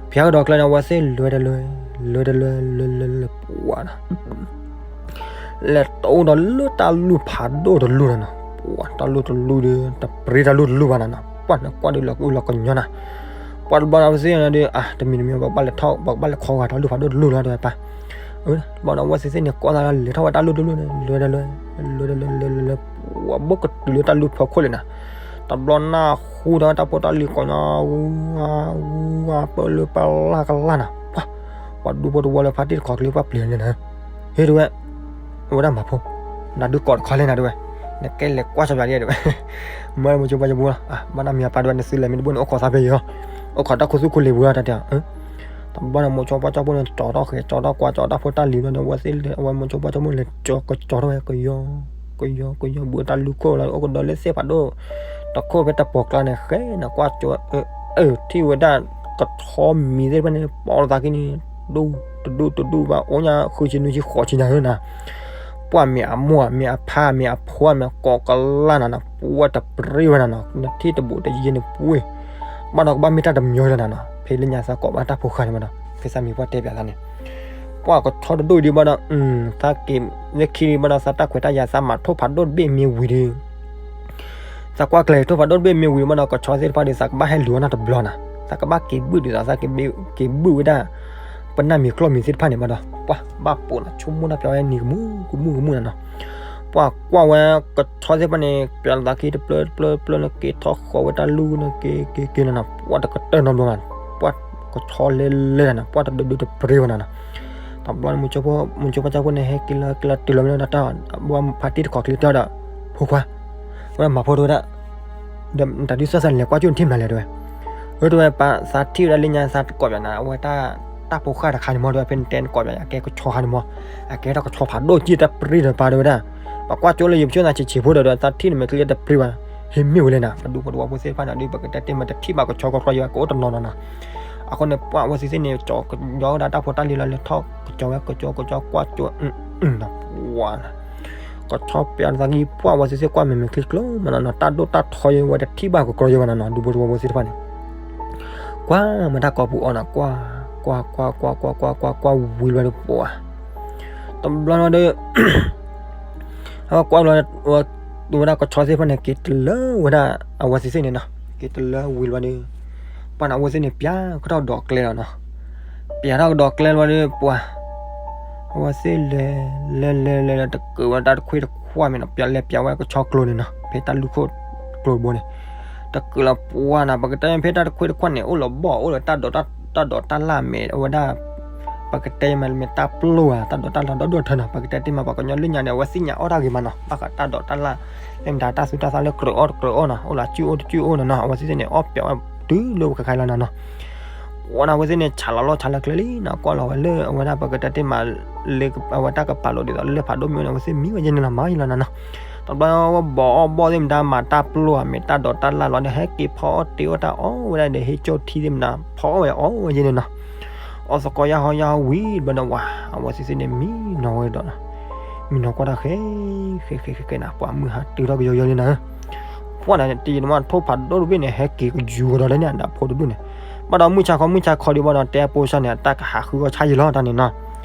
ပၠါထီၣ်ဒီးကျဲန့ၣ် အဝဲသ့ၣ်လဲၤတလဲၤ လဲၤတလဲၤ လဲၤလဲၤလဲၤလဲၤပှၤနီၤ လဲၤတအိၣ်ဒီးလၢတၢ်လူၢ်ဖးဒိၣ်တလူၢ်နီၤနီၤ, ပှၤတၢ်လူၢ်တလူၢ်ဒီး တပြ့တၢ်လူၢ်တလူၢ်ဘၣ်နီၤနီၤ, ပှၤနကွၢ်ဒီးလီၤကအုလီၤကညီနီၤ, ပှၤတဘျီန့ၣ် အဝဲသ့ၣ်န့ၣ်ဒီး အါ တမံၤတမံၤ ပကဘၣ်လဲၤထီၣ် ပကဘၣ်လဲၤခီဂာ်တၢ်လူၢ်ဖးဒိၣ်တလူၢ်လီၤတဲဝဲပၢ်, အၢ တဘျီန့ၣ် အဝဲသ့ၣ်သ့ၣ်န့ၣ် ကွၢ်သးလၢလဲၤထီၣ်ဝဲတၢ်လူၢ်တလူၢ်န့ၣ် လဲၤတလဲၤ လဲၤတလဲၤလဲၤလဲၤလဲၤ ပှၤဘၣ်ကတုၤလၢတၢ်လူၢ်ဖီခိၣ်လံနီၤ, တဘျီနၢ်ဟူဒီးတၢ်ဖိတၢ်လံၤကိးညီ ဂူဂူဂူဂူ ပၢလၢပၢလၢ်ကလၢ်နီၤ, ပှၤ ပှၤဒူဖိတဝီလၢဖါတံၢ်တခီကျ့ပှၤပျံၤန့ၣ်နီၤ, ဟ့ၣ်တဲဝဲ အဝဲဒၣ်မၤဖိ နဒုးကိးတခီလဲၣ်နၤတဲဝဲ, နကဲလဲၤကွၢ်စီၤပၤဒ်တဲဝဲ, မၢမိၤစိပှၢ်ကၠီဖိလီၤ, ဘၣ်နီၢ်မံၤအပၢ်တဲဝဲ နသုလဲၤမ့ၢ်တဘၣ်န့ၣ် အိၣ်ခိးသးဖဲယီၤ, အိၣ်ခိးတၢ်ခိသူၣ်ခိလ့ၤပူၤလီၤတၢ်တဲအီၤ, တဘျီန့ၣ် မိၤစိပှၢ်ကၠီဖိန့ၣ် ကၠီထီၣ်ဃဲၤ ကၠီထီၣ်ကွၢ် ကၠီတၢ်ဖိတၢ်လံၤဘျီန့ၣ် အဝဲသ့ၣ် အဝဲမိၤစိပှၢ်ကၠီဖိလဲၤကၠီ ကၠီထီၣ်ဝဲ ကယီ ကယီ ကယီ ဘူးတၢ်လူၢ်ခိၣ်လီၤ အိၣ်ကဒီးလၢသ့ၣ်ဖးဒိၣ် တခိၣ်ဖဲတၢ်ပိာ်ကျါန့ၣ် ဃဲၤနၤကွၢ်ကၠီ အၢ ထံၣ်ဝဲဒၣ် ကဆီမံၤသ့ၣ်တဖၣ်န့ၣ် ပိာ်လိာ်သးခံန့ၣ် ဒူၣ်တဒူၣ်တဒူၣ်ဘၣ် အိၣ်ညါဃုဆံနွံဆံဃိးဆံညါဧၢနၤ, ပှၢ်မ့ၢ်အမိၢ် မ့ၢ်အဖါ မ့ၢ်အဖိ မ့ၢ်အကိးကလၢ်နၤနီၤ ပှၢ်တပြ့ဝဲနၤနီၤ နထံၣ်တဘူးတယဲၢ်န့ၣ်ပှ့ၤ ဘၣ်ဒီးကဘၣ်မ့ၢ်တၢ်တမံၤလီၤနၤနီၤ ဖဲလၢညါသးကိးဘၣ်တၢ်ဖိဃၢ်န့ၣ်မးဒီး ဖဲသးမံၤပှၢ်တဲပၠးသးန့ၣ် ပှၢ်ကဆီတဒူၣ်ဒံးဘၣ်ဒီး သးက့ၤလၢခံဒံးဘၣ်ဒီး သးတၢ်ခွဲးတၢ်ယာ်သးမၤထိၣ်ဖးဒိၣ်တဘ့ၣ်မ့ၢ်ဝံၤဒီး သးကွၢ်ကျဲၤထိၣ်ဖးဒိၣ်တဘ့ၣ်မ့ၢ်ဝံၤမးဒီး ကဆီသ့ၣ်တဖၣ်ဒီး သးကဘၣ်ဟဲလူၤအီၣ်နီတဘျီနၤ သးကဘၣ်က့ၤဘုၣ်ဒ်သိး သးက့ၤဘုၣ်ဝဲဒၣ် ပနၢ်မံၤကျီၢ်မံၤသ့ၣ်တဖၣ်န့ၣ်မးဒီး ပှၢ်ဘၣ်ပိာ်နၤ ဆိကမိၣ်တၢ်ပျးဝဲနံၤကမူကမူကမူနၤနီၤ ပှၢ်ကွၢ်ဝဲ ကဆီသ့ၣ်တဖၣ်န့ၣ် ပျးလီၤသးခံတပျၢတပျၢတပျၢန့ၣ် က့ၤထီၣ်ဃီၤဝဲတၢ်လူၢ်န့ၣ် က့ၤက့ၤက့ၤနၤနီၤ ပှၢ်တကတၢၢ်နီတဘျီဘၣ် ပှၢ်ကဆီလဲၤလဲၤနၤနီၤ ပှၢ်တဒုဒုတပြ့ဝဲနၤနီၤ တဘျီန့ၣ် မိၤစိပှၢ်ကၠီဖိန့ၣ် ဟဲက့ၤလီၤက့ၤလီၤတုၤလီၤမ့ၢ်လၢတၢ် ဘၣ်ဖါတံၢ်တခီကျ့တၢ်ဒီး ဖိခွါ ဝဲဒၣ်မၤဖိတဝဲဒၣ် ဒီးတၢ်ဒုးစၢ်စၢ်န့ၣ် လဲၤကွၢ်ကၠိၣ်နထံၣ်မနုၤလဲၣ်တဝဲ အၢတဝဲပၢ်သးထံၣ်ဝဲဒၣ်လၢညါသးကိးပၠးနၤ အဝဲတၢ် တၢ်ဖိဃၢ်တခါန့ၣ်မ့ၢ်တဝဲ ဖဲနတဲနကိးပၠးယၤ အကဲကဆီခါန့ၣ်မ့ၢ် အကဲထီၣ်ကဆီဖးဒိၣ်ကံၢ်တပြ့ဒီးပၢ်တဝဲဒၣ် ပှၤကွၢ်ကၠိလၢယပဆိၣ်သးဆံးဆံးဖိဒီး သးထံၣ်န့ၣ်မ့ၢ်ကျ့တပြ့ဘၣ် ဟ့ၣ်မ့ၢ်ဝဲလဲၣ်နၤ ပဒူဖိတဝီဖိသ့ၣ်တဖၣ်န့ၣ် ဒုးပကတဲတ့ၢ်မ့ၢ်တထံၣ်ဘၣ်ကဆီကီကီယၤ ကအိၣ်တနီၤနီၤနီၤ အဃိန့ၣ် ပှၢ်ဝဲသ့ၣ်သ့ၣ်န့ၣ် ကၠီကညီဝဲဒၣ်တၢ်ဖိတၢ်လံၤလီၤ လဲၤထီၣ်ကဆီဝဲ ကဆီ ကဆီကွၢ်ကၠိ အၢ နပှၢ် ကဆီပၠးသးကံၢ် ပှၢ်ဝဲသ့ၣ်သ့ၣ်ကွၢ်မဲာ်မဲာ်ချံကျိမးနီၤနီၤ တၢ်ဒိၣ်တၢ်ထီယဲဝဲတထံၣ်ဘၣ်ကကြီယဲဝဲနၤနီၤ ဒူဖိတဝီဖိသ့ၣ်တဖၣ်န့ၣ် ကွၢ်မ့ၢ်တၢ်ကိာ်ပူၤအီၤနီၤ ကွၢ် ကွၢ် ကွၢ် ကွၢ် ကွၢ် ကွၢ် ကွၢ် ဝံၤလီၤဒီးပှၢ် တဘျီဒီး အဝဲကွၢ်လီၤ ဝဲဒၣ်ကဆီသ့ၣ်တဖၣ်န့ၣ် က့ၤတလၢဝဲဒၣ်အဝဲသ့ၣ်သ့ၣ်န့ၣ်နီၤ က့ၤတလၢဝံၤလီၤဒီး ပှၢ်န့ၣ်အဝဲသ့ၣ်န့ၣ် ပၠးကထီၣ်ဒီးကျဲလီၤနီၤ ပျးထီၣ်ကဒီးကျဲလီၤဒီးပှၤ, အဝဲသ့ၣ်လဲၤ လဲၤလဲၤလဲၤလဲၤ တကုးဝဲတၢ်တခွ့တခွါမ့ၢ်နီၤ, ပျးလဲၤပျးဝဲကဆီကျိၤန့ၣ်နီၤ, ဖဲတၢ်လူၢ်ခိၣ်ကျိၤတဘိန့ၣ်, တကုးလီၤပှၤနီၤ, ပကတဲဖဲတၢ်တခွ့တခွါန့ၣ် အိၣ်လီၤဘီၣ် အိၣ်လီၤတၢ်ဒိးတၢ်လၣ်မ့ၢ်အဝဲဒၣ်, ပကတဲမ့ၢ်တၢ်ပျိၢ်ဧါ တၢ်ဒိးတၢ်လၣ်ဒီဒိၣ်ထၢနီၤ, ပကတဲတ့ၢ်မး ပှၤကညီလၢညါန့ၣ် အဝဲသ့ၣ်ညါအီၣ်တၢ်ဂ့ၤမးနီၤ, ဘၣ်ဃးတၢ်ဒိးတၢ်လၣ်, လၢမတၤတၢ်သူတၢ်သၣ်လၢကြၢးအီၣ်တကြၢးအီၣ်နီၤ, အိၣ်လၢစုၣ်အိၣ်တစုၣ်အိၣ်နီၤနီၤ, အဝဲသ့ၣ်န့ၣ် အီၣ်ပျးဝဲတုၤလၢပကခါလီၤနီၤနီၤ ပှၤန့ၣ် အဝဲသ့ၣ်န့ၣ် ဆးလီၤလီၢ်ဆးလီၤကျဲလံနီၤ, ကွၢ်လီၤဝဲလၢအဝဲဒၣ်ပကတဲတ့ၢ်မး, လၢအဝဲတၢ်ကပၤလိာ်ဒ်သိးလၢဖးဒိၣ်မ့ၢ်အိၣ်န့ၣ် အဝဲသ့ၣ်မံဝဲယဲန့ၣ်လီၤ မၤယဲလီၤနီၤနီၤ, တဘျီဝဲဘီၣ်အီၣ်ဘီၣ်သ့ၣ်မတၤ မၤတၢ်ပျိၢ်ဧါမ့ၢ်တၢ်ဒိးတၢ်လၣ်လီၤဒီး ဟဲက့ၤဖီအီၣ်တ့ၢ်အီၣ်တၢ်အီၣ်ဝဲဒၣ်ဒီး ဟ့ၣ်ကၠိထံသ့ၣ်မတၤ ဖီအီၣ်ဝဲအီၣ်ဝဲယဲန့ၣ်နီၤ, အီၣ်သကိးယၢ်ဟီယၢ်ဟီဝံၤတဘျီဒီး ဝၤ အဝဲသ့ၣ်သ့ၣ်န့ၣ် မံနီၤဝဲဒီး မံနီၤကွၢ်တၢ်ဃဲ ဃဲဃဲဃဲဃဲနၤ ပှၤမုၢ်ဟါတုၤထီၣ်ကယီယီလံနၤဧၢ, ပှၤန့ၣ် တယံာ်တမီၢ်ထိၣ်ဖးဒိၣ်တဘ့ၣ်န့ၣ် ဟဲက့ၤကယူၤကဒီးလၢန့ၣ် အဒၣ်ဖိတဒူၣ်န့ၣ်, ဘၣ်ဒီးမုၢ်ဆါခီမုၢ်ဆါခီဒံးဘၣ်ဒီး တဲဖိဆၢန့ၣ် အတၢ်ကဟးဃုအီၣ်ဆၣ်ယံာ်လီၤတၢ်န့ၣ်နီၤ,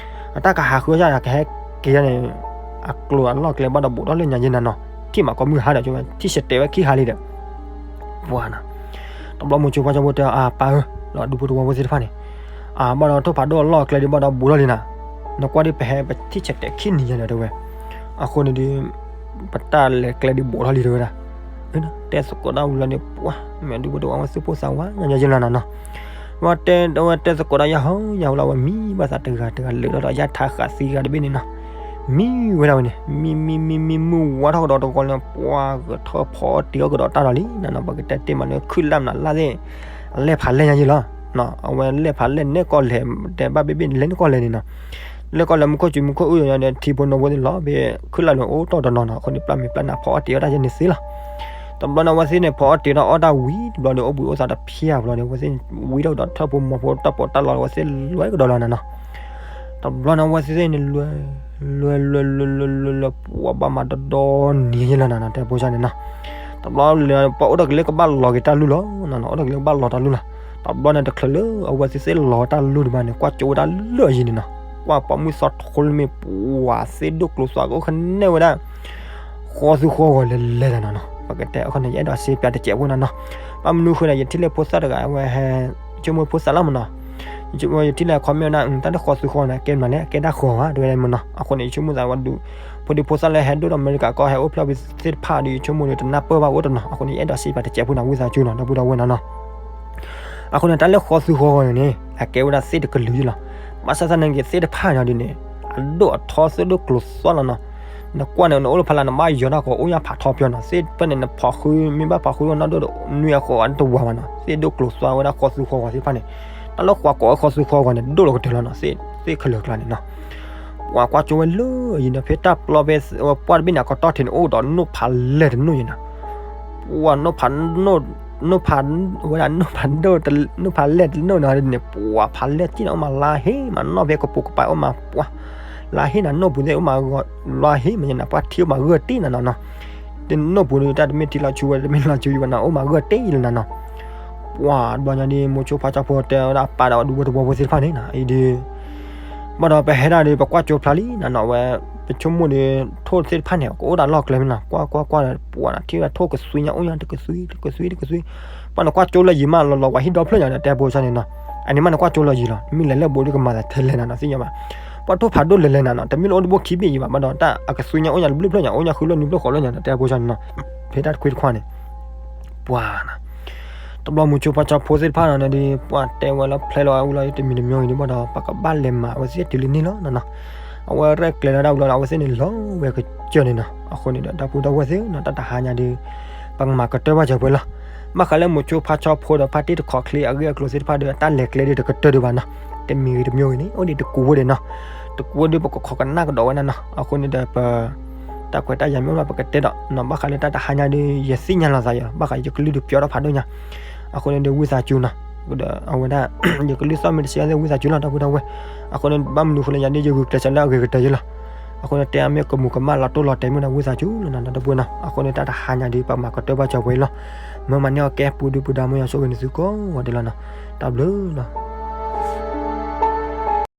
အတၢ်ကဟးဃုအီၣ်ဆၣ်ကဟဲက့ၤန့ၣ်, အကျိၤအလီၢ်ကျဲဘၣ်ဒီးဘူးထီၣ်လၢညါယဲနၤနီၤ, ထံၣ်မးကီမုၢ်ဟါဒီး ကၠိဝဲ ထံၣ်ဆဲးတဲာ်ဝဲခံဟါလံဒီး ပှၤနီၤ, တဘျီမိၤဆိဖါဆီဖိတဲအီၤ အပၢ်ဧၢ, လီၤဒူဖိတဝီဖိသ့ၣ်တဖၣ်န့ၣ်, အဘၣ်ဒီးထိၣ်ဖးဒိၣ်အလီၢ်အကျဲဒံးဘၣ်ဒီးဘူးထီၣ်လံနၤ, နကွၢ်ဒ်ပဟဲပထံၣ်ဆဲးတဲာ်ခံနံၤညါဒီးတဲဝဲ, အဃိန့ၣ်ဒီး ပတၢ်လဲၤကျဲဒံးဘူးထီၣ်လံတဲဝဲဒၣ်, တဲသကိးတၢ်ဝံၤလီၤန့ၣ် ပှၤ မ့ၢ်ဒူဖိတဝီဝဲသုးဖိသးဝါညါယဲလီၤနၤနီၤ, ဝဲတဲဝဲတဲသကိးတၢ်ယၢ်ဟီယၢ်ဟီလီၤ ဝဲမံဘၣ်သးတဂၤတဂၤလၢာ်ထီၣ်ဒီး ယၢ်ထါဃာ်သံဂၤတဘ့ၣ်န့ၣ်နီၤ, မံဝဲဒၣ်ဝဲန့ၣ် မံမံမံမံမုၢ်ဝါထီၣ်ကဒီးတဂီၤန့ၣ် ပှၤဂဲၤထီၣ်ဖီအီၣ်တ့ၢ်အီၣ်ကဒီးတၢ်လီၤလံနၤနီၤ, ပကတဲတ့ၢ်မးလၢခုၣ်လၢ်မနုၤလၢ်သ့ၣ်, အလဲၣ်ဖးလဲၣ်ညါယဲလီၤ, အဝဲလဲၣ်ဖးလဲၣ်နဲကီၢ်လဲၣ်, တဲဘၣ်ဘ့ၣ်ဘ့ၣ်လဲၣ်နဲကီၢ်လဲၣ်န့ၣ်နီၤ, လဲၣ်ကီၢ်လဲၣ်မူခိၣ်စူၤမူခိၣ်အုၣ်ယီၤန့ၣ် ထံဖိနီၢ်ဖိသ့ၣ်လီၤဘ့ၣ် ခုၣ်လၢ်လၢအိၣ်တီၢ်တနီၤနီၤ, အဃိန့ၣ် ပျၢ်မ့ၢ်ပျၢ်နၤဖီအီၣ်တ့ၢ်အီၣ်တၢ်ယဲန့ၣ်သ့လီၤ တဘျီန့ၣ် အဝဲသ့ၣ်န့ၣ် ဖီအီၣ်တ့ၢ်ထီၣ်အီၣ်တၢ်ဝံၤတဘျီန့ၣ် အိၣ်ဘှံးအိၣ်သါတဖျၢၣ်ဘျီန့ၣ် အဝဲသ့ၣ်ဝံထီၣ်ကဒီးထၢၣ်ဖိမီၤဖိတၢ်ပီးတၢ်လီလီၤ အဝဲသ့ၣ်လွဲကဒီးလီၤနၤနီၤ, တဘျီန့ၣ် အဝဲသ့ၣ်န့ၣ် လွဲ လွဲ လွဲ လွဲ လွဲ လွဲ လွဲ ပှၤဘၣ်မၤဒီဒီနံၤယဲလီၤနၤနီၤ တဲဖိဆၢန့ၣ်နီၤ, တဘျီလၢ ပှၤအိၣ်ဒီးကလ့ကဘၣ်လီၤက့ၤတၢ်လူၢ်လီၤ, အိၣ်ဒီးကလ့ကဘၣ်လီၤတၢ်လူၢ်လီၤ, တဘျီန့ၣ် တချုးလၢအဝဲသ့ၣ်သ့ၣ်လီၤတၢ်လူၢ်ဒံးဘၣ်န့ၣ် ကွၢ်ကၠိဝဲဒၣ်လၢအယံၤန့ၣ်နီၤ, ကွၢ်ပှၤမုၢ်သီထိလၢမ့ၢ်ပှၤ သ့ၣ်ဒိၣ်ကျိၤသွါကအိၣ်ခနဲဝဲဒၣ် ဃီသူဃီဂီၤလဲၤလဲၤနၤနီၤနီၤ, ပကတဲအဃိန့ၣ် ယအဲၣ်ဒိးစံးပျးတစဲးဖိနၤနီၤ, ဘၣ်မနုၤဃိန့ၣ် ယထံၣ်လၢဖိသၣ်တဂၤ အဝဲဟဲ ဆိကမိၣ်ဖိသၣ်လီၤမးနီၤ, ယဆိကမိၣ်ယထံၣ်လၢ comment ဝဲဒၣ် တၢ်လၢဃီသူဃီန့ၣ် ကဲမနုၤလဲၣ် အကဲဒၣ်ဃီဧါ တဲဝဲဒၣ်မးနီၤ, အဃိန့ၣ် ယဆိကမိၣ်သးဝဲဒုး ဖိဒံဖိသၣ်လၢဟဲဒိၣ်ဒီးအမဲရကၤကီၢ် ဟဲအိၣ်ဖျဲၣ်ဝဲသ့ၣ်တဖၣ်ဒီး ယဆိကမိၣ်ဒီးတနၢ်ပၢၢ်ဘၣ်အိၣ်တနီၤ, အဃိန့ၣ် ယအဲၣ်ဒိးစံးပျးတစဲးဖိနၤ ဝံသးစူၤနီၤ ဒီပုၢ်ဒီဝဲၢ်နီၤနီၤ အဃိန့ၣ် တၢ်လၢဃီသူဃီဂီၤန့ၣ်န့ၣ် အကဲဝဲဒၣ်သ့ၣ်တကလုာ်လီၤ. ဘၣ်ဆၣ်သနာ်က့ သ့ၣ်တဖၣ်န့ၣ်ဒ်န့ၣ် အဒိၣ်အထီသ့ၣ်ဒိၣ်ကျိၤသွါလီၤနီၤ. နကွၢ်န့ၣ် နအိၣ်လၢဖးလၢ် နဘၣ်ယီၤတၢ်ဃီ အိၣ်ညါဖးထီပျီနီၤ. သ့ၣ်တဖၣ်န့ၣ် နဖီးဃု မ့ၢ်ဘၣ်ဖီးဃုနီၢ်ဒိၣ်ဒီး နွံအဃိးအတဝၤဘၣ်နီၤ. သ့ၣ်ဒိၣ်ကျိၤသွါဝဲဒၣ်ဃီသူဃီဂီၤသ့ၣ်တဖၣ်န့ၣ် တၢ်လၢဃီကီးဝဲဃီသူဃီဂီၤန့ၣ် ဒိၣ်လီၤကတၢၢ်လီၤနီၤ. သ့ၣ်သ့ၣ်ခဲလၢာ်ကျါန့ၣ်နီၤ ပှၤကွၢ်ကၠိဝဲလၢအယံၤန့ၣ် ဖဲတၢ်ပျီဖဲပှၢ်တဘ့ၣ်န့ၣ် အကတီၢ်ထံးန့ၣ် အိၣ်ဒီးနိၣ်ဖးလဲၢ်တနိၣ်ယဲနီၤ. ပှၤ နိၣ်ဖး ဝဲဒၣ် နိၣ်ဖးလဲၢ်တနိၣ်နီၤန့ၣ် ပှၤဖးလဲၢ်တနိၣ်နီၤ အိၣ်မးလါဟ့မး နီၢ်ဖဲကပိာ်ကပၤအိၣ်မး ပှၤ လါဟ့နၤ နိၣ်ပူၤသ့ၣ်အိၣ်မး လါဟ့မးယဲနီၤ ပှၤထံအိၣ်မးဂၢၢ်တ့ၢ်နၤနီၤနီၤ. တနိၣ်ပူၤဒီး တၢ်တမ့ၢ်ထံလီၤဆူဝဲ တမ့ၢ်လီၤဆူယံၤဘၣ်နီၤ အိၣ်မးဂၢၢ်တ့ၢ်ယံၤလီၤနၤနီၤ. ပှၤတဘျီညါဒီး မိၤဆိဖါဆီဖိတဲဝဲဒၣ် အပၢ်ဒီးအဒူဖိတဝီဖိသ့ၣ်တဖၣ်န့ၣ်နီၤ အံၤဒီး ဘၣ်ဒီးပဟဲဒၣ်ဒီး ပကွၢ်ကၠိဖျါလံနၤနီၤ ဝဲ ပဆိကမိၣ်ဒီး ထိၣ်သ့ၣ်တဖၣ်န့ၣ် ကအိၣ်ဒၣ်လီၢ်ကျဲမ့ၢ်နီၤ ကွၢ်ကွၢ်ကွၢ်ဒီး ပှၤနၤထံၣ်ဝဲဒၣ်ထိၣ်ကသွံညါအိၣ်ညါ တကသွံ တကသွံ တကသွံ ပှၤနကွၢ်ကၠိလၢယံၤမး လီၤလီၤဝဲဟံၣ်ဒီဖျၢၣ်ညါဒီး တဲဖိဆၢန့ၣ်နီၤ အန့ၣ်မးနကွၢ်ကၠိလီၤယံၤလီၤ မ့ၢ်လဲၤလၢဘူးဒီးကမၤသးထဲလဲၣ်နၤနီၤ သ့ၣ်ညါဘၣ် ပှၤထိၣ်ဖးဒိၣ်လဲၤလဲၤနၤနီၤ တမ့ၢ်လၢအိၣ်တဘိခံဘ့ၣ်ယံၤဘၣ် ဘၣ်ဒီးတၢ် အကသွံညါအိၣ်ညါတဘျုးဖျၢၣ်ညါ အိၣ်ညါဃုလၢနွံဖျၢၣ်ဃိးဖျၢၣ်ညါဒီး တဲဖိဆၢန့ၣ်နီၤ ဖဲတၢ်တခွံတခွါန့ၣ် ပှၤနၤ တဘျီမိၤဆိဖါဆီဖိသ့ၣ်တဖၣ်နီၤန့ၣ်ဒီး ပှၤတဲဝဲလၢဖျဲလီၤဝဲလီၤ တမံၤတမံၤအံၤဒီး ဘၣ်ဒီး ပကဘၣ်လဲၤမၤအဝဲသ့ၣ်တုၤလံန့ၣ်လီၤနီၤနီၤ အဝဲရဲၣ်ကျဲၤလီၤဒၣ်ဝံၤလီၤ အဝဲသ့ၣ်န့ၣ်လီၤဝဲကစၢၢ်န့ၣ်နီၤ အဃိန့ၣ်ဒီး ဒီပုၢ်ဒီဝဲၢ်သ့ၣ်နီၤ တၢ်တဟါညါဒီး ပကမၤကတၢၢ်ဘၣ်စၢၤပှဲၤလီၤ ဘၣ်ဃးလၢမိၤဆိဖါဆီဖိဒီးဖါတ့ၢ်တခီချ့အဂ့ၢ်အကျိၤသ့ၣ်တဖၣ်ဒီး တၢ်လဲၤကျဲဒီးတကတၢၢ်ဒံးဘၣ်နီၤ တမံၤဂ့ၤတမံၤဂ့ၤန့ၣ် အိၣ်ဒံးတကူးဖိဒံးနီၤ တကူးဒီးပကခိးကနၣ်ကဒီးဝဲဒၣ်နီၤ အဃိန့ၣ်ဒီးပ တၢ်ခွဲးတၢ်ယာ်မ့ၢ်အိၣ်လီၤ ပကတဲဒီးနီၤ ဘၣ်ဃးလၢတၢ်တဟါညါဒီး ယသ့ၣ်ညါလီၤသးယၤ ဘၣ်ဃးယကလုၢ်ဒုးပျီထီၣ်ဖးဒိၣ်ညါ အဃိန့ၣ်ဒီးဝံသးစူၤနီၤ ဒီးအဝဲဒၣ် ယကလုၢ်သီၣ်မ့ၢ်တဆံးအါသ့ၣ် ဝံသးစူၤလီၤ ဒီပုၢ်ဒီဝဲၢ် အဃိန့ၣ် ဘၣ်မနုၤအဃိလဲၣ် ယၤဒ်ယဂုာ်ကျဲးစၢးလၢအဂ့ၤကတၢၢ်ယဲလီၤ အဃိန့ၣ် တဲအါမ့ၢ်ကမူၤကမၣ်လီၤတိၢ်လီၤတဲာ်မ့ၢ်ဒီး ဝံသးစူၤလီၤနီၤ ဒီပုၢ်ဝဲၢ်နီၤ အဃိန့ၣ် တၢ်တဟါညါဒီး ပကမၤကတၢၢ်ဘၣ်စၢၤပှဲၤလီၤ မၢမၤန့ၢ်အီၣ်ကဲ ပူၤဒုပူၤဒါ မ်ယွၤဆိၣ်ဂ့ၤနသုကိးဂၤဒဲးလီၤနီၤ တၢ်ဘျုးလီၤ